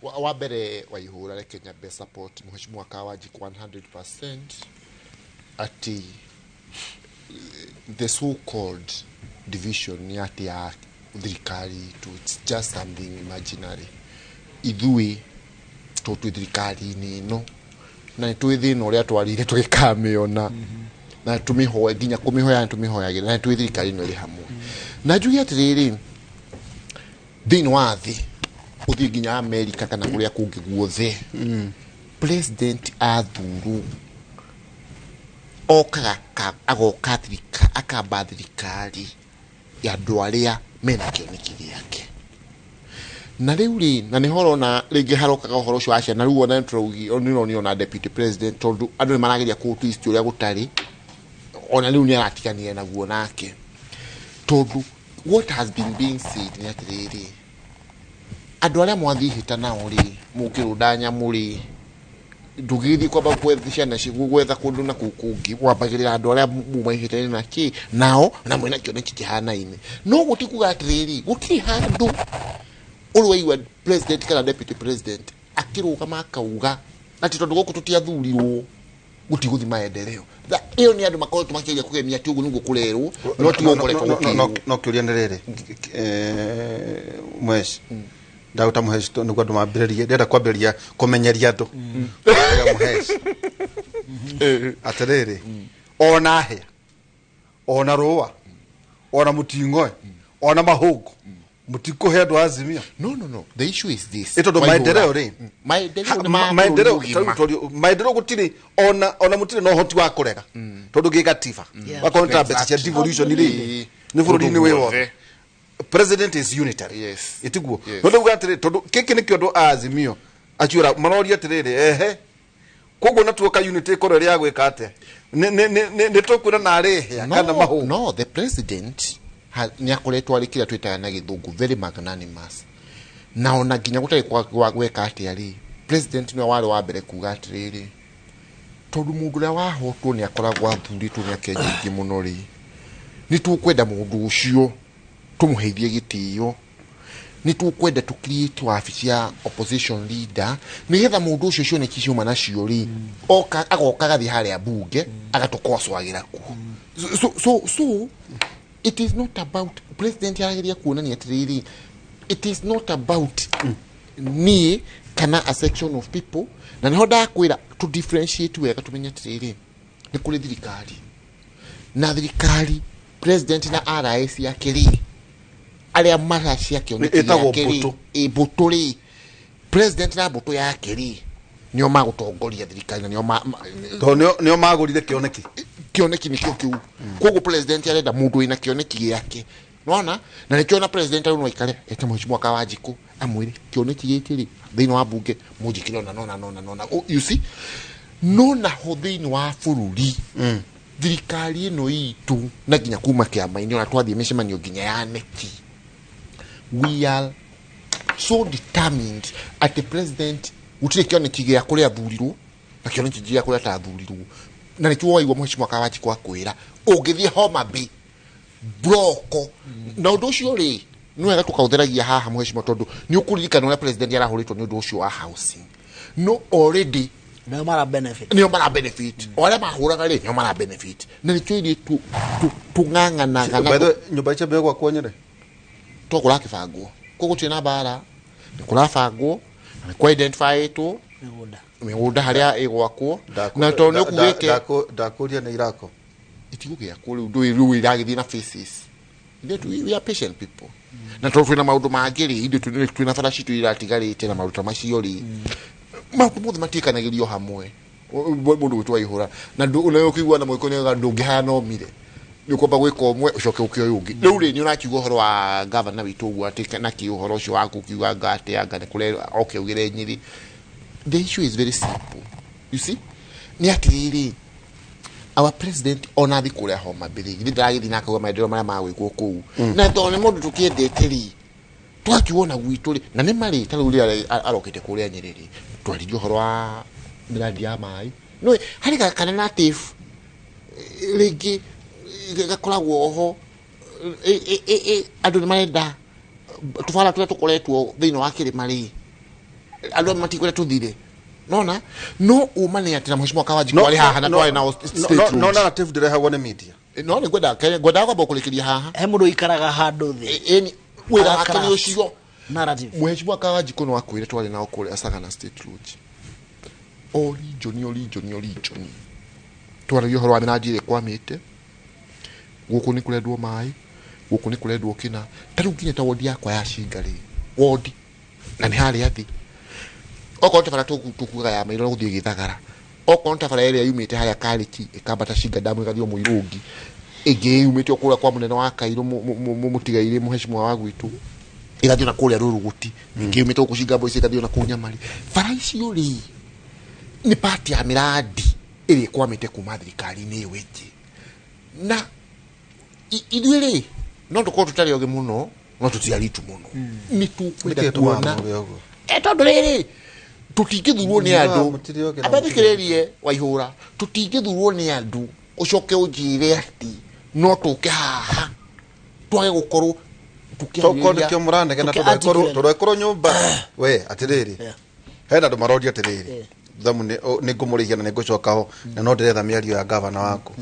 Wa mbere Waihũra, reke nyambe support mheshimiwa Kawanjiku 100% atĩ the so called division nĩ atĩ ya thirikari itũ, it's just something imaginary. Ithuĩ to twĩ thirikari-inĩ ĩno na nĩ twĩ thĩna ũrĩa twarire tũgĩkamĩona na tũmĩhoe nginya kũmĩhoya nĩ tũmĩhoyagĩra na nĩ twĩ thirikari ĩno ĩrĩ hamwe. Na njuge atĩrĩrĩ, thĩinĩ wa thĩ ũthiĩ nginya Amerika kana kũrĩa kũngĩ guothe, president athurwo okaga agoka akamba thirikari ya andũ arĩa mena kĩoneki gĩake. Na rĩu rĩ, na nĩho ũrona rĩngĩ harokaga ũhoro ũcio wa ciana. Rĩu ona nĩũronio ona deputy president tondũ andũ nĩ marageria kũ twist ũrĩa gũtarĩ, ona rĩu nĩ aratiganire naguo nake, tondũ what has been being said nĩ atĩrĩrĩ, andũ arĩa mwathiĩ hĩta nao rĩ, mũkĩrũnda nyamũ rĩ, ndũgĩthiĩ kwamba gwetha ciana gwetha kũndũ na kũu kũngĩ, wambagĩrĩra andũ arĩa muma ihĩta-inĩ na kĩ nao na mwĩna kĩoneki kĩhanaine. No gũti kuga atĩrĩrĩ, gũtirĩ handũ ũrĩ waigua president kana deputy president akĩrũgama akauga atĩ tondũ gũkũ tũtiathurirwo gũtigũthiĩ maendeleo. Ĩyo nĩ andũ makoretwo makĩgeria kũgemia atĩ ũguo nĩguo kũrerwo, no tiguo gũkoretwo gũkĩrwo. No kĩũria nĩ rĩrĩ, Mhesh, ndagũta Mũhesh nĩguo andũ mambĩrĩrie, ndĩrenda kwambĩrĩria kũmenyeria andũ. Mũhesh, atĩrĩrĩ, ona hĩa, ona rũa, ona mũting'oe, ona mahũngũ, mũtikũhe andũ a Azimio. No, the issue is this. Ĩ tondũ maendeleo rĩ, maendeleo nĩ ma maendeleo bũrũri mũgima. Maendeleo gũtirĩ ona mũtirĩ na ũhoti wa kũrega tondũ gĩgatiba wakorwo nĩ ta mbeca cia devolution rĩ nĩ bũrũri-inĩ wĩ wothe. President is unitary. Yes. Itiguo. Yes. No ndauga atĩrĩ, tondũ gĩkĩ nĩkĩo andũ a Azimio aciũra maroria atĩrĩrĩ, ehe, koguo na tuoka unity ĩkorwo ĩrĩ ya gwĩka atĩa? Nĩ tũkwĩra narĩ hĩa kana mahũngũ? No, the president nĩ akoretwo arĩ kĩrĩa twĩtaga na gĩthũngũ very magnanimous, na ona nginya gũtarĩ gweka atĩa rĩ, president nĩwe warĩ wa mbere kuga atĩrĩrĩ, tondũ mũndũ ũrĩa wahotwo nĩ akoragwo athurĩtwo nĩ Akenya aingĩ mũno rĩ, nĩ tũkwenda mũndũ ũcio tũmũheithie gĩtĩo, nĩ tũkwenda tũ create wabici ya opposition leader nĩgetha mũndũ ũcio cioneki ciuma nacio rĩ, oka agoka agathiĩ harĩa bunge agatũkocwagĩra kuo. So it is not about president arageria kuonania atĩrĩrĩ, it is not about niĩ kana a section of people. Na nĩho ndakwĩra to differentiate wega, tũmenye atĩrĩrĩ, nĩ kũrĩ thirikari na thirikari president na RS yake rĩ, arĩa maracia kĩoneki Ĩtagwo gĩake rĩ, mbũtũ. Ĩ, mbũtũ rĩ, president na mbũtũ yake rĩ, nĩo magũtongoria thirikari na nĩo tondũ nĩo magũrire kĩoneki. Kĩoneki nĩkĩo kĩu. Koguo president arenda mũndũ wĩna kĩoneki gĩake, nĩwona? Na nĩkĩo na president arĩ no aikare ete mheshimiwa Kawanjikũ amwĩre kĩoneki gĩkĩ rĩ thĩinĩ wa bunge mũnjĩkĩre ona nona nona nona. Oh, you see, no naho thĩinĩ wa bũrũri thirikari ĩno itũ na nginya kuma kĩama-inĩ ona twathiĩ mĩcemanio nginya ya neki, we are so determined at the president gũtirĩ kĩoneki gĩa kũrĩa athurirwo na kĩoneki gĩa kũrĩa atathurirwo. Na nĩkĩo waigua mheshimiwa Kawanjikũ akwĩra ũngĩthiĩ Homa Bay broko na ũndũ ũcio rĩ nĩ wega tũkaũtheragia haha mheshimiwa, tondũ nĩ ũkũririkana ũrĩa president arahũrĩtwo nĩ ũndũ ũcio wa housing. No already nĩo mara benefit. Nĩo mara benefit. O arĩa mahũraga rĩ, nĩo mara benefit. Na nĩkĩo ithuĩ tũng'ang'anaga. By the way, nyũmba icio gwakwo Nyĩrĩ to kũrakĩbangwo koguo gũtirĩ na mbara, nĩ kũrabangwo na nĩ kwa-identifyĩtwo mĩgũnda mĩgũnda harĩa ĩgwakwo, na tondũ nĩ ũkuĩte ndakũria nĩ irako itigũgĩakwo rĩu, ndũĩ rĩu iragĩthiĩ na faces. Ithuĩ we are patient people, na tondũ twĩna maũndũ mangĩ rĩ, ithuĩ twĩna bara citũ iratigarĩte na maũndũ ta macio rĩ, maũndũ mothe matiĩkanagĩrio hamwe. Mũndũ gwĩtwo Waihũra na ũkĩigua na mwĩko nĩauga ndũngĩhaya no mire, nĩ ũkwamba gwĩka ũmwe ũcoke ũke ũyũ ũngĩ. Rĩu rĩ, nĩ ũrakiuga ũhoro wa gavana witũ ũguo atĩ nakĩ ũhoro ũcio waku ũkiuga anga atĩ anga nĩ kũre oke augĩre Nyĩrĩ. The issue is very simple, you see, nĩ atĩrĩrĩ, our president ona athi kũrĩa Homa Bay rĩ, githĩ ndaragĩthiĩ na akauga maendeleo marĩa magwĩkwo kũu, na tondũ nĩ mũndũ tũkĩendete rĩ, twakiuona gwitũ rĩ, na nĩ marĩ ta rĩu rĩrĩa arokĩte kũrĩa Nyĩrĩ rĩ, twaririe ũhoro wa mĩradi ya maĩ, no harĩ gakana na TIF rĩngĩ gakoragwo oho, andũ nĩ marenda tũbara tũrĩa tũkoretwo thĩinĩ wa kĩrĩma rĩ, andũ amwe matikwenda tũthire, nona no uma nĩ atĩ na mheshimiwa Kawanjikũ arĩ haha na twarĩ na state no roads. Narrative ndĩrehagwo nĩ media. No nĩ ngwendaga kwamba kũrĩkĩria haha. He mũndũ ũikaraga handũ thĩ. Ĩni wĩra wake nĩ ũcio. Narrative. Mheshimiwa Kawanjikũ nĩ wakwĩre twarĩ nao kũrĩa Sagana State Lodge, o region, o region, o region, twaragia ũhoro wa mĩradi ĩrĩa ĩkwamĩte gũkũ, nĩ kũrendwo maĩ gũkũ, nĩ kũrendwo kĩna, ta rĩu nginya ta wodi yakwa ya Cinga rĩ, wodi na nĩ harĩa thĩ, okorwo ta bara tũkuaga ya mairo gũthiĩ Gĩthagara, okorwo ta bara ĩrĩa yumĩte harĩa Karĩki ĩkambata Cinga damu ĩgathiĩ o Mũirũngi, ĩngĩ yumĩte o kũrĩa kwa mũnene wa Kairũ mũtigairĩ mũheshimiwa wa gwitũ ĩgathiĩ na kũrĩa Rũrũgũti, ĩngĩ yumĩte gũkũ Cinga Boys ĩgathiĩ na kũu Nyamari. Bara icio rĩ, nĩ part ya mĩradi ĩrĩa ĩkwamĩte kuma thirikari-inĩ ĩyo ĩngĩ, na ithuĩ rĩ, no tũkorwo tũtarĩ ogĩ mũno, no tũtiaritu mũno, nĩ tũkwenda Nĩkĩĩ tũmaga kuona mũgĩ ũguo? Tondũ rĩrĩ, tũtingĩthurwo nĩ andũ Mũtirĩ ogĩ na abathikĩrĩrie Waihũra, tũtingĩthurwo nĩ andũ ũcoke ũnjĩre atĩ no tũke haha twage gũkorwo tokorwo nĩkĩo mũranegena, tondũ angĩkorwo nyũmba we atĩrĩrĩ, hena andũ maroria atĩrĩrĩ, thamu nĩ ngũmũrĩhia na nĩ ngũcoka ho, na no ndĩretha mĩario ya gavana waku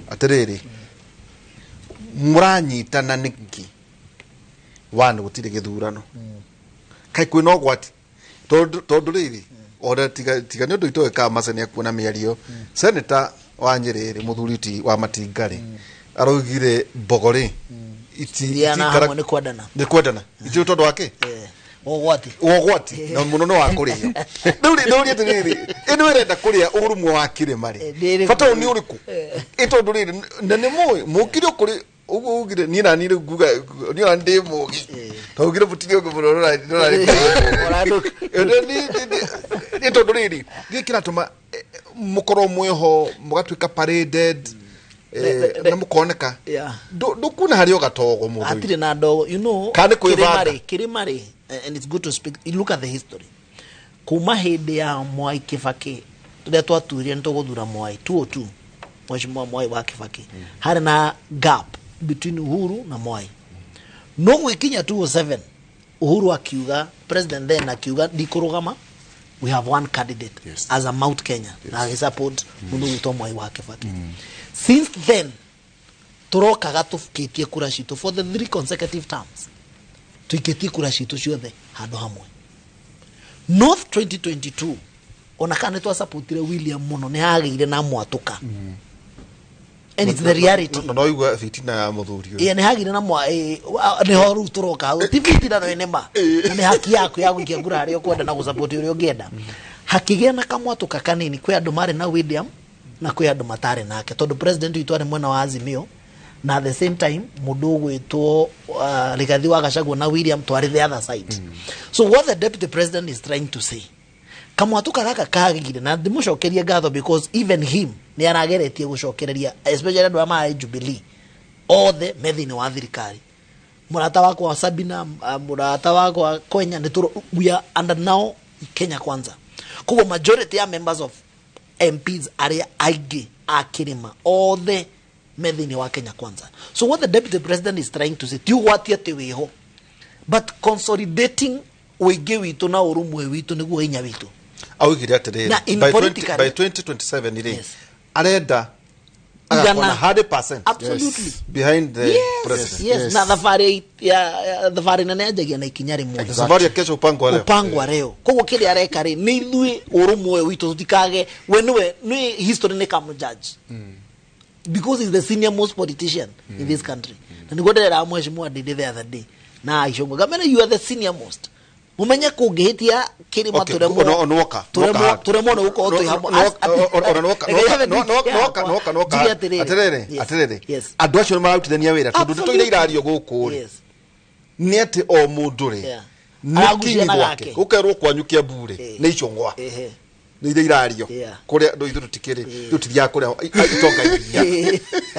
atĩrĩrĩ, mũranyitana nĩkĩ? One, gũtirĩ gĩthurano, kaĩ kwĩna ũgwati? Tondũ rĩrĩ, ona tiga nĩ ũndũ itoĩ kana Macha nĩ akuona mĩario, seneta wa Nyĩrĩ rĩ, mũthuri ti wa Matinga rĩ, araugire mbogo rĩ Ithianaga hamwe nĩ kwendana. Nĩ kwendana itiũ tondũ wake ũgwati ũgwati na mũno nĩ wa kũrĩo. Rĩu rĩ, rĩu atĩrĩrĩ, ĩno ĩrenda kũrĩa ũrũmwe wa kĩrĩma rĩ, bata ũyũ nĩ ũrĩkũ? Ĩ tondũ rĩrĩ, na nĩ mũĩ mũkire kũrĩ ũguo ugire niĩ nani rĩu nguga niĩ ona ndĩ mũgĩ, tondũ ugire mũtige ũguo mũno rũrarĩ nĩ tondũ rĩrĩ, gĩkĩ kĩratũma mũkorwo mwĩho mũgatuĩka paraded na mũkoneka ndũkuona harĩ o gatogo mũndũ hatirĩ na ndogo, you know. Kana nĩ kwĩbanga? Kĩrĩma rĩ, kĩrĩma rĩ, and it's good to speak, you look at the history kuma hĩndĩ ya Mwai Kibaki, rĩrĩa twatuire nĩ tũgũthura Mwai 202, Mheshimiwa Mwai wa Kibaki, harĩ na gap between Uhuru na Mwai, no gwĩkinya 207 Uhuru akiuga, president then akiuga ndikũrũgama, we have one candidate, yes, as a Mount Kenya, yes, na agĩsupport mũndũ gwĩtwo Mwai wa Kibaki. Since then tũrokaga tũbukĩtie kura citũ for the three consecutive terms, tũikĩtie kura citũ ciothe handũ hamwe. North 2022, ona kana nĩ twasupportire William mũno, nĩ hagĩire na mwatũka, and it's the reality. No igua fitina ya mũthuri ũyũ. Ĩĩ, nĩ hagĩire na mwa nĩho rĩu tũroka hau, ti fitina, no nĩ ma, na nĩ haki yaku ya gũikia kura harĩa ũkwenda na gũsupport ũrĩa ũngĩenda. Hakĩgĩa na kamwatũka kanini, kwĩ andũ marĩ na William na kwĩ andũ matarĩ nake, tondũ president witũ arĩ mwena wa Azimio, na at the same time mũndũ ũgwĩtwo Rigathi wa Gachagua na William twarĩ the other side. So what the deputy president is trying to say, kamwatũka gaka kagire, na ndĩmũcokerie ngatho because even him nĩ arageretie gũcokereria, especially andũ arĩa marĩ Jubilee othe me thĩinĩ wa thirikari, mũrata wakwa Sabina, mũrata wakwa Kwenya, nĩ tũro we are under now Kenya Kwanza. Koguo majority ya members of MPs arĩa aingĩ a kĩrĩma othe me thĩinĩ wa Kenya Kwanza. So what the deputy president is trying to say, ti ũgwati atĩ wĩho, but consolidating Ũingĩ witũ na ũrũmwe witũ nĩguo hinya witũ. Augire atĩrĩrĩ, Na in by 20 politically- by 2027 rĩ, arenda agakona 100% Absolutely. behind the Yes, president. yes. Na thabarĩ ya thabarĩ nene yanjagia na ikinya rĩmwe. Safari ya kesho upangwa leo. Upangwa leo. Koguo kĩrĩa areka rĩ, nĩ ithuĩ ũrũmwe ũyũ witũ tũtikage we nĩwe nĩ history nĩ kamũjudge because he's the senior most politician in this country. Na nĩguo ndĩrera mheshimiwa Ndindi the other day na Icũng'wa ngamera, you are the senior most, mumenye kũngĩhĩtia kĩrĩma Okay, tũremwo onoka, tũremwo nĩ gũkorwo twĩ hamwe. Noka. Njuge atĩrĩrĩ. Atĩrĩrĩ, Yes. atĩrĩrĩ, Yes. andũ acio nĩ mararutithania wĩra tondũ ndeto iria Absolutely. irario gũkũ rĩ, Yes. nĩ atĩ o mũndũ rĩ, Yeah. nĩ Aragucia kinyi na gwake gake. gũkerwo kwanyu Kiambu rĩ, nĩ icũng'wa nĩ iria irario kũrĩa andũ ithuĩ tũtikĩrĩ tũtithiaga kũrĩa itonga iria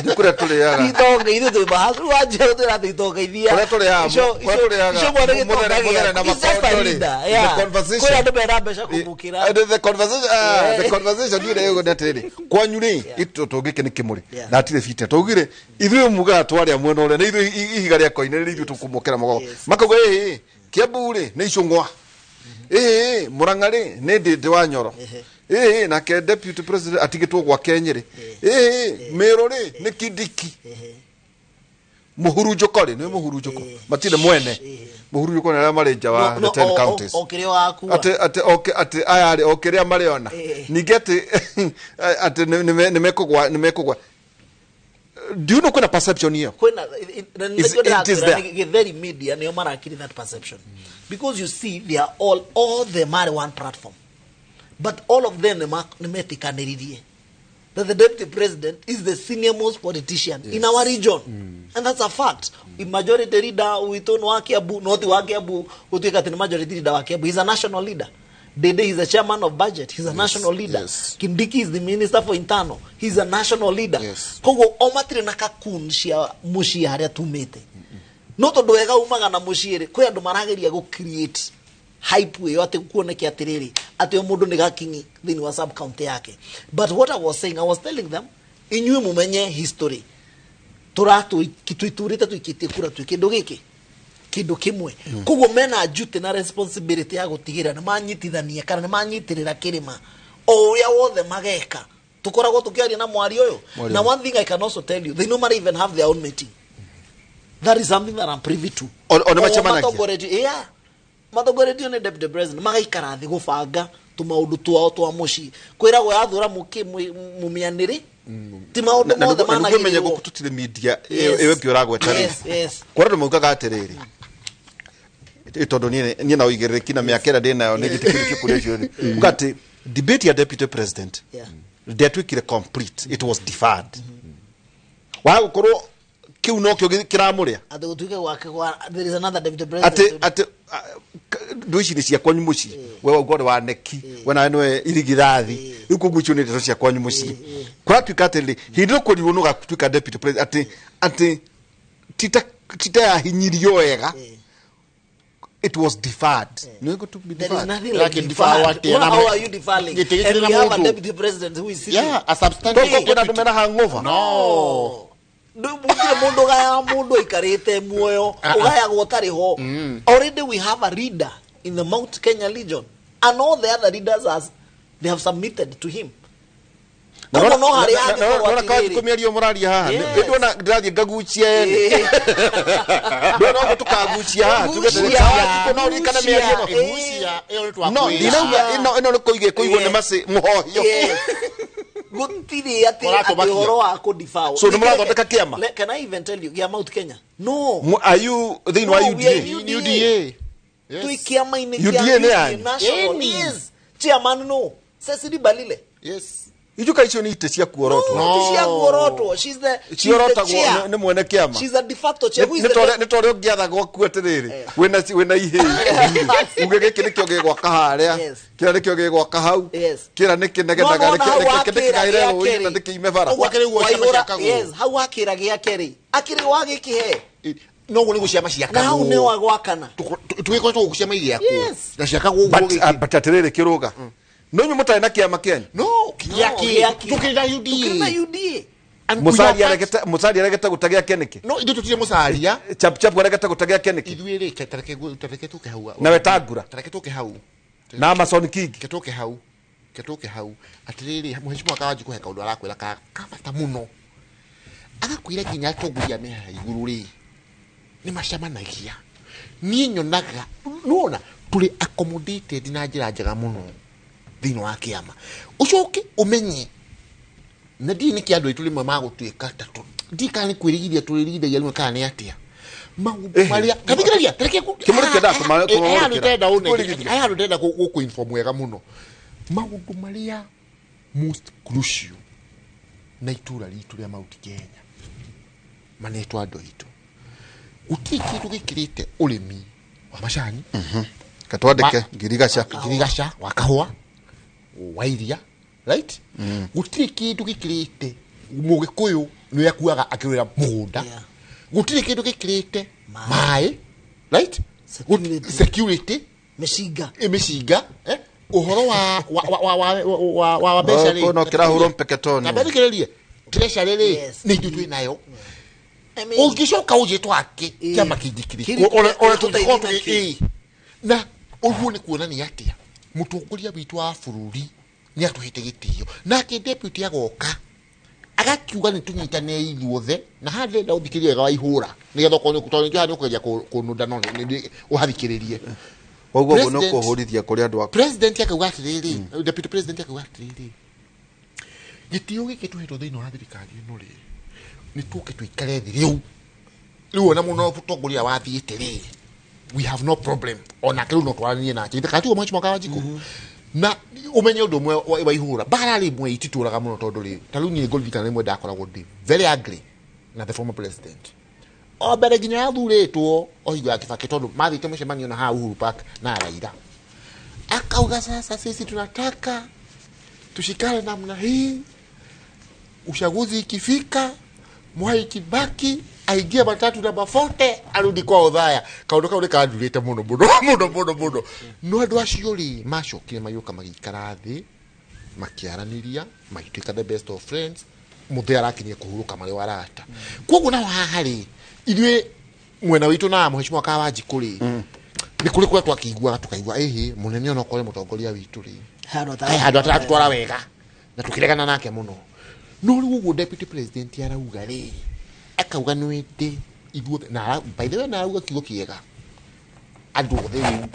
nĩ kũrĩa tũrĩaga. Itonga ithuĩ twĩ mahacu wanjia twĩra atĩ itonga ithia Kũrĩa tũrĩaga Icio- kũrĩa tũrĩaga icio mwene gĩtonga mũthere na gĩaku. It's just a makondo rĩ, leader, the yeah. conversation. Kwĩ andũ mena mbeca kũmũkĩra. The conversation, the conversation ndire yugo nĩ atĩrĩrĩ, kwanyu rĩ, itũ tũngĩke nĩ kĩmũrĩ Yeah. na hatirĩ bita tũugire ithuĩ mugaga twarĩa mwena ũrĩa nĩ ithuĩ ihiga rĩa koine nĩ ithuĩ tũkũmũkĩra mũgogo makauga ĩĩ Kiambu rĩ nĩ icũng'wa, ĩĩ Mũrang'a rĩ nĩ Ndĩndĩ wa Nyoro, ĩĩ nake deputy president atigĩtwo gwake Nyĩrĩ, ĩĩ Mĩrũ rĩ nĩ Kindiki, mũhurunjũko rĩ nĩ mũhurunjũko matirĩ mwene mũhurunjũko nĩ arĩa marĩ nja wa No, no, the 10 o- o- counties o kĩrĩa ũgakua. atĩ atĩ oke atĩ aya rĩ o kĩrĩa marĩona ningĩ atĩ atĩ nĩ mekũgwa. Do you know kwĩna perception ĩyo? Kwĩna na nĩkĩo It is ndĩrakwĩra there. nĩ gĩtheri media nĩo marakiri that perception, because you see they are all them are one platform, but all of them nĩ metĩkanĩririe that the deputy president is the senior most politician in our region, and that's a fact. Majority leader witũ nĩ wa Kiambu, no ti wa Kiambu gũtuĩka atĩ nĩ majority leader wa Kiambu. He's a national leader. Dede is the chairman of budget. He's a national leader. Kindiki is the minister for internal. He's a national leader. Koguo o matirĩ na kakun cia mũciĩ harĩa tumĩte, no tondũ wega umaga na mũciĩ rĩ, kwĩ andũ marageria gũ create hype ĩyo atĩ kuoneke atĩrĩrĩ atĩ o mũndũ nĩ gakinyi thĩinĩ wa sub county yake. But what I was saying, I was telling them, inyuĩ mũmenye history tũratũiturĩte tũikĩtie kura twĩ kĩndũ gĩkĩ kĩndũ kĩmwe. Koguo mena duty na responsibility ya gũtigĩrĩra nĩ manyitithania kana nĩ manyitĩrĩra kĩrĩma o ũrĩa wothe mageka. Tũkoragwo tũkĩaria na mwari ũyũ. Mwaria Na ũyũ. one thing I can also tell you, they normally even have their own meeting. That is something that I'm privy to. O nĩ O macemanagia? matongoretio, yeah, matongoretio nĩ deputy president, magaikara thĩ gũbanga tũmaũndũ twao twa mũciĩ. Kwĩragwo yathũra mũkĩ mũmĩanĩrĩ ti maũndũ Na mothe nĩguo menye managĩrĩrwo. gũkũ tũtirĩ media Yes. ĩyo ĩngĩ ũragweta rĩ, Yes. kwa andũ maugaga atĩrĩrĩ, tondũ niĩ na ũigĩrĩrĩki na mĩaka ĩrĩa ndĩ nayo nĩ njĩtĩkĩrĩtio kũrĩ acio rĩ, uga atĩ debate ya deputy president ndĩatuĩkire complete, it was deferred, waga gũkorwo kĩu nokĩo kĩramũrĩa. Atĩ gũtuĩke gwake kwa there is another deputy president. Atĩ ndũ ici nĩ cia kwanyu mũciĩ, we wauga ũrĩ wa neki, we nawe nĩwe irigithathi, rĩu koguo icio nĩ ndeto cia kwanyu mũciĩ. Kũratuĩka atĩrĩrĩ, hĩndĩ ĩyo kwerirwo nĩ ũgatuĩka deputy president atĩ tita yahinyirio wega, it was deferred. Nĩ to be There is deferred. nothing like deferred. Well, how are you deferring? And we have a deputy president who is sitting. Yeah, a substantive Toko kwĩna andũ mena hangover. No. Gũtirĩ mũndũ ũgayaga mũndũ aikarĩte muoyo. Ah, ah. Ũgayagwo ũtarĩ ho. Already we have a leader in the Mount Kenya region, and all the other leaders as they have submitted to him. Koguo no harĩa angĩkorwo nona atĩrĩrĩ. kawajikå mä ario må raria haha Yes. nä ndona ndärathiä ngagucia ene ndona å gå tå kagucia haha tuge Gucia, Kawajikũ no ririkane mä ario Gucia, ĩyo nĩ ĩno no twakwĩra. ndinauga ĩno nĩ kũigä kũigwo nĩ macĩ mũhohio. Yes. Gũtirĩ atĩ Ũratũmakia. ũhoro wa kũdefer. So nĩ mũrathondeka kĩama? Can I even tell you gĩa Mount Kenya? No. Are you thĩinĩ wa No, we are UDA? in UDA. Yes. Twĩ kĩama-inĩ UDA kĩa nĩ yanyu? National. Ĩni. Yes. Chairman no. Cecily Balile. Yes. Ijuka icio nĩ itĩ cia kuorotwo. No, ti cia kuorotwo. She's the she's the Ciorotagwo chair. nĩ mwene kĩama. She's a de facto chair. Who is nä the ta å rä a å ngä gwaku atä rä rä wä na ihä uge gä kä nä kä o gä gwaka harä a Yes. kä ra nä kä o gä gwaka hau Yes. kä ra nä kä No, no, na hau negenaga nä kä wakĩra gaä re gĩake rå na rĩ. nä kä ime bara. Ũguo Gwake rĩu guo ciama waihũra- ciakagwo. Yes, hau wakĩra gĩake rĩ akĩrĩ wagĩkĩhe Noguo nĩguo ciama na hau ciakagwo. nĩ wa gwakana. Tũgĩkoretwo gũkũ ciama igĩakwo. Yes. Na ciakagwo ũguo gĩkĩ. but atä rä rä kä rå ga no inyuä må tarä na kä ama kĩanyu. No, gĩakĩ. gĩakĩ. Tũkĩrĩ na Tũkĩrĩ na UDA. UDA. Musalia aregete, Musalia aregete gũte gĩake nĩkĩ? No ithuĩ tũtirĩ Musalia. Chap chap aregete gũte gĩake nĩkĩ? Ithuĩ rĩ, tareke tũke hau. Na Wetangula. Tareke tũke hau. Na Amason Kingi. Ke hau. Ke hau. Atĩrĩrĩ, mheshimiwa Kawanjikũ he kaũndũ arakwĩra ka bata mũno. Agakwĩra nginya atongoria me haha igũrũ rĩ, nĩ macemanagia. Niĩ nyonaga, nĩwona, tũrĩ accommodated na njĩra njega mũno thĩinĩ wa kĩama. Ũcoke ũmenye, na ndiũĩ nĩkĩ andũ aitũ rĩmwe magũtuĩka ta ndiũĩ kana nĩ kwĩrigithia tũrĩrigithagia rĩmwe kana nĩ atĩa. Maũndũ marĩa, tathikĩrĩria, tareke Kĩmũrĩke ndenda kũmamũrĩkĩra. He handũ ndĩrenda gũkũ-inform wega mũno. Maũndũ marĩa most crucial na itũra ritũ rĩa Mount Kenya manetwo andũ aitũ, gũtirĩ kĩndũ gĩkĩrĩte ũrĩmi wa macani. Katwandĩke ngirigaca. Ngirigaca wa kahũa, wa iria, right? Gũtirĩ kĩndũ gĩkĩrĩte mũgĩkũyũ nĩ akuaga akĩrĩra mũgũnda. Gũtirĩ kĩndũ gĩkĩrĩte maĩ, right? Security, mĩcinga, mĩcinga, ũhoro wa mbeca rĩ, no kĩrahũrwo mpeketoni. Na thikĩrĩrie, treasury rĩ, nĩ ithuĩ twĩ nayo. Ũngĩcoka ũnjĩtwo akĩ kĩama kĩngĩ kĩrĩkũ, ona tũngĩkorwo tũgĩ na ũguo nĩ kuonania atĩa mũtongoria witũ wa bũrũri nĩ atũhete gĩtĩo. Nake deputy agoka agakiuga nĩ tũnyitane ithuothe, na haha ndĩrenda ũthikĩrĩrie wega wa ihũra nĩgetha okorwo tondũ nĩnjũĩ haha nĩ ũkũgeria kũnũnda, no ũhathikĩrĩrie. Koguo ũguo nĩ ũkũhũrithia kũrĩ andũ aku. President akauga atĩrĩrĩ, deputy president akauga atĩrĩrĩ, gĩtĩo gĩkĩ tũhetwo thĩinĩ wa thirikari ĩno rĩ, nĩ tũke tũikare thĩ rĩu. Rĩu ona mũno mũtongoria wathiĩte rĩ, we have no problem. Onake rĩu no twaranĩrie nake. Kana tiguo mheshimiwa Kawanjikũ? Na ũmenye ũndũ ũmwe wa ihũra, mbara rĩmwe ititũraga mũno tondũ rĩ, ta rĩu niĩ ngũririkana rĩmwe ndakoragwo ndĩ very angry na the former president. O mbere nginya athurĩtwo o hingo ya Kibaki, tondũ mathiĩte mũcemanio na haha Uhuru Park na Raila. Akauga sasa sisi tunataka tushikane namna hii, uchaguzi ikifika Mwai Kibaki aingie matatu namba 40 arudi kwa Othaya. Kaũndũ kau nĩ kandurĩte mũno mũno mũno mũno mũno. No andũ acio rĩ, macokire magĩũka magĩikara thĩ, makĩaranĩria, magĩtuĩka the best of friends. Mũthee arakinyia kũhurũka marĩ o arata. Koguo naho haha rĩ, ithuĩ mwena witũ na mheshimiwa Kawanjikũ rĩ, nĩ kũrĩ kũrĩa twakĩiguaga tũkaigua ĩhĩ mũnene onokorwo nĩ mũtongoria witũ rĩ, handũ ataratwara wega, na tũkĩregana nake mũno. No rĩu ũguo deputy president arauga rĩ, akauga nĩ wende ithuothe, na by the way na arauga kiugo kĩega, andũ othe rĩu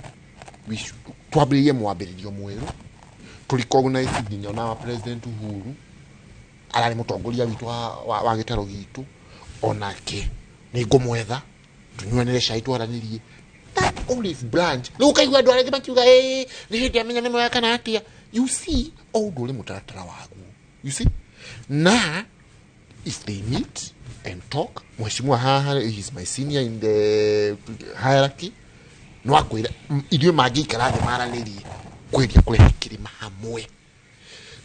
twambĩrĩrie mwambĩrĩrio mwerũ, tũ recognize nginya ona president Uhuru ararĩ mũtongoria witũ wa gĩtaro gitũ, onake nĩ ngũmwetha tũnyuanĩre cai twaranĩrie. That olive branch rĩu ũkaigua andũ arĩa angĩ makiuga ĩĩ nĩ hĩndĩ amenya nĩ mwega kana atĩa. You see, o ũndũ ũrĩ mũtaratara waguo, you see. Na if they meet and talk, mheshimiwa haha, he is my senior in the hierarchy, no akwĩra ithuĩ mangĩikara thĩ maranĩrie kwĩria kũrehe kĩrĩma hamwe,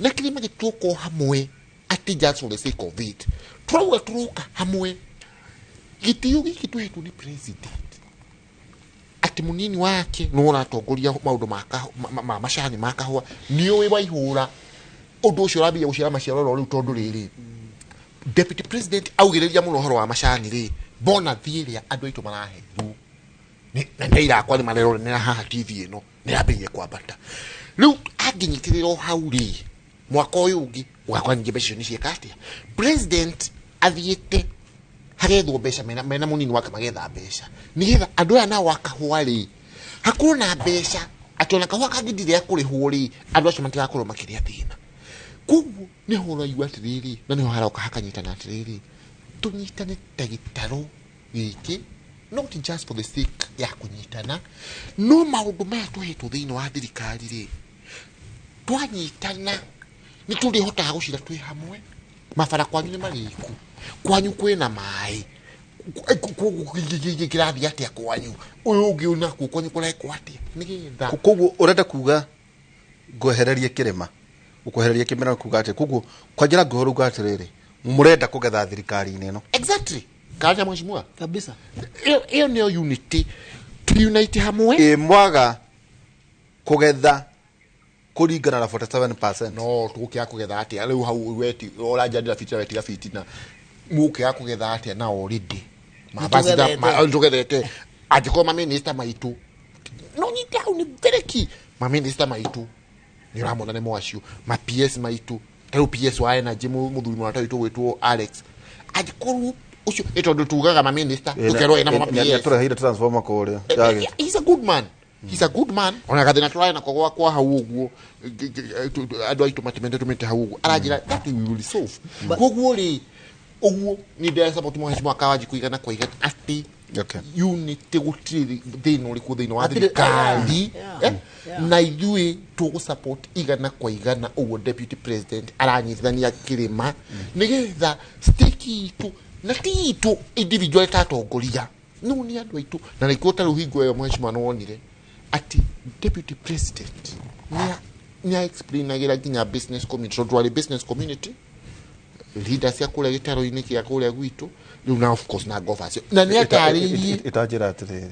na kĩrĩma gĩtuoka hamwe atĩ just for the sake of it tũrauga tũroka hamwe. Gĩtĩo gĩkĩ tũhetwo nĩ president atĩ mũnini wake nĩ ũratongoria maũndũ ma macani ma kahũa, nĩ ũĩ wa ihũra ũndũ ũcio ũrambia gũciara maciaro rĩu, tondũ rĩrĩ deputy president augĩrĩria mũno ũhoro wa macani rĩ, bona thiĩ ĩrĩa andũ aitũ maraheirwo na nĩ irakwa nĩ mareronera haha TV ĩno nĩ yambĩrĩirie kwambata. Rĩu angĩnyitĩrĩra o hau rĩ, mwaka ũyũ ũngĩ ũgakora ningĩ mbeca icio nĩ cieka atĩa. President athiĩte hagethwo mbeca mena mũnini wake magetha mbeca nĩgetha andũ aya nao a kahũa rĩ hakorwo na mbeca, atĩ ona kahũa kangĩthira kũrĩhwo rĩ, andũ acio matigakorwo makĩrĩa thĩna. Koguo nĩho ũraigua atĩrĩrĩ, na nĩho haroka hakanyitana atĩrĩrĩ, tũnyitane ta gĩtarũ gĩkĩ, not just for the sake ya kũnyitana, no maũndũ maya tũhetwo thĩinĩ wa thirikari rĩ, twanyitana nĩ tũrĩhotaga gũcira twĩ hamwe. Mabara kwanyu nĩ marĩku, kwanyu kwĩna maĩ, kĩrathiĩ atĩa kwanyu, ũyũ ũngĩ onakuo kwanyu kũrekwo atĩa, nĩgetha. Koguo ũrenda kuga ngwehererie kĩrĩma, ũkwehereria kĩmera kuga atĩa? Koguo kwa njĩra nguhĩ ũrauga atĩrĩrĩ, mũrenda kũgetha thirikari-inĩ ĩno. Exactly. Kana mheshimiwa kabisa. Ĩyo nĩyo unity, tũ unite hamwe. Ĩ mwaga kũgetha Kũringana na 47%. No tũgũkĩaga kũgetha atĩa rĩu hau weti ũranjandĩra fitina wetiga fitina mũkĩaga kũgetha atĩa na already Nĩtũgethete. tũgethete angĩkorwo maminista maitũ no nyite hau nĩ very key maminista maitũ nĩ ũramona nĩ mwacio ma PS maitũ ta rĩu PS wa energy mũthuri mũrata witũ gwĩtwo Alex angĩkorwo ũcio nĩ tondũ tugaga maminista tũkerwo ena ma PS Tũreheire transformer kũrĩa. He's a good man, he's a good man. Ona gathina tũrarĩ nako gwakwa hau ũguo andũ aitũ matimende tũmĩte hau ũguo aranjĩra that we will solve. Koguo rĩ ũguo ni ndĩra support mheshimiwa Kawanji kũigana kwa igana atĩ unity gũtirĩ thĩna ũrĩkũ thĩinĩ wa Hatirĩ- thirikari Yeah, eh? Na ithuĩ tũgũ support igana kwa igana ũguo deputy president aranyitithania kĩrĩma nĩgetha stake itũ na ti itũ individual ta atongoria no nĩ andũ aitũ na nĩkĩo ta rĩu hingo ĩyo mheshimiwa nĩwonire atĩ deputy president nĩ explainagĩra nginya business community tondũ arĩ business community leaders cia kũrĩa gĩtaro-inĩ kĩa kũrĩa gwitũ rĩu na of course na ngova acio na nĩ atarĩirie. Itanjĩra atĩrĩrĩ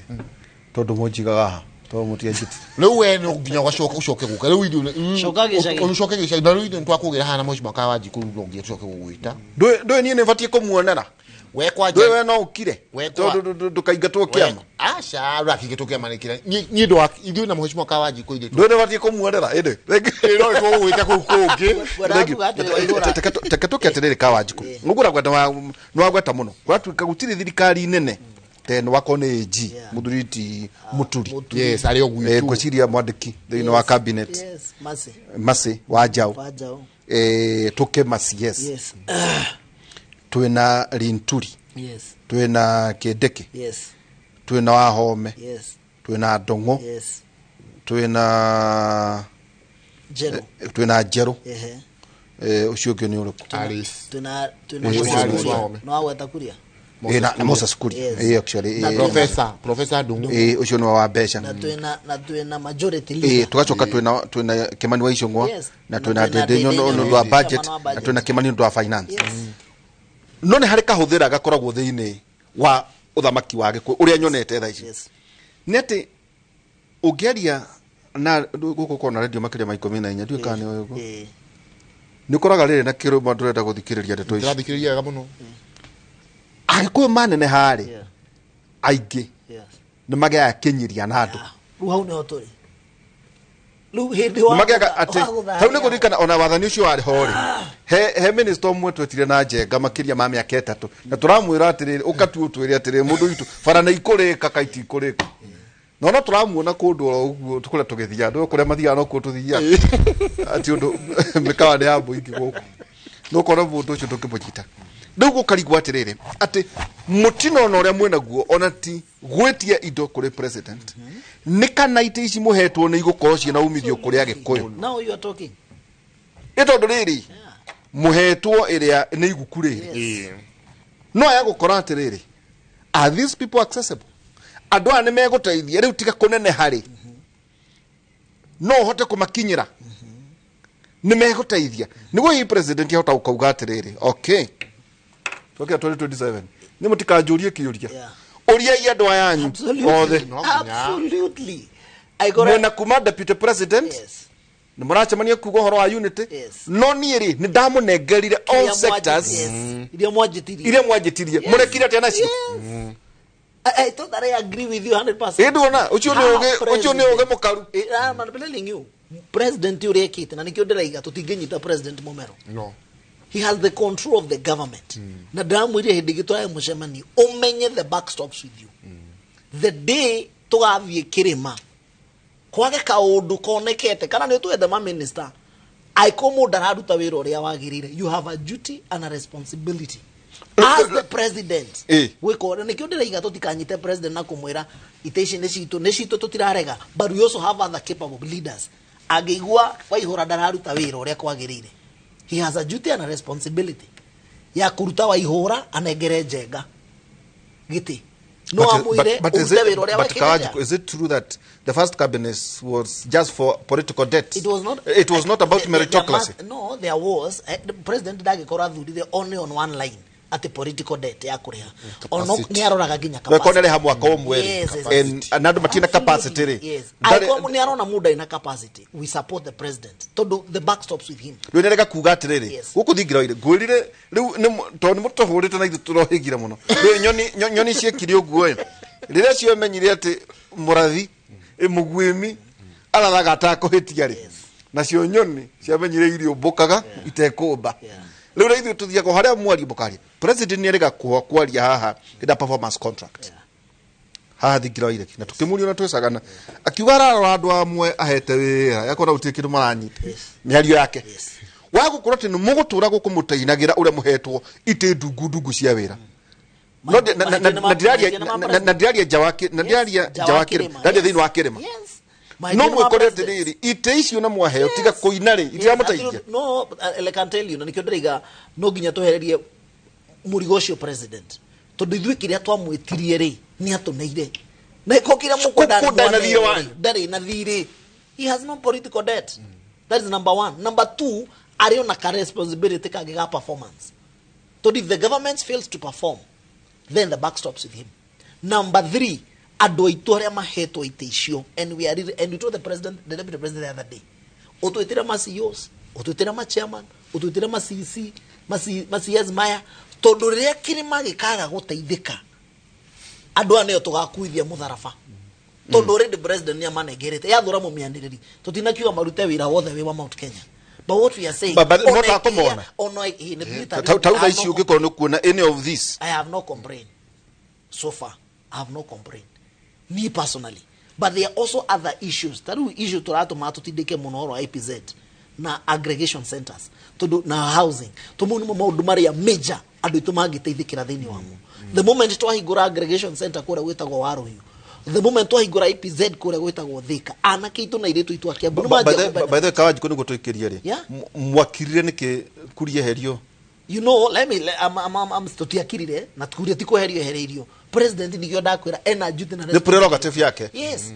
tondũ mũnjigaga haha tondũ mũtianjĩtire. Rĩu we no nginya ũgacoka ũcoke gũka rĩu ithuĩ Coka gĩcagi. ũcoke gĩcagi na rĩu ithuĩ nĩtwakũgĩra haha na mheshimiwa Kawanji kũu no nginya tũcoke gũgwĩta. Ndũĩ niĩ nĩ batiĩ kũmuonera. We kwanja Ndũĩ we no ũkire We kwa- tondũ ndũkaingatwo kĩama. Aca ũrakĩingatwo kĩama nĩ kĩrĩa niĩ ndwa ithuĩ na mheshimiwa Kawanji kũ ithuĩ Ndũĩ nĩ batiĩ kũmuonera ĩndĩ no tũgũgwĩta kũu kũngĩ. Werakuga atĩrĩ Waihũra. Teke tũke atĩrĩrĩ Kawanjikũ ũguo ũragweta nĩ wagweta mũno kũratuĩka gũtirĩ thirikari nene ta ĩno wakorwo nĩ AG mũthuri ti Mũturi. Yes, arĩ o gwitũ. Ngwĩciria mwandĩki thĩinĩ wa cabinet. Yes, Mercy. Mercy wa Njaũ. Wa Njaũ. Tũke Mercy, yes. Yes. Twĩna Linturi. Yes. Twĩna Kĩndĩkĩ. Yes. Twĩna Wahome. Yes. Twĩna Ndong'o. Yes. Twĩna Njerũ. Twĩna Njerũ. Ehe. Ũcio ũngĩ nĩ ũrĩkũ? Twĩna Eh, Moses Alice Kuria. Wahome. Nĩ wagweta Kuria? Na Moses Kuria. Yes. Actually, Na Professor Ndung'u. Ũcio nĩwe wa mbeca. Na twĩna majority leader. Tugacoka twĩna Kimani wa Ichung'wa Yes. na Na twĩna twĩna Ndindi Ndindi Nyoro nĩ Nyoro, ũndũ wa budget chairman wa na budget. twĩna Kimani nĩ ũndũ wa finance. No nĩ harĩ kahũthĩra gakoragwo thĩinĩ wa ũthamaki wa Gĩkũyũ ũrĩa nyonete thaa ici nĩ atĩ ũngĩaria na gũkũ kona radio makĩria ma 14 ndiũĩ kana nĩ ũguo nĩ ũkoraga rĩrĩ na kĩrũma ndũrenda gũthikĩrĩria ndeto ici. Ndĩrathikĩrĩria wega mũno. Agĩkũyũ maneneha rĩ aingĩ nĩ magĩaga kĩnyiria na andũ. Rĩu hau nĩho tũrĩ. Rĩu hĩndĩ Nĩ magĩaga atĩ hau nĩ kũririkana ona wathani ũcio warĩ ho rĩ he minister ũmwe twetire na njenga makĩria ma mĩaka 3 na tũramwĩra atĩrĩrĩ ũka tu ũtwĩre atĩrĩrĩ mũndũ witũ bara nĩ ikũrĩka ka itikũrĩka no tũramuona kũndũ oro ũguo kũrĩa tũgĩthiaga ndũĩ kũrĩa mathiaga no kuo tũthiaga atĩ ũndũ mĩkawa nĩ ya mũingĩ gũkũ no ũkona mũndũ ũcio ndũngĩmũnyita rĩu gũkarigwo atĩrĩrĩ atĩ mũtino ona ũrĩa mwĩnaguo ona ti gwĩtia indo kũrĩ president nĩ kana itĩ ici mũhetwo nĩ igũkorwo ciĩna umithio kũrĩ Agĩkũyũ. Now you are talking. Nĩ tondũ rĩrĩ mũhetwo ĩrĩa nĩ iguku rĩrĩ no aya gũkora atĩrĩrĩ are these people accessible andũ aya nĩ megũteithia rĩu tiga kũneneha rĩ no ũhote kũmakinyĩra nĩ megũteithia nĩguo hihi president ahota gũkauga atĩrĩrĩ okay twakĩra 2027 nĩ mũtikanjũrie kĩũria ũriai andũ aya anyu othe. Absolutely. Mwena kuma deputy president nĩ mũracemania kuga ũhoro wa unity no niĩ rĩ nĩ ndamũnengerire all sectors Iria mwanjĩtirie. Iria mwanjĩtirie mũrekire atĩa nacio? I totally agree with you 100%. Ĩ nduona ũcio nĩ ũgĩ ũcio nĩ ũgĩ mũkaru. I'm telling you. President ũrĩa ekĩte na nĩkĩo ndĩraiga tũtingĩnyita president mũmero. No. He has the control of the government. Na ndĩramwĩrire hĩndĩ ĩngĩ tũrarĩ mũcemanio ũmenye the back stops with you. The day tũgathiĩ kĩrĩma kwage kaũndũ konekete kana nĩ twethe ma minister angĩkorwo mũndũ araruta wĩra ũrĩa wagĩrĩire, you have a duty and a responsibility as the president gwĩka ũrĩa nĩkĩo ndĩraiga tũtikanyite president na kũmwĩra itĩ ici nĩ citũ nĩ citũ tũtirarega, but we also have other capable leaders. Angĩigua Waihũra ndararuta wĩra ũrĩa kwagĩrĩire, he has a duty and a responsibility ya kũruta Waihũra anengere Njenga gĩtĩ no amwĩre ũrute wĩra ũrĩa But wekĩte. Kawanjiku, is it true that the first cabinet was just for political debt? It was not. It was not about meritocracy. No, there was. The president ndangĩkorwo athurire only on one line. Atĩ political debt ya kũrĩha ono nĩ aroraga nginya Weko nĩ arĩha mwaka ũmwe rĩ. Yes. And na andũ matirĩ na capacity rĩ. Yes. Angĩkorwo nĩ arona mũndũ aina capacity, we support the president tondũ the buck stops with him. Rĩu nĩrega kuga atĩrĩrĩ, gũkũ thingira ire ngwĩrire rĩu tondũ nĩ mũtũhũrĩte na ithuĩ tũrohĩgire mũno. Rĩu nyoni ciekire ũguo ĩ, rĩrĩa ciomenyire atĩ mũrathi ĩ mũguĩmi arathaga atakũhĩtia rĩ, nacio nyoni ciamenyire iriũmbũkaga itekũmba. Rĩu na ithuĩ tũthiaga o harĩa mwaria mũkaria. President nĩ arega kwaria haha ĩna performance contract haha thingira wa ireki, na tukĩmũria na twĩcagana, akiuga ararora andũ amwe ahete wĩra yakona gũtirĩ kĩndũ maranyita mĩario yake wa gũkorwo atĩ nĩ mũgũtũra gũkũ mũtainagĩra ũrĩa mũhetwo itĩ ndungu ndungu cia wĩra. No na ndĩraria nja wa na ndĩraria nja wa kĩrĩma, ndaria thĩinĩ wa kĩrĩma, no mwĩkore atĩrĩrĩ, itĩ icio na mwaheo tiga kũina rĩ, itiramũteithia. No, I can tell you, na nikio ndĩraiga no nginya twehererie mũrigo ũcio president, tondũ ithuĩ kĩrĩa twamwĩtirie rĩ, nĩ atũneire na ĩko kĩrĩa mũkwenda. Kũ ndarĩ na thirĩ wanyu. Ndarĩ na thirĩ. He has no political debt. That is number one. Number two, arĩ ona ka responsibility kangĩ ga performance, tondũ if the government fails to perform, then the buck stops with him. Number three, andũ aitũ arĩa mahetwo itĩ icio, and we are really, and we told the president, the deputy president, the other day, ũtwĩtĩre ma CEOs, ũtwĩtĩre ma chairman, ũtwĩtĩre ma CEC, ma CS maya, tondũ rĩrĩa kĩrĩma gĩkaga gũteithĩka, andũ aya nĩo tũgakuithia mũtharaba, tondũ already president nĩ amanengerete yathũra mũmĩanĩrĩri. Tũtinakiuga marute wĩra wothe wĩ wa Mount Kenya, but what we are saying, But ona no takũmona. Ona ĩ, nĩ tũthiĩte. Ta thaa ici ũngĩkorwo nĩ kuona any of this? I have no complaint. So far, I have no complaint. Me personally. But there are also other issues. Taru issue tũratũma tũtindĩke mũno ũhoro wa IPZ na aggregation centers, tondũ na housing. Tondũ mau nĩmo maũndũ marĩa major andũ aitũ mangĩteithĩkĩra thĩinĩ wamo. The moment twahingũra aggregation center kũrĩa gwĩtagwo Waruhiu, the moment twahingũra IPZ kũrĩa gwĩtagwo Thika, anake aitũ na airĩtu aitũ a Kiambu nĩ By manjia the way, Kawanjikũ, nĩguo tũikĩrie rĩ, mwakirire nĩkĩ kurieherio? You know, let me let, I'm tutiakirire na tukuria ti kweherio ehereirio. President nĩkĩo ndakwĩra ena duty na Nĩ prerogative yake. Yes,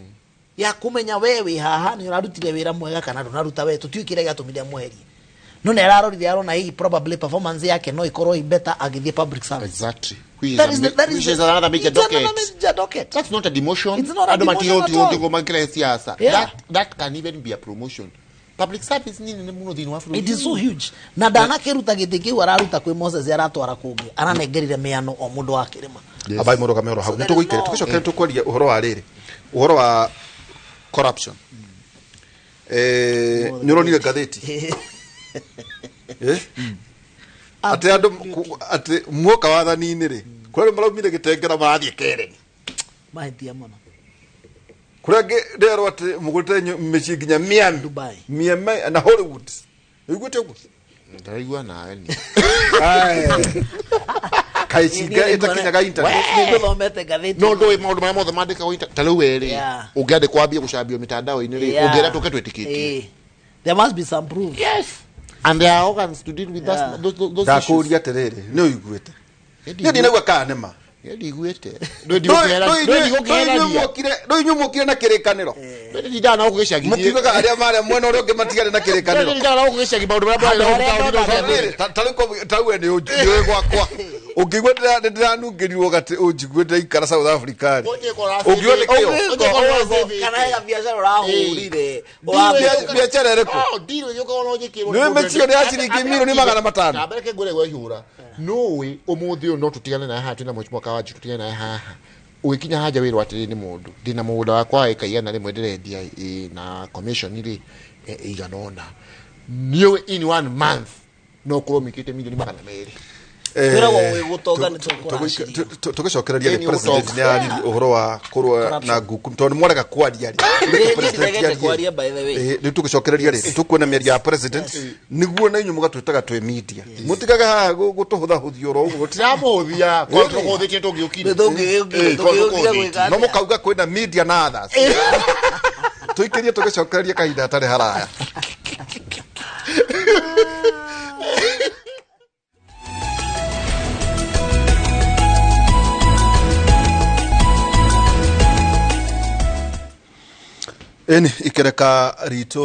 ya kumenya we wĩ haha nĩ ũrarutire wĩra mwega kana ndũnaruta. We tũtiũĩ kĩrĩa gĩatũmire amweherie, no nĩ ararorire arona hihi probably performance yake no ĩkorwo ĩ better agĩthiĩ public service. Exactly. Which is That a is that is which is another major It's another docket. major docket. That's not a demotion. It's not a Andũ demotion at all. matiroti makĩra siasa. That can even be a promotion. Public service nĩ nene mũno thĩinĩ wa bũrũri. It is so huge, na ndanakĩruta gĩtĩ kĩu araruta kwĩ Moses aratwara kũngĩ, aranengerire mĩano o mũndũ wa kĩrĩma. Abai mũrũgame oro hau, nĩ tũgũikĩra tũgĩcokere tũkwaria ũhoro wa rĩrĩ, ũhoro wa corruption. Nĩ ũronire ngathĩti atĩ andũ atĩ muoka wathani-inĩ rĩ, kũrĩa andũ maraumire gĩtengera marathiĩ Kereni. Mahĩtia mũno. Kũrĩa angĩ ndĩrerwo atĩ mũgũrĩte mĩciĩ nginya Miami. Dubai. Miami na Hollywood. Ũiguĩte ũguo? Ndĩraigua nawe ni. Kaĩ cinga ĩtakinyaga internet? Nĩngũthomete ngathĩti. No ndũĩ maũndũ marĩa mothe mandĩkagwo ta rĩu we rĩ, ũngĩandĩkwo wambie gũcambio mitandao-inĩ rĩ, ũngĩra tũke twĩtĩkĩtie? There must be some proof. Yes. And there are organs to deal with those issues. Ndakũria atĩrĩrĩ, nĩ ũiguĩte? Niĩ ndinaigua kana nĩ ma. Niĩ ndiguĩte. Rĩu inyuĩ muokire na kĩrĩkanĩro. Ndindaga na gũkũ gĩcagi. Mũkiugaga arĩa marĩa mwena ũrĩa ũngĩ matigane na kĩrĩkanĩro. Ndindaga na gũkũ gĩcagi maũndũ marĩa marĩa gũkũ taũni-inĩ. Ta rĩu ta we nĩ ũĩ gwakwa, ũngĩigua nĩ ndĩranungĩrirwo gatĩ ũnjigue ndĩraikara South Africa rĩ, ũngiuga nĩ kĩo. Kana hega biacara ũrahũrire. Biacara ĩrĩkũ? Nĩ mĩciĩ nĩ ya ciringi milioni 500. Ndambere ngwĩre gwehũra nũĩ ũmũthĩ ũyũ no tũtigane nawe haha, twĩna mheshimiwa Kawanji, tũtigane nawe haha, ũgĩkinya haja wĩrwo atĩrĩ, nĩ mũndũ ndĩna mũgũnda wakwa wa ĩka 100 ndĩrendia ĩ, na commission rĩ ĩigana ũna, nĩũĩ in one month no ũkorwo mĩkĩte milioni 200. Twĩragwo gwĩ gũtonga nĩ tũkũracĩrio. Tũgĩcokereria rĩ, Ĩni president ũtonga. nĩ araririe ũhoro wa kũrũa na nguku tondũ nĩ mwarega kwaria rĩ. Reke president Ndĩregete arie. kwaria, by the way. Rĩu tũgĩcokereria rĩ, tũkuona mĩario ya president nĩguo na inyuĩ mũgatwĩtaga twĩ media, mũtigaga haha gũtũhũthahũthia oro ũguo. Tiramũhũthia kwa tũkũhũthĩtie tũngĩũkire. Tũngĩũkire, tũngĩũkire gwĩka No mũkauga kwĩna media na others. Tũikĩrie tũgĩcokereria kahinda hatarĩ haraya. Ĩni ikereka ritũ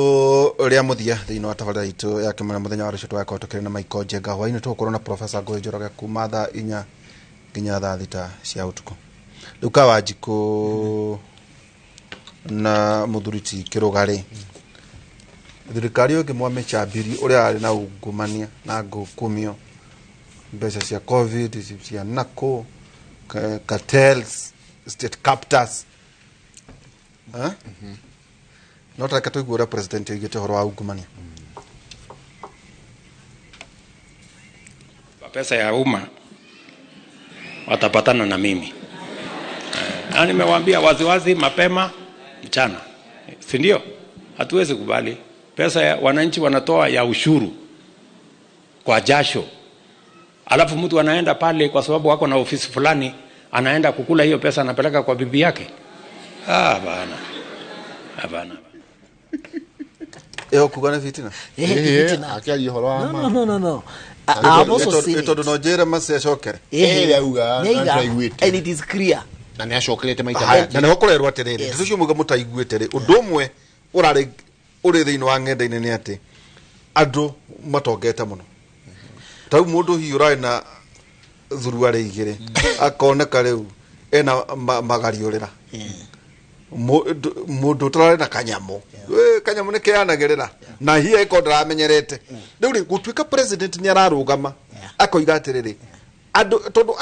rĩa mũthia thĩinĩ wa tabarĩra itũ ya kĩmera mũthenya wa rũciũ tũgakorwo tũkĩrĩ na Michael Njenga. Hwaĩ-inĩ tũgũkorwo na Professor Ngũĩ Njoroge kuma thaa 4 nginya thaa 6 cia ũtukũ. Rĩu Kawanjikũ na mũthuri ti Kĩrũgarĩ, thirikari ĩyo ĩngĩmwamĩcambiri ũrĩa arĩ na ungumania na ngukumio, mbeca cia COVID cia nako cartels, state captors. Eh? No tareke tũigue ũrĩa president oigĩte ũhoro wa ungumania. Pesa ya umma watapatana na mimi. Na nimewaambia waziwazi mapema mchana, si ndio? Hatuwezi kubali pesa ya wananchi wanatoa ya ushuru kwa jasho, alafu mtu anaenda pale kwa sababu wako na ofisi fulani, anaenda kukula hiyo pesa, anapeleka kwa bibi yake. Ah, bana, hapana. Ĩyo kuga nĩ fitina. Akĩaria ũhoro wa No, no, no, no. I've also seen it. Tondũ no njĩre maci acokere. Auga Nĩaiga, nĩaiguĩte. And it is clear. Na nĩ acokerete maita Haya, maingĩ. na nĩho kũrerwo atĩrĩrĩ, ndeto icio muga mũtaiguĩte rĩ, ũndũ ũmwe ũrarĩ ũrĩ thĩinĩ wa ng'enda-inĩ nĩ atĩ andũ matongete mũno. Ta rĩu mũndũ hihi ũrarĩ na thuruarĩ igĩrĩ akoneka rĩu ena magariũrĩra. Mũndũ ũtararĩ na kanyamũ, kanyamũ nĩ keanagĩrĩra na hihi angĩkorwo ndaramenyerete. Rĩu rĩ, gũtuĩka president nĩ ararũgama akoiga atĩrĩrĩ, andũ tondũ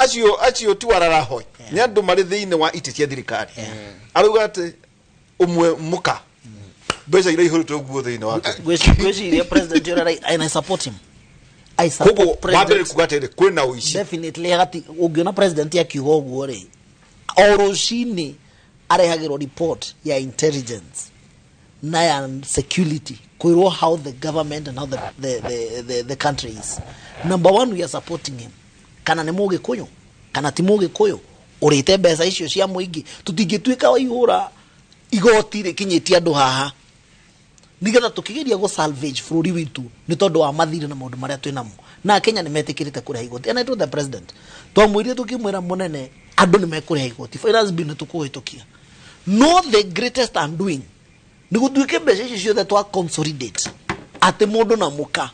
acio ti wararahoi, nĩ andũ marĩ thĩinĩ wa itĩ cia thirikari, arauga atĩ ũmwe mũka mbeca iria ihũrĩtwo ũguo thĩinĩ wake. Ngwĩciria president ũrĩa, and I support him. I support Koguo wambere president. kuga atĩrĩrĩ, kwĩna ũici. Definitely gati ũngĩona president akiuga ũguo rĩ, o rũcinĩ arehagĩrwo report ya intelligence na ya security, kwĩrwo how the government and how the country is. Number one, we are supporting him. Kana nĩ mũgĩkũyũ kana ti mũgĩkũyũ ũrĩte mbeca icio cia mũingĩ, tũtingĩtuĩka waihũra igoti rĩkinyĩtie andũ haha nigetha tukigeria gå salvage bũrũri witũ nĩ tondũ wa mathirĩ na maũndũ marĩa twĩ namo, na Kenya nĩ metĩkĩrĩte kũrĩha igoti. And I told the president, twamwĩrire tũkĩmwĩra mũnene, andũ nĩ mekũrĩha igoti, finance bill nĩ tũkũhĩtũkia, no the greatest undoing nĩ gũtuĩke mbeca icio ciothe twa consolidate atĩ mũndũ na mũka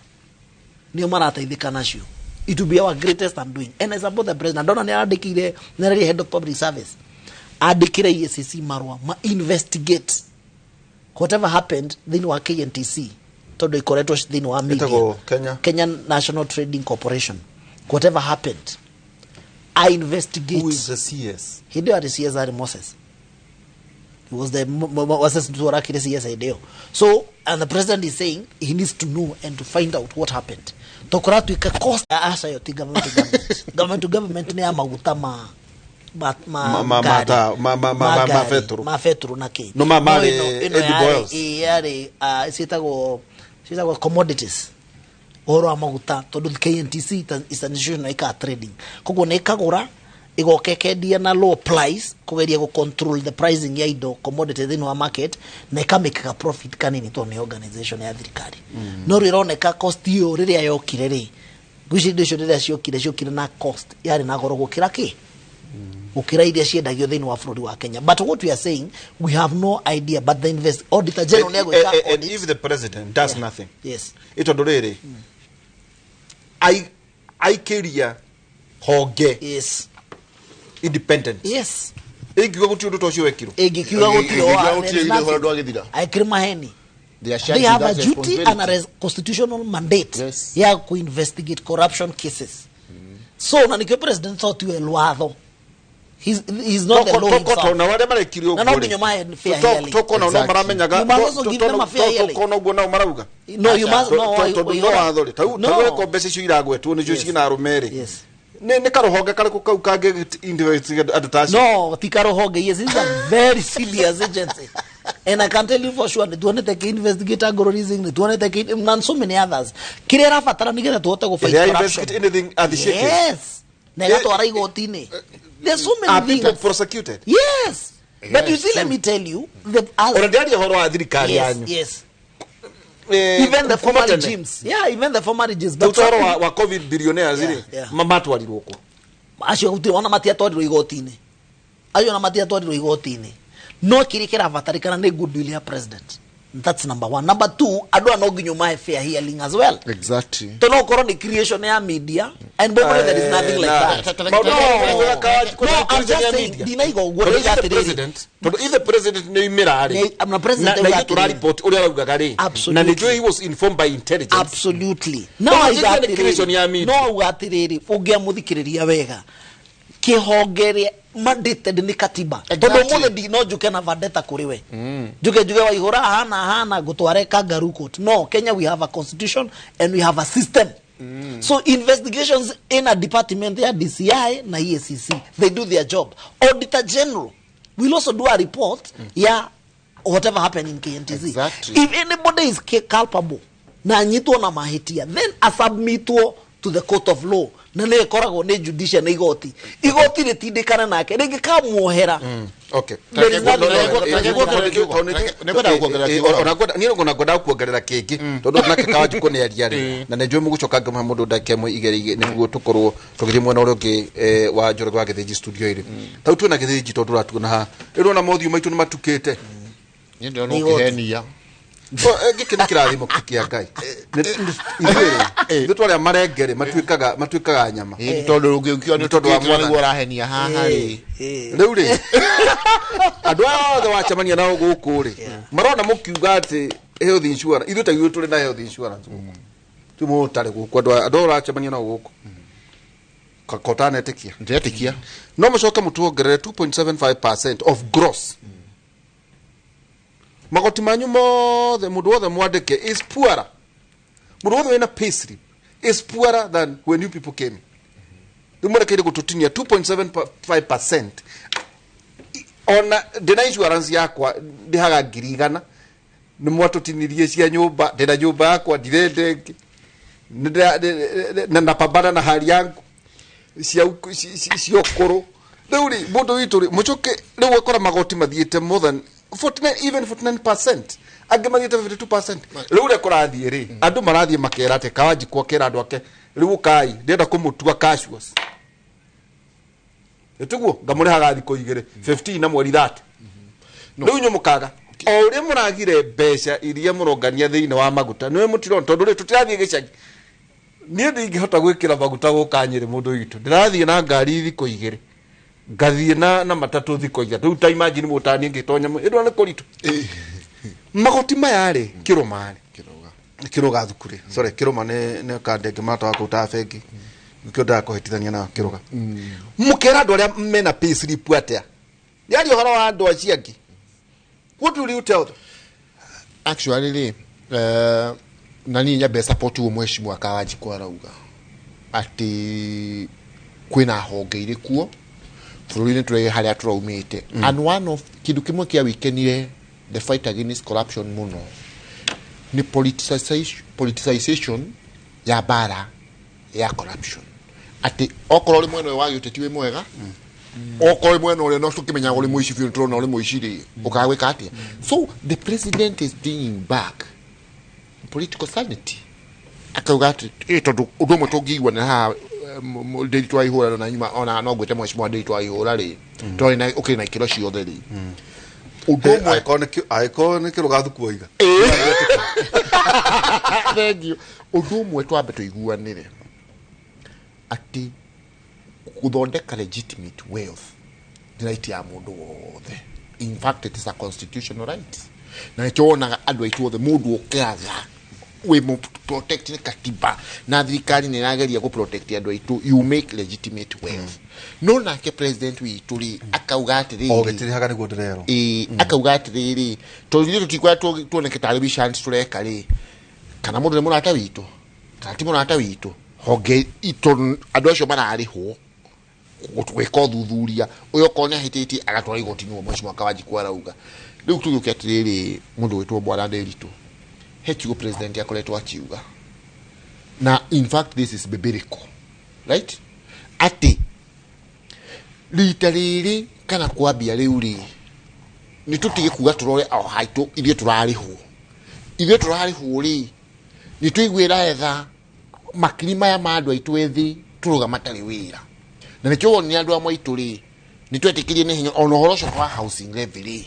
nĩo marateithĩka nacio. It will be our greatest undoing, and I support the president. Ndona nĩ arandĩkĩire, nĩ araria head of public service andĩkĩre EACC marũa ma investigate whatever happened thĩinĩ wa KNTC, tondũ ikoretwo thĩinĩ wa media. Ĩtagwo Kenya Kenya National Trading Corporation. Whatever happened, I investigate. Who is the CS? Hĩndĩ ĩyo arĩ CS arĩ Moses. He was the Moses Ntuarakire CS hĩndĩ ĩyo. So, and the president is saying he needs to know and to find out what happened. Tũkũratuĩka cost ya aca ĩyo ti government to government. Government to government nĩ ya maguta ma Ma ngari. ma ngari, betũrũ. Ma betũrũ na kĩ. No ma No marĩ ĩno edible yarĩ oils. ĩ, yarĩ ciĩtagwo commodities, ũhoro wa maguta, tondũ KNTC is an institution ĩkaga trading, koguo nĩ ĩkagũra ĩgoka ĩkendia na low price kũgeria gũ control the pricing ya indo commodity thĩinĩ wa market, na ĩkamĩkaga profit kanini tondũ nĩ organization ya thirikari. No rĩu ĩroneka cost ĩyo rĩrĩa yokire rĩ, ngwĩciria indo icio rĩrĩa ciokire na cost yarĩ na goro gũkĩra kĩ, gũkĩra iria ciendagio thĩinĩ wa bũrũri wa Kenya. But what we are saying, we have no idea, but the invest auditor general nĩ egwĩka And if the president does nothing, ĩ tondũ rĩrĩ aikĩria honge independent, ĩngiuga gũtirĩ ũndũ ta ũcio wekirwo. Ĩngĩkiuga gũtirĩ there is nothing. Aikĩrĩ maheni. They are They charged have a with that duty and a responsibility. Constitutional mandate ya ku-investigate corruption cases. So na nikio president thought iwe lwatho. He's not the law himself. Tokona arĩa marekire Na no nginya mahe fair hearing. Tokona no maramenyaga. You must also give them a fair hearing. Tokona ũguo nao marauga. No, you must- no, Tondũ no watho rĩ, No. tau weko mbeca icio iragwetwo nĩcio cina arũme rĩ, nĩ karũhonge karĩkũ kau kangĩ investigate andũ ta acio? No, ti karũhonge. Yes, this is a very serious agency. And I can tell you for sure, nĩtuonete kĩ investigate algorithm, nĩtuonete kĩ and so many others. Kĩrĩa ĩrabatara nĩgetha tũhote gũ fight They corruption. investigate anything at the shaking? Yes. Na ĩgatwara igoti-inĩ. There's so many Are people things. prosecuted? Yes. But you see, let me tell you, the Ona ndiaria ũhoro wa thirikari yanyu. Yes. Even the Kuma former tene. regimes. Yeah, even the former regimes. Rĩu ta ũhoro wa COVID billionaires rĩ, matwarirwo kũ? Acio gũtirĩ ona matiatwarirwo igoti-inĩ, acio ona matiatwarirwo igoti-inĩ. No kĩrĩa kĩrabatarĩkana nĩ goodwill ya president. That's number one. Number two, andũ aya no nginya ũmahe fair hearing as well. Exactly. To no ũkorwo nĩ creation ya media and probably there is nothing like that. No, no, I'm just saying, ndinaiga ũguo, ndaiga atĩrĩrĩ. Tondũ if the president nĩ oimĩra rĩ, na president na auga ithuĩ tũra atĩrĩrĩ. report ũrĩa araugaga rĩ, na Absolutely. nĩ njũĩ he was informed by intelligence. Absolutely. No Tondũ auga njĩra nĩ creation ya atĩrĩrĩ, media. no auga atĩrĩrĩ, ũngĩamũthikĩrĩria wega, kĩhonge rĩa mandated nĩ katiba, tondũ ũmũthĩ no njuke na vendetta kũrĩ we, njuke njuge Waihũra hana hana ngũtware kangaroo court. No, Kenya we have a constitution and we have a system. So investigations in a department ya DCI na EACC, they do their job. Auditor General will also do a report ya whatever happened in KNTC. Exactly. If anybody is culpable na anyitwo na mahĩtia, then asubmitwo to the court of law, na nĩ ĩkoragwo nĩ judicial, nĩ igoti, igoti rĩtindĩkane nake rĩngĩ kamuohera. Okay. There is nothing like Niĩ ngona ngwendaga kuongerera kĩngĩ tondũ nake Kawanjikũ nĩ aria rĩ, na nĩ njũĩ mũgũcoka ngĩmũhe mũndũ ndagĩka ĩmwe igĩrĩ igĩrĩ nĩguo tũkorwo tũgĩthiĩ mwena ũrĩa ũngĩ wa Njoroge wa Gĩthĩnji studio ĩrĩ. Tau twĩna Gĩthĩnji tondũ ũratuona haha rĩu ũrona mothiũ maitũ nĩ matukĩte. Niĩ ndĩrona ũkĩhenia. Gĩkĩ nĩ kĩrathimo kĩa Ngai. Ithuĩ rĩ, ithuĩ twarĩa marenge rĩ, matuĩkaga nyama. Ĩĩ, tondũ ũngĩũkia Nĩ tondũ wa nĩ nĩguo Mwathani. ũrahenia haha rĩ. Rĩu rĩ, andũ aya othe wacemania nao gũkũ rĩ, marona mũkiuga atĩ health insurance, ithuĩ ta ithuĩ tũrĩ na health insurance gũkũ, ti mũtarĩ gũkũ, andũ aya ũracemania nao gũkũ kotanetĩkia. Ndetĩkia. No mũcoke mũtuongerere 2.75% of gross magoti manyu mothe. Mũndũ wothe mwandĩke is poorer, mũndũ wothe wĩna payslip is poorer than when you people came. Rĩu mũrekeire gũtũtinia 2.75%. Ona ndĩna insurance yakwa ndĩhaga 100,000, nĩ mwatũtinirie cia nyũmba. Ndĩna nyũmba yakwa, ndirenda ĩngĩ. Na napambana na hali yangu cia cia ũkũrũ. Rĩu rĩ, mũndũ witũ rĩ, mũcoke rĩu ũgakora magoti mathiĩte more than 49, even 49%, angĩ mathiĩte 52%. Rĩu ũrĩa kũrathiĩ rĩ, andũ marathiĩ makera atĩ Kawanjikũ akera andũ ake rĩu ũkai ndĩrenda kũmũtua cashless, ĩtiguo ngamũrĩhaga thikũ igĩrĩ 15 na mweri 30. Rĩu inyuĩ mũkaga o ũrĩa mũragire mbeca iria mũrongania thĩinĩ wa maguta nĩwe mũtirona, tondũ rĩ tũtirathiĩ gĩcagi. Niĩ ndingĩhota gwĩkĩra maguta gũka Nyĩrĩ, mũndũ witũ. Ndĩrathiĩ na ngari thikũ igĩrĩ, ngathiĩ na matatũ thikũ ithatũ. Rĩu ta imagine mũtaniĩ ngĩtonya ĩndũ nĩ kũritũ. Magoti maya rĩ, kĩrũma rĩ, kĩrũga thukuru, sorry, kĩrũma nĩ kandenge mata wa kũu ta bengi, nĩkĩo ndakũhĩtithania na kĩrũga. Mũkera andũ arĩa mena payslip atĩa? Nĩaria ũhoro wa andũ acio angĩ, what will you tell them? Actually rĩ, na niĩ nyambe support ũguo mheshimiwa Kawanjikũ arauga atĩ kwĩna honge irĩ kuo bũrũri-inĩ, tũrĩ harĩa tũraumĩte, and one of kĩndũ kĩmwe kĩa wikenire the fight against corruption mũno nĩ politicization ya bara ya corruption, atĩ okorwo ũrĩ mwena ũyũ wa gĩũteti wĩ mwega, okorwo ũrĩ mwena ũrĩa no tũkĩmenyaga ũrĩ mũici biũ, nĩtũrona ũrĩ mũici rĩ, ũkaga gwĩka atĩa? So the president is bringing back political sanity, akauga atĩ tondũ ũndũ ũmwe tũngĩiguana haha, Ndĩritũ wa Ihũra na nyuma ona no ngwĩte mheshimiwa Ndĩritũ wa Ihũra rĩ, tondũ na ũkĩrĩ na ikĩro ciothe rĩ, ũndũ ũmwe Angĩkorwo nĩ kĩrũga thuku oiga. Thank you. Ũndũ ũmwe twambe tũiguanĩre atĩ gũthondeka legitimate wealth nĩ right ya mũndũ wothe. In fact, it is a constitutional right, na nĩkĩo wonaga andũ aitũ othe, mũndũ ũkĩraga wĩ mũ protect nĩ katiba, na thirikari nĩ ĩrageria gũ protect andũ aitũ. You make legitimate wealth. No nake president witũ rĩ, akauga atĩrĩrĩ, O gĩtirĩhaga nĩguo ndĩrerwo. Ĩĩ, akauga atĩrĩrĩ, tondũ ithuĩ tũtikwenda tuoneke tarĩ wicans tũreka rĩ, kana mũndũ nĩ mũrata witũ kana ti mũrata witũ, honge itũ andũ acio mararĩhwo gwĩka ũthuthuria ũyũ, okorwo nĩ ahĩtĩtie agatwara igoti-inĩ, ũguo mheshimiwa Kawanjikũ arauga. Rĩu tũgĩũke atĩrĩrĩ, mũndũ wĩtwo Bwana Ndĩritũ, he kiugo president akoretwo akiuga, na in fact this is biblical, right, atĩ rita rĩrĩ kana kwambia rĩu rĩ, nĩ tũtige kuga tũrore o haitũ ithuĩ tũrarĩhwo, ithuĩ tũrarĩhwo rĩ, nĩ tũiguĩra tha makiri maya ma andũ aitũ ethĩ tũrauga matarĩ wĩra. Na nĩkĩo wonire andũ amwe aitũ rĩ, nĩ twetĩkirie nĩ hinya ona ũhoro ũcio wa housing levy rĩ.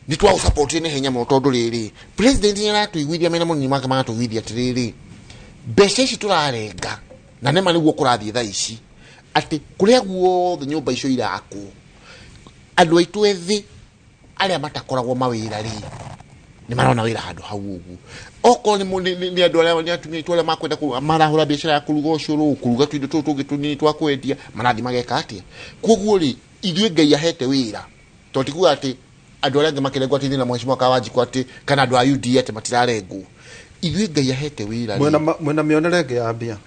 Nĩ twaũsupportire na ihenya mũno tondũ rĩrĩ president nĩ aratũiguithia mena mũnini wake magatũiguithia atĩrĩrĩ mbeca ici tũrarenga na nĩma nĩguo kũrathiĩ thaa ici atĩ kũrĩa guothe nyũmba icio irakwo andũ aitũ ethĩ arĩa matakoragwo mawĩra rĩ nĩ marona wĩra handũ hau ũguo. Okorwo nĩ andũ arĩa nĩ atumia aitũ arĩa makwenda marahũra biacara ya kũruga ũcũrũ, kũruga tũindo tũtũ tũngĩ tũnini twa kwendia, marathiĩ mageka atĩa. Koguo rĩ ithuĩ Ngai ahete wĩra, tondũ ti kuga atĩ andũ arĩa angĩ makĩrengwo atĩ ithuĩ na Mheshimiwa Kawanjikũ atĩ kana andũ a UDA atĩ matirarengwo. Ithuĩ Ngai ahete wĩra rĩ. Mwena mĩonere ĩngĩ ya mbia.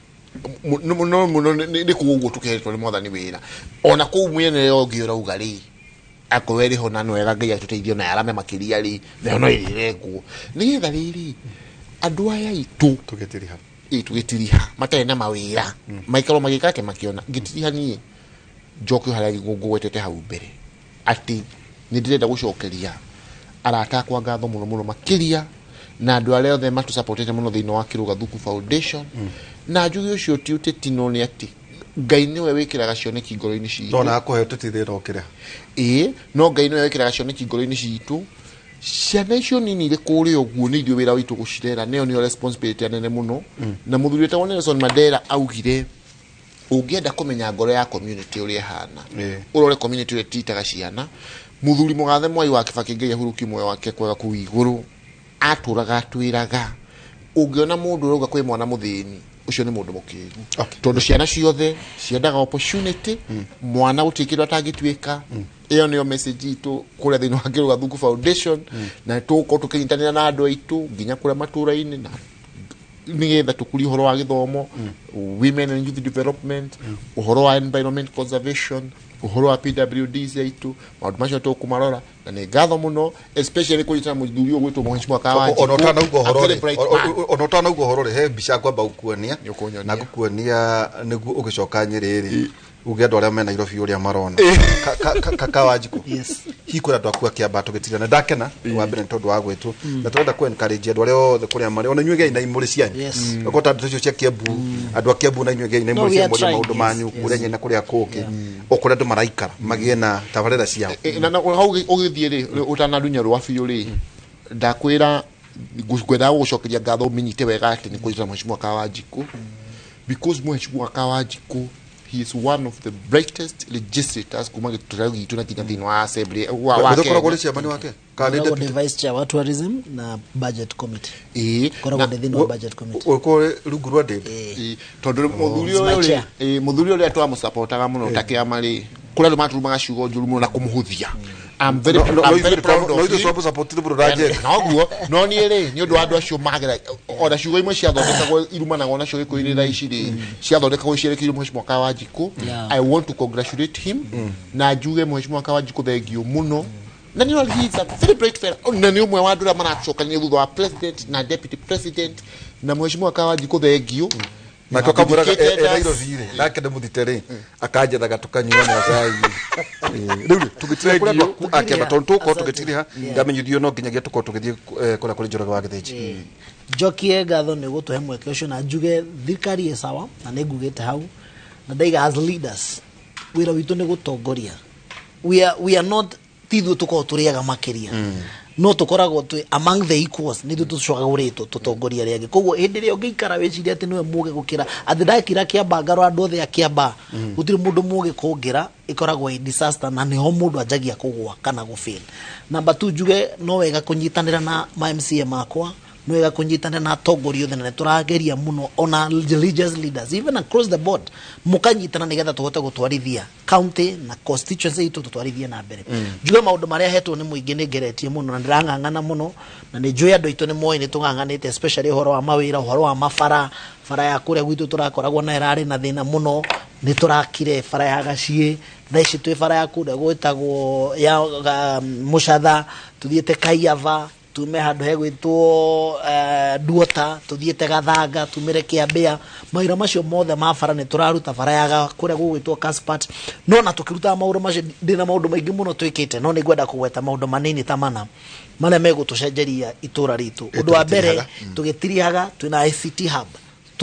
Mũno mũno nĩ kũu ũguo tũkĩhetwo nĩ mwathani wĩra. Ona kũu mĩonere ũngĩ ũrauga rĩ akorwo ĩrĩ ho na nĩ wega Ngai atũteithie na yarame makĩria rĩ nayo no ĩrĩrengwo nĩgetha rĩrĩ andũ aya aitũ tũgĩtiriha tũgĩtiriha matarĩ na mawĩra maikarwo magĩka atĩ makĩona. Ngĩtiriha niĩ njoke harĩa ngũgwetete hau mbere atĩ nĩ ndĩrenda gũcokeria arata akwa ngatho mũno mũno makĩria na andũ arĩa othe matũsupportete mũno thĩinĩ wa Kĩrũgathuku Foundation. Na njuge ũcio ti ũteti no nĩ atĩ Ngai nĩwe wĩkĩraga cioneki ngoro-inĩ citũ. No na akũhe ũteti thĩna ũkĩrĩha. Ĩĩ, no Ngai nĩwe wĩkĩraga cioneki ngoro-inĩ citũ. Ciana icio nini irĩ kũrĩa ũguo nĩ ithuĩ wĩra witũ gũcirera, nĩyo nĩyo responsibility nene mũno. Na mũthuri wĩtagwo Nelson Mandela augire ũngĩenda kũmenya ngoro ya community ũrĩa ĩhana, ũrore community ũrĩa ĩtitaga ciana. Mũthuri mũgathe Mwai wa Kibaki Ngai ahurũkie muoyo wake kwega kũu igũrũ, atũraga atwĩraga ũngĩona mũndũ ũrauga kwĩ mwana mũthĩni ũcio nĩ mũndũ mũkĩgu. Tondũ ciana ciothe ciendaga opportunity, mwana gũtirĩ kĩndũ atangĩtuĩka. Ĩyo nĩyo message itũ kũrĩa thĩinĩ wa Kĩrũgathuku Foundation, na tũgũkorwo tũkĩnyitanĩra na andũ aitũ nginya kũrĩa matũra-inĩ na nĩgetha tũkũrie ũhoro wa gĩthomo, women and youth development, ũhoro wa environment conservation, ũhoro wa PWDs aitũ, maũndũ macio tũkũmarora. Na nĩ ngatho mũno especially kũnyitana mũthuri ũyũ gwĩtwo Mheshimiwa Kawanjikũ. Ona ũtanauga ũhoro A very rĩ, bright man. ona ũtanauga ũhoro rĩ, he mbica ngwamba gũkuonia na ngũkuonia nĩguo ũgĩcoka Nyĩrĩ rĩ uge andũ arĩa me Nairobi ũrĩa marona. Kawanjikũ, hihi kwĩna andũ aku akĩamba tũgĩtira na ndakena wa mbere nĩ tondũ wa gwĩtwo na tũrenda kũ encourage andũ arĩa othe kũrĩa marĩ ona inyuĩ gĩai na imũrĩ cianyu. Okorwo ta ndeto icio cia Kiambu, andũ a Kiambu na inyuĩ gĩai na No, imũrĩ we cianyu are mũrie trying, maũndũ yes, manyu yes. kũrĩa Nyĩrĩ na kũrĩa kũngĩ o kũrĩa andũ maraikara magĩe na tabarĩra ciao. Na hau ũgĩthiĩ rĩ ũtanarunya rwa biũ rĩ ndakwĩra ngwendaga gũgũcokeria ngatho ũmenyite wega atĩ nĩ kũnyitana Mheshimiwa Kawanjikũ, because Mheshimiwa Kawanjikũ he is one of the brightest legislators kuma gĩturwa gitũ na nginya thĩinĩ wa assembly wa Ũkoragwo Kenya. ũrĩ chairman wake kana nĩ Ngoragwo deputy? ndĩ vice chair wa tourism na budget committee. Ĩĩ, Ngoragwo ndĩ thĩinĩ wa budget committee. Ũkorwo ũrĩ rungu rwa David? Ĩĩ, tondũ mũthuri It's my ũyũ rĩ, chair. ĩĩ, mũthuri ũrĩa twamũsupportaga mũno ta kĩama rĩ kũrĩa andũ maturumaga ciugo njũru mũno na kũmũhũthia. I'm very, No, I'm very proud no of ithuĩ him. twamũsupportire mũno na Njeri. Noguo no niĩ rĩ nĩ ũndũ wa andũ acio magera ona ciugo imwe ciathondekagwo irumanagwo nacio gĩkũyũ-inĩ thaa ici rĩ ciathondekagwo cierekeirwo Mheshimiwa Kawanjikũ. I want to congratulate him na njuge Mheshimiwa Kawanjikũ thengio mũno. Na nĩ he is a very bright fellow na nĩ ũmwe wa andũ arĩa maracokanĩria thutha wa president na deputy president na Mheshimiwa Kawanjikũ thengio. Nake ũkamwĩraga Dedicated e us. Nairobi rĩ nake nĩ mũthite rĩ akanjethaga tũkanyuanĩra cai. Rĩu rĩ tũgĩtiriha kũrĩa andũ aku akĩamba tondũ tũgũkorwo tũgĩtiriha ndamenyithio no nginyagia tũkorwo tũgĩthiĩ kũrĩa kũrĩ Njoroge wa Gĩthĩnji. Njokie ngatho nĩ gũtũhe mweke ũcio na njuge thirikari ĩ sawa na nĩ ngugĩte hau na ndaiga as leaders wĩra witũ nĩ gũtongoria. We are not ti ithuĩ tũkoragwo tũrĩaga makĩria no tũkoragwo twĩ among the equals nĩ ithuĩ tũcagũrĩtwo tũtongorie arĩa angĩ. Koguo hĩndĩ ĩrĩa ũngĩikara wĩcirie atĩ nĩwe mũgĩ gũkĩra atĩ ndakira Kĩamba ngarora andũ othe a Kĩamba gũtirĩ mũndũ mũgĩ kũngĩra ĩkoragwo ĩ disaster na nĩho mũndũ anjagia kũgũa kana gũfail. Number 2 njuge no wega kũnyitanĩra na ma MCA makwa, no wega kũnyitanĩra na atongoria othe na nĩ tũrageria mũno ona religious leaders even across the board mũkanyitana nĩgetha tũhote gũtwarithia county na constituency itũ tũtwarithie na mbere. Njuge maũndũ marĩa hetwo nĩ mũingĩ nĩ ngeretie mũno na ndĩrang'ang'ana mũno na nĩ njũĩ andũ aitũ nĩ moĩ nĩ tũng'ang'anĩte especially ũhoro wa mawĩra, ũhoro wa mabara. Bara ya kũrĩa gwitũ tũrakoragwo na ĩrarĩ na thĩna mũno nĩ tũrakire bara ya Gaciĩ, thaa ici twĩ bara ya kũrĩa gwĩtagwo ya Mũcatha, tũthiĩte Kaiava, tume handũ hegwĩtwo Duota, tuthiĩte Gathanga, tumĩre Kĩambĩa. Mawĩra macio mothe ma bara nĩ tũraruta bara ya kũrĩa gũgwĩtwo Kaspat. No na tũkĩrutaga maũndũ macio ndĩna maũndũ maingĩ mũno twĩkĩte no nĩ ngwenda kũgweta maũndũ manini ta mana marĩa megũtũcenjeria itũra ritũ. Ũndũ wa mbere tũgĩtirihaga twĩna ICT hub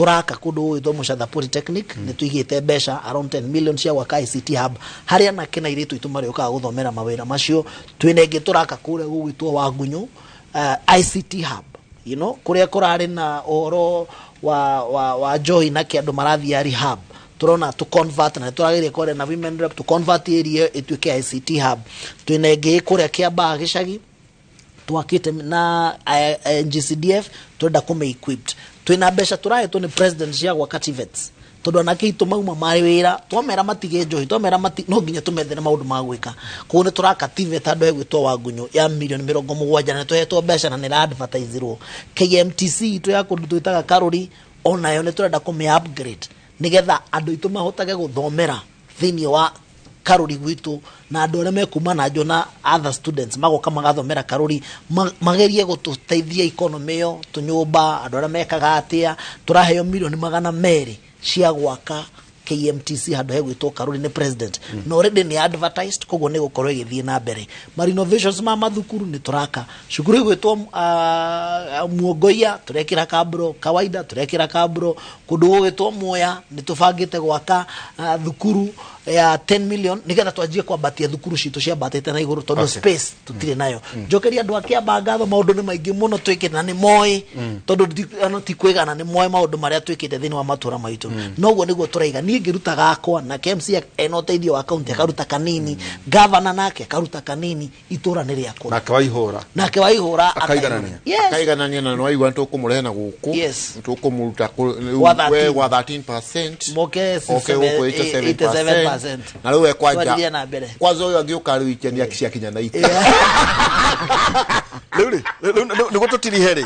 Tũraka kũndũ gũgwĩtwo Mũcatha Polytechnic, nĩ tũigĩte mbeca around 10 million cia gwaka ICT hub harĩa anake na airĩtu aitũ marĩũkaga gũthomera mawĩra macio. Twĩna ĩngĩ tũraka kũrĩa gũgwĩtwo Wangunyũ, ICT hub, kũrĩa kũrarĩ na ũhoro wa joy na kĩ andũ marathiĩ rehab, turona to convert na tũrageria kwaria na women rep to convert area ĩtuĩke ICT hub. Twĩna ĩngĩ kũrĩa Kĩambaa gĩcagi twakĩte na NGCDF, turenda kũmĩ equipped. Twĩna mbeca tũrahetwo nĩ president cia gwaka TVETs, tondũ anake aitũ mauma marĩ wĩra, twamera matige njohi, twamera mati, no nginya tũmethere maũndũ ma gwĩka. Koguo nĩ tũraka TVET handũ hegwĩtwo Wangunyũ ya milioni 70, na tũhetwo mbeca na nĩ advertiserwo. KMTC itũ ya kũndũ twĩtaga Karũri, onayo nĩ tũrenda kũmĩ upgrade nĩgetha andũ aitũ mahotage gũthomera thĩinĩ wa Karũri gwitũ, na andũ arĩa mekuma na njo na other students magoka magathomera Karũri, magerie gũtũteithia economy ĩyo, tũnyũmba, andũ arĩa mekaga atĩa. Tũraheo milioni 200 cia gwaka KMTC handũ hegwĩtwo Karũri nĩ president, na already nĩ advertised, koguo nĩ gũkorwo ĩgĩthiĩ na mbere. Ma renovations ma mathukuru, nĩ tũraka cukuru ĩgwĩtwo Muongoia, tũrekĩra kabro kawaida, tũrekĩra kabro. Kũndũ gũgwĩtwo Muya nĩ tũbangĩte gwaka thukuru ya 10 million, nĩgetha twanjie kwambatia thukuru citũ ciambatĩte na igũrũ, tondũ space tũtirĩ nayo. Njokeria andũ a Kĩamba ngatho, maũndũ nĩ maingĩ mũno twĩkĩte na nĩ moĩ, tondũ ano ti kwĩgana, nĩ moĩ maũndũ marĩa twĩkĩte thĩinĩ wa matũra maitũ. Noguo nĩguo tũraiga, niĩ ngĩruta gakwa na KMC ena ũteithio wa kaunti akaruta kanini, gavana nake akaruta kanini, itũra nĩ rĩakũra. Nake Waihũra. Nake Waihũra. Akaiganania. Yes. Akaiganania, na nĩwaigua nĩtũkũmũrehe na gũkũ. Yes. Nĩtũkũmũruta Gwa 13. We gwa 13%. Moke. Oke gũkũ 87%. 87%. Na rĩu we kwanja Twarithia na mbere. Kwanza ũyũ angĩũka rĩu ikenia ciakinya na ita. Rĩu rĩ, nĩguo tũtirihe rĩ,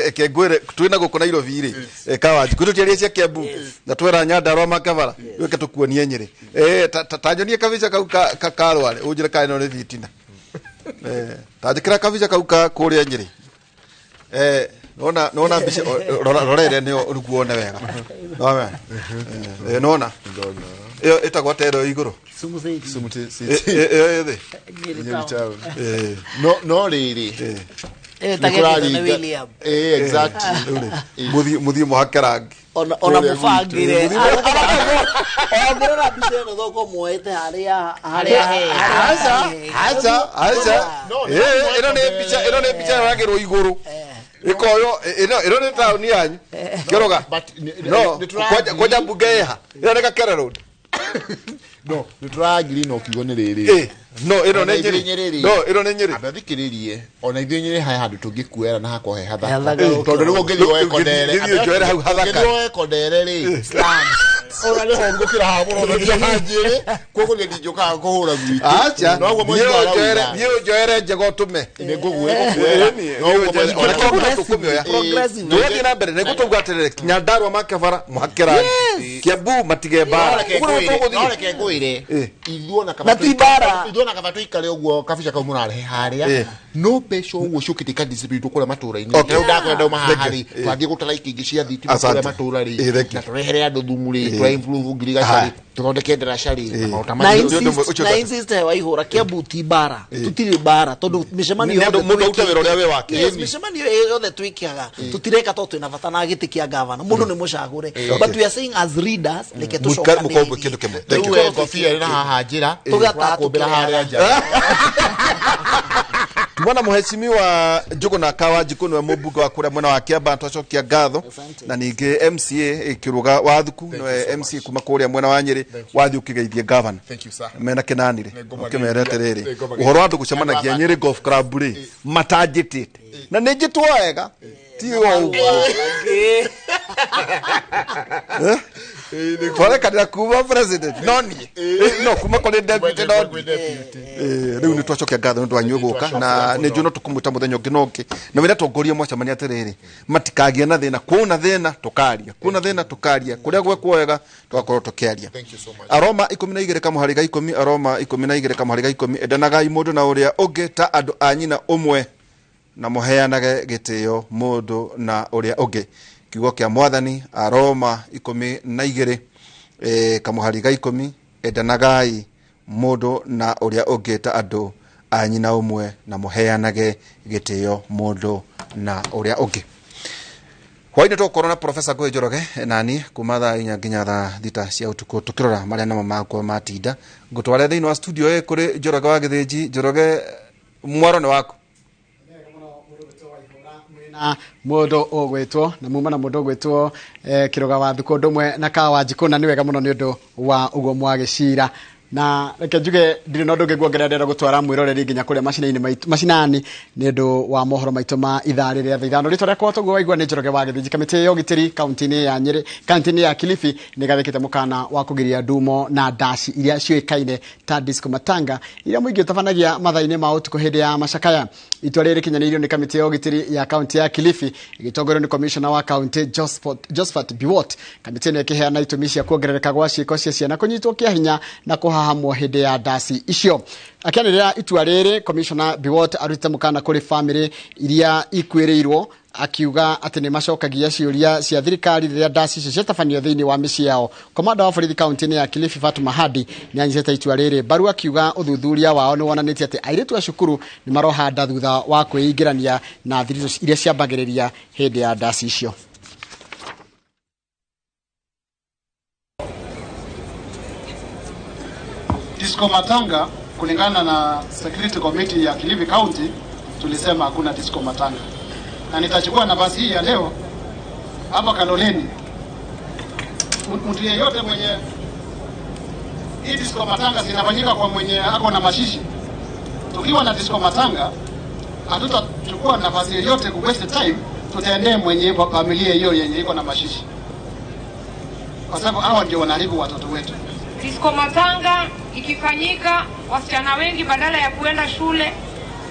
eke ngwĩre twĩna gũkũ Nairobi rĩ, Kawanjikũ tũtiarie cia Kiambu na twera Nyandarua Makabara, rĩu eke tũkuonie Nyĩrĩ. Ta nyonie kabica kau ka Rware, ũnjĩre kana ĩno nĩ thitina. Ta njĩkĩra kabica kau ka kũrĩa Nyĩrĩ. Nona mbica, rora ĩrĩa nĩyo nĩguo wone wega. Nona. Nona ĩyo ĩtagwo atĩa ĩyo igũrũ? Kisumu City. Kisumu City. Ĩyo ĩ thĩ. Nyeri Nyeri town. Town. No rĩrĩ Ĩyo ĩtagĩrĩtwo nĩ William. Exactly. Mũthiĩ mũhake rangi. Ona Kũrĩa mũbangĩre. gwitũ. Ongĩrora mbica ĩno thoko muoete harĩa harĩa. Aca, aca, aca. Ĩno nĩ mbica, ĩno nĩ mbica ĩragĩrwo igũrũ ĩkoywo. Ĩno nĩ taũni yanyu kĩroga no kwanja mbunge ĩha, ĩno nĩ Gakere Road. No nĩ tũragiri no kiugo nĩ rĩrĩ. No ĩno Ona nĩ ithuĩ Nyĩrĩ. Nyĩrĩ rĩ, No ĩno nĩ Nyĩrĩ. Amba thikĩrĩrie, ona ithuĩ Nyĩrĩ he handũ tũngĩkuera na hakorwo he hathaka. Hathaka. Tondũ rĩu ũngĩthiĩ woe Kondere, Gĩthiĩ ũnjoere hau hathaka. ũngĩthiĩ woe Kondere rĩ, ona nĩ horu gũkĩra haha mũno nĩ haha Nyĩrĩ. Koguo niĩ ndingĩũkaga kũhũra gwitũ. Aca. Noguo Niĩ Mheshimiwa ũnjoere, arauga. niĩ ũnjoere njega ũtũme. Nĩ ngũkuoya. Noguo Mheshimiwa Ona arauga. Kiambu tũkũmĩoya. Progressive. Tũgathiĩ na mbere nĩguo tauga atĩrĩrĩ, Nyandarua Makabara mũhake rangi, Kiambu matige mbara. No reke Ũguo nĩguo ngwĩre, tũgũthiĩ. no reke ngwĩre, ithuĩ ona kaba Na ti mbara. ithuĩ ona kaba tũikare ũguo kabica kau mũrarehe harĩa, no mbeca ũguo ciũkĩte ikadistributwo kũrĩa matũra-inĩ. Okay. Rĩu ndakwenda ndauma haha Thank rĩ, you. twathiĩ gũtara ikĩngĩ cia thitima Asante. kũrĩa matũra rĩ, Thank you. na tũrehere andũ thumu rĩ, tũra improve ngirigaca rĩ, tũthondeke ndaraca rĩ, na maũndũ ta Na macio. insist, na insist he Waihũra, Kiambu ti mbara, tutirĩ mbara, tondũ mĩcemanio Nĩ andũ- yothe mũndũ arute wĩra ũrĩa wĩ wake. Yes, mĩcemanio yothe twĩkaga tũtireka tondũ twĩna bata na gĩtĩ kĩa gavana, mũndũ nĩ mũcagũre, but we are saying as leaders reke Mũkombwe tũcokanĩrĩrie. kĩndũ kĩmwe. Thank Rĩu you. we ngobia ĩrĩ na haha njĩra, Tũgataha tũrakũmbĩra harĩa nja. Tumana mũhecimiwa Njũgũna Kawanjikũ nĩwe mũmbunge wa kũrĩa mwena wa Kĩamba, twacokia ngatho, na ningĩ MCA Kĩrũga wa Thuku nĩwe MCA kuma kũrĩa mwena wa Nyĩrĩ, wathiĩ ũkĩgeithie gavana Thank you, sir. mena kĩnanire, Nĩngũmageithia. ũkĩmere atĩrĩrĩ, Nĩngũmageithia. ũhoro wa andũ gũcemanagia Nyĩrĩ Golf Club rĩ, matanjĩtĩte na nĩ njĩtwo wega, ti o ũguo twarekanĩra kuma president no niĩ, no kuma kũrĩ deputy no niĩ. Rĩu nĩ twacokia ngatho nĩ ũndũ wanyu gũka, na nĩ njũĩ no tũkũmwĩta mũthenya ũngĩ na ũngĩ, na wĩra tongoria mwacemania atĩrĩrĩ, matikagĩa na thĩna, kuona thĩna tũkaria, kuona thĩna tũkaria, kũrĩa gwekwo wega tũgakorwo tũkĩaria. Thank you so much. Aroma 12 kamũhari ga 10, Aroma 12 kamũhari ga 10, endanagai mũndũ na ũrĩa ũngĩ ta andũ a nyina ũmwe, na mũheanage gĩtĩo mũndũ na ũrĩa ũngĩ. Kiugo kĩa Mwathani, Aroma 12 kamũhari ga 10, endanagai mũndũ na ũrĩa ũngĩ ta andũ a nyina ũmwe, na mũheanage gĩtĩo mũndũ na ũrĩa ũngĩ. Hwainĩ tũgũkorwo na Professor Ngũĩ Njoroge nani kuma thaa 4 nginya thaa 6 cia ũtukũ tũkĩrora marĩa namo makwa matinda. Ngũtware thĩinĩ wa studio ĩ kũrĩ Njoroge wa Gĩthĩnji. Njoroge, mwaro nĩ waku. Na mundu ugwitwo na muma na mundu ugwitwo Kiruga wa Thuku ndumwe na Kawa Njikũ, na nĩ wega mũno nĩ ũndũ wa ũguo mwagĩcira. Na reke njuge ndirĩ na ũndũ ũngĩ nguongerera, ndĩrenda gũtwara mwĩroreri nginya kũrĩa macina-inĩ maitũ macinani nĩ ũndũ wa mohoro maitũ ma ithaa rĩrĩa thaa 5. Rĩtwa rĩakwa toguo waigua nĩ Njoroge wa Gĩthĩnji. Kamĩtĩ ya ũgitĩri kaunti-inĩ ya Nyĩrĩ, kaunti-inĩ ya Kilifi nĩ ĩgathĩkĩte mũkana wa kũgiria ndumo na ndaci iria ciũĩkaine ta disco matanga iria mũingĩ ũtabanagia mathaa-inĩ ma ũtukũ hĩndĩ ya macakaya. Itua rĩrĩ rĩkinyanĩirio nĩ kamĩtĩ ya ũgitĩri ya kaunti ya Kilifi ĩgĩtongorio nĩ commissioner wa kaunti Josephat Biwott. Kamĩtĩ ĩno ĩkĩheana itũmi cia kuongerereka gwa ciĩko cia ciana kũnyitwo kĩa hinya na kũhahamwo hĩndĩ ya ndaci icio. Akĩanĩrĩra itua rĩrĩ, Commissioner Biwott arutĩte mũkana kũrĩ famĩlĩ iria ikuĩrĩirwo, akiuga atĩ nĩ macokagia ciũria cia thirikari rĩrĩa ndaci icio ciatabanio thĩinĩ wa mĩciĩ yao. Komanda wa borithi kaunti-inĩ ya Kilifi Fatuma Hadi nĩ anyitĩte itua rĩrĩ mbaru, akiuga ũthuthuria wao nĩ wonanĩtie atĩ airĩtu a cukuru nĩ maroha nda thutha wa kwĩingĩrania na thiritũ iria ciambagĩrĩria hĩndĩ ya ndaci icio. Disco matanga, kulingana na Security Committee ya Kilifi County, tulisema hakuna disco matanga. Na nitachukua nafasi hii ya leo hapa Kaloleni, mtu yeyote mwenye hii disco matanga zinafanyika kwa mwenye ako na mashishi. Tukiwa na disco matanga, hatutachukua nafasi yoyote ku waste time, tutaendee mwenye familia hiyo yenye iko na mashishi, kwa sababu hawa ndio wanaharibu watoto wetu. Disco matanga ikifanyika, wasichana wengi badala ya kuenda shule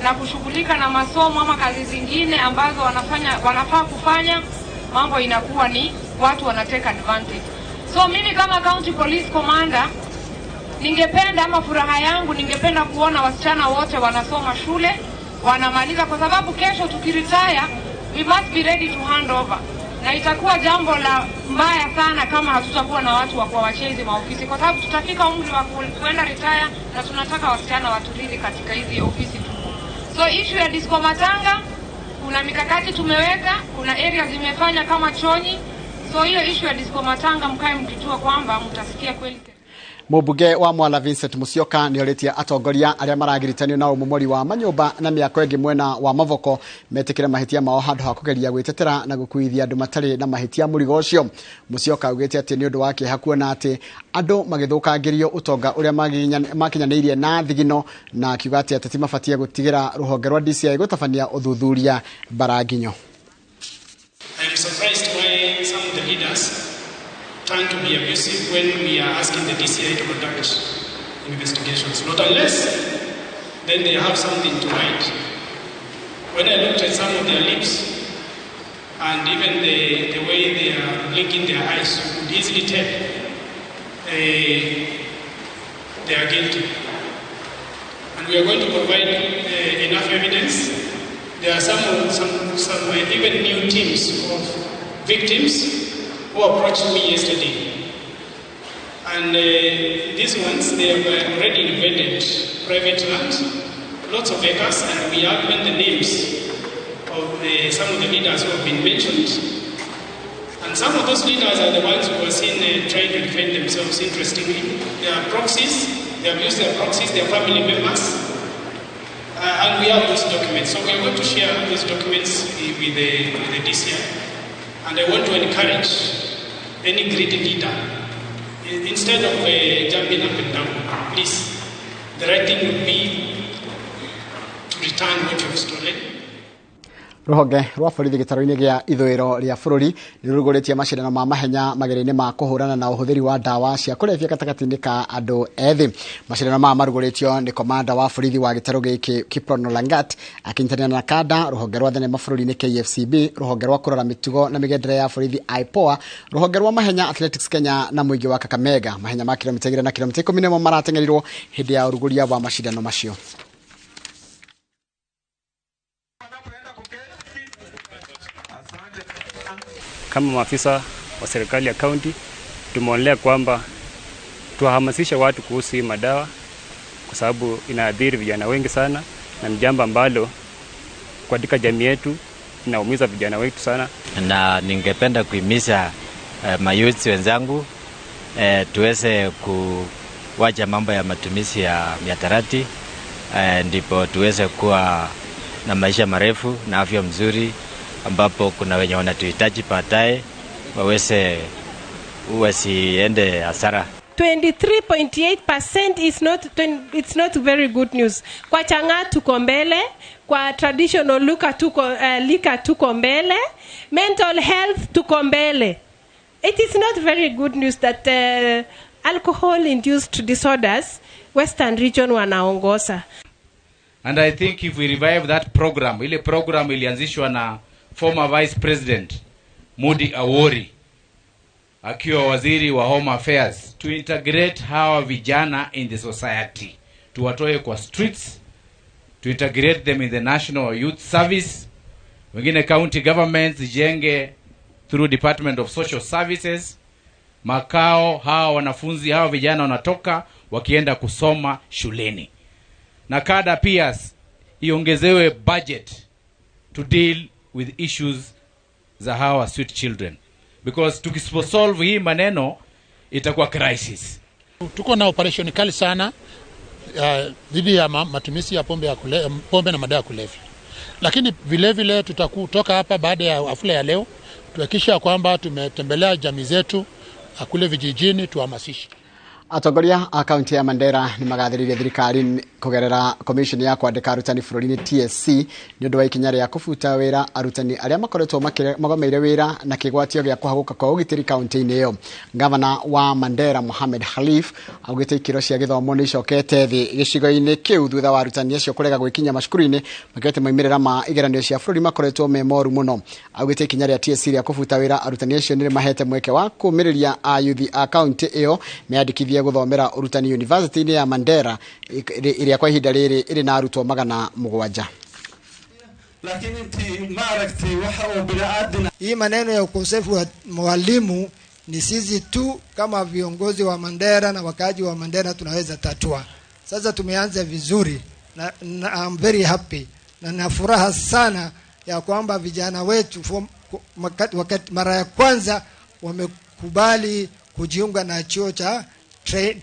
na kushughulika na masomo ama kazi zingine ambazo wanafaa kufanya, mambo inakuwa ni watu wanateka advantage. So mimi kama County Police Commander ningependa, ama furaha yangu ningependa kuona wasichana wote wanasoma shule, wanamaliza, kwa sababu kesho tukiretire we must be ready to hand over. Na itakuwa jambo la mbaya sana kama hatutakuwa na watu wa kuwachezi maofisi, kwa sababu tutafika umri wa kuenda retire na tunataka wasichana watulili katika hizi ofisi tuko. So issue ya disco matanga, kuna mikakati tumeweka, kuna area zimefanya kama Chonyi. So hiyo issue ya disco matanga mkae mkijua kwamba mtasikia kweli. Mũmbunge wa Mwala Vincent Musyoka nĩorĩtie atongoria arĩa maragiritanio na ũmomori wa manyũmba na mĩako ĩngĩ mwena wa Mavoko metĩkĩre mahĩtia mao handũ ha kũgeria gwĩtetera na gũkuithia andũ matarĩ na mahĩtia mũrigo ũcio. Musyoka augĩte atĩ nĩ ũndũ wa kĩeha kuona atĩ andũ magĩthũkangĩrio ũtonga ũrĩa makinyanĩirie na thigino, na akiuga atĩ ateti mabatie gũtigĩra rũhonge rwa DCI gũtabania ũthuthuria Mbaranginyo. I am surprised why some of the leaders trying to be abusive when we are asking the DCI to conduct investigations. Not unless then they have something to hide. When I looked at some of their lips and even the way they are blinking their eyes, you could easily tell they are guilty. And we are going to provide enough evidence. There are some even new teams of victims who approached me yesterday. And these ones, they have already invaded private land, lots of acres, and we have even the names of some of the leaders who have been mentioned. And some of those leaders are the ones who are seen trying to defend themselves, interestingly. They are proxies, they have used their proxies, their family members, and we have those documents. So we are going to share those documents with the DCI. And I want to encourage any greedy leader, instead of jumping up and down, please, the right thing would be to return what you've stolen. Rũhonge rwa borithi gĩtarũ-inĩ gĩa ithũĩro rĩa bũrũri nĩ rũrugũrĩtie macindano ma mahenya magerio-inĩ ma kũhũrana na ũhũthĩri wa ndawa cia kũrebia gatagatĩ-inĩ ka andũ ethĩ. Macindano maya marugũrĩtio nĩ komanda wa borithi wa gĩtarũ gĩkĩ Kiprono Langat akĩnyitanĩra na kanda rũhonge rwa thenema bũrũri-inĩ KFCB, rũhonge rwa kũrora mĩtugo na mĩgendere ya borithi IPOA, rũhonge rwa mahenya Athletics Kenya na mũingĩ wa Kakamega. Mahenya ma kilomita 2 na kilomita 10 nĩmo marateng'erirwo hĩndĩ ya ũrugũria wa macindano macio. Kama maafisa wa serikali ya kaunti tumeonelea kwamba tuwahamasishe watu kuhusu hii madawa kwa sababu inaathiri vijana wengi sana na ni jambo ambalo katika jamii yetu Inaumiza vijana wetu sana. Na ningependa kuhimiza mayouth wenzangu tuweze kuwacha mambo ya matumizi ya mihadarati, ndipo tuweze kuwa na maisha marefu na afya mzuri, ambapo kuna wenye wanatuhitaji baadaye waweze wasiende hasara. 23.8% is not, it's not very good news. Kwa chang'aa tuko mbele, kwa traditional liquor tuko mbele, mental health tuko mbele. It is not very good news that alcohol induced disorders Western region wanaongoza. And I think if we revive that program, ile program ilianzishwa na former Vice President Mudi Awori akiwa waziri wa Home Affairs, to integrate hawa vijana in the society, tuwatoe kwa streets, to integrate them in the National Youth Service, wengine county governments zijenge through Department of Social Services makao hawa wanafunzi, hawa vijana wanatoka wakienda kusoma shuleni. Na kada pia iongezewe budget to deal with issues za hawa street children, because tukisiposolve hii maneno itakuwa crisis. Tuko na operation kali sana dhidi ya matumizi ya pombe na madawa ya kulevya. Lakini vile vile tutakutoka hapa baada ya hafla ya leo tuhakikisha kwamba tumetembelea jamii zetu kule vijijini tuhamasishe. Atongoria a kaunti ya Mandera ni magathĩrĩirie thirikari kũgerera commission ya kwandĩka arutani bũrũri-inĩ TSC nĩ ũndũ wa ikinya rĩa kũbuta wĩra arutani arĩa makoretwo magomeire wĩra na kĩgwatio gĩa kũhagũka kwa ũgitĩri kaunti-inĩ ĩyo. Gavana wa Mandera Mohamed Khalif augĩte ikĩro cia gĩthomo nĩ icokete thĩ gĩcigo-inĩ kĩu thutha wa arutani acio kũrega gwĩkinya macukuru-inĩ makĩote moimĩrĩra ma igeranio cia bũrũri makoretwo me moru mũno. Augĩte ikinya rĩa TSC rĩa kũbuta wĩra arutani acio nĩ rĩmahete mweke wa kũũmĩrĩria ayuthi a kaunti ĩyo meyandĩkithie guthomera urutani university ya Mandera ĩrĩa kwa ihinda rĩrĩ ĩrĩ na arutwo 700. Hii maneno ya ukosefu wa mwalimu ni sisi tu kama viongozi wa Mandera na wakaaji wa Mandera tunaweza tatua. Sasa tumeanza vizuri na I'm very happy na na furaha sana ya kwamba vijana wetu wakati mara ya kwanza wamekubali kujiunga na chuo cha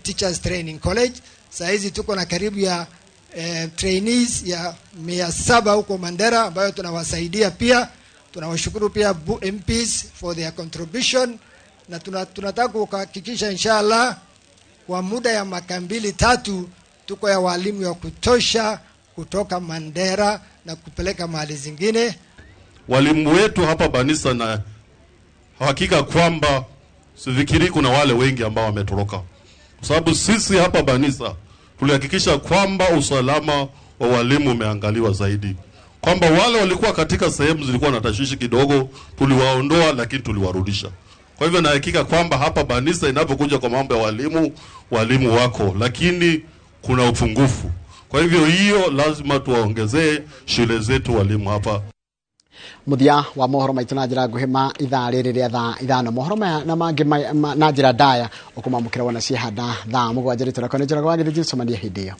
Teachers Training College. Saa hizi tuko na karibu ya trainees ya 700 huko Mandera ambayo tunawasaidia pia. Tunawashukuru pia MPs for their contribution na tunataka kuhakikisha inshallah kwa muda ya mwaka 2-3 tuko ya walimu ya kutosha kutoka Mandera na kupeleka mahali zingine. Walimu wetu hapa Banisa, na hakika kwamba sifikiri kuna wale wengi ambao wametoroka, kwa sababu sisi hapa Banisa tulihakikisha kwamba usalama wa walimu umeangaliwa zaidi, kwamba wale walikuwa katika sehemu zilikuwa na tashwishi kidogo tuliwaondoa, lakini tuliwarudisha. Kwa hivyo na hakika kwamba hapa Banisa inapokuja kwa mambo ya walimu, walimu wako, lakini kuna upungufu. Kwa hivyo hiyo lazima tuwaongezee shule zetu walimu hapa. Muthia wa mohoro maitu na njira nguhĩ ma ithaa rĩrĩ rĩa thaa 5 mohoro maya na mangĩ na njĩra ndaya ũkũmamũkĩra wona ciehanda thaa 7 rĩtũ rakwa nĩ Njoroge wa Gĩthĩnji, tũcemanie hĩndĩ ĩyo.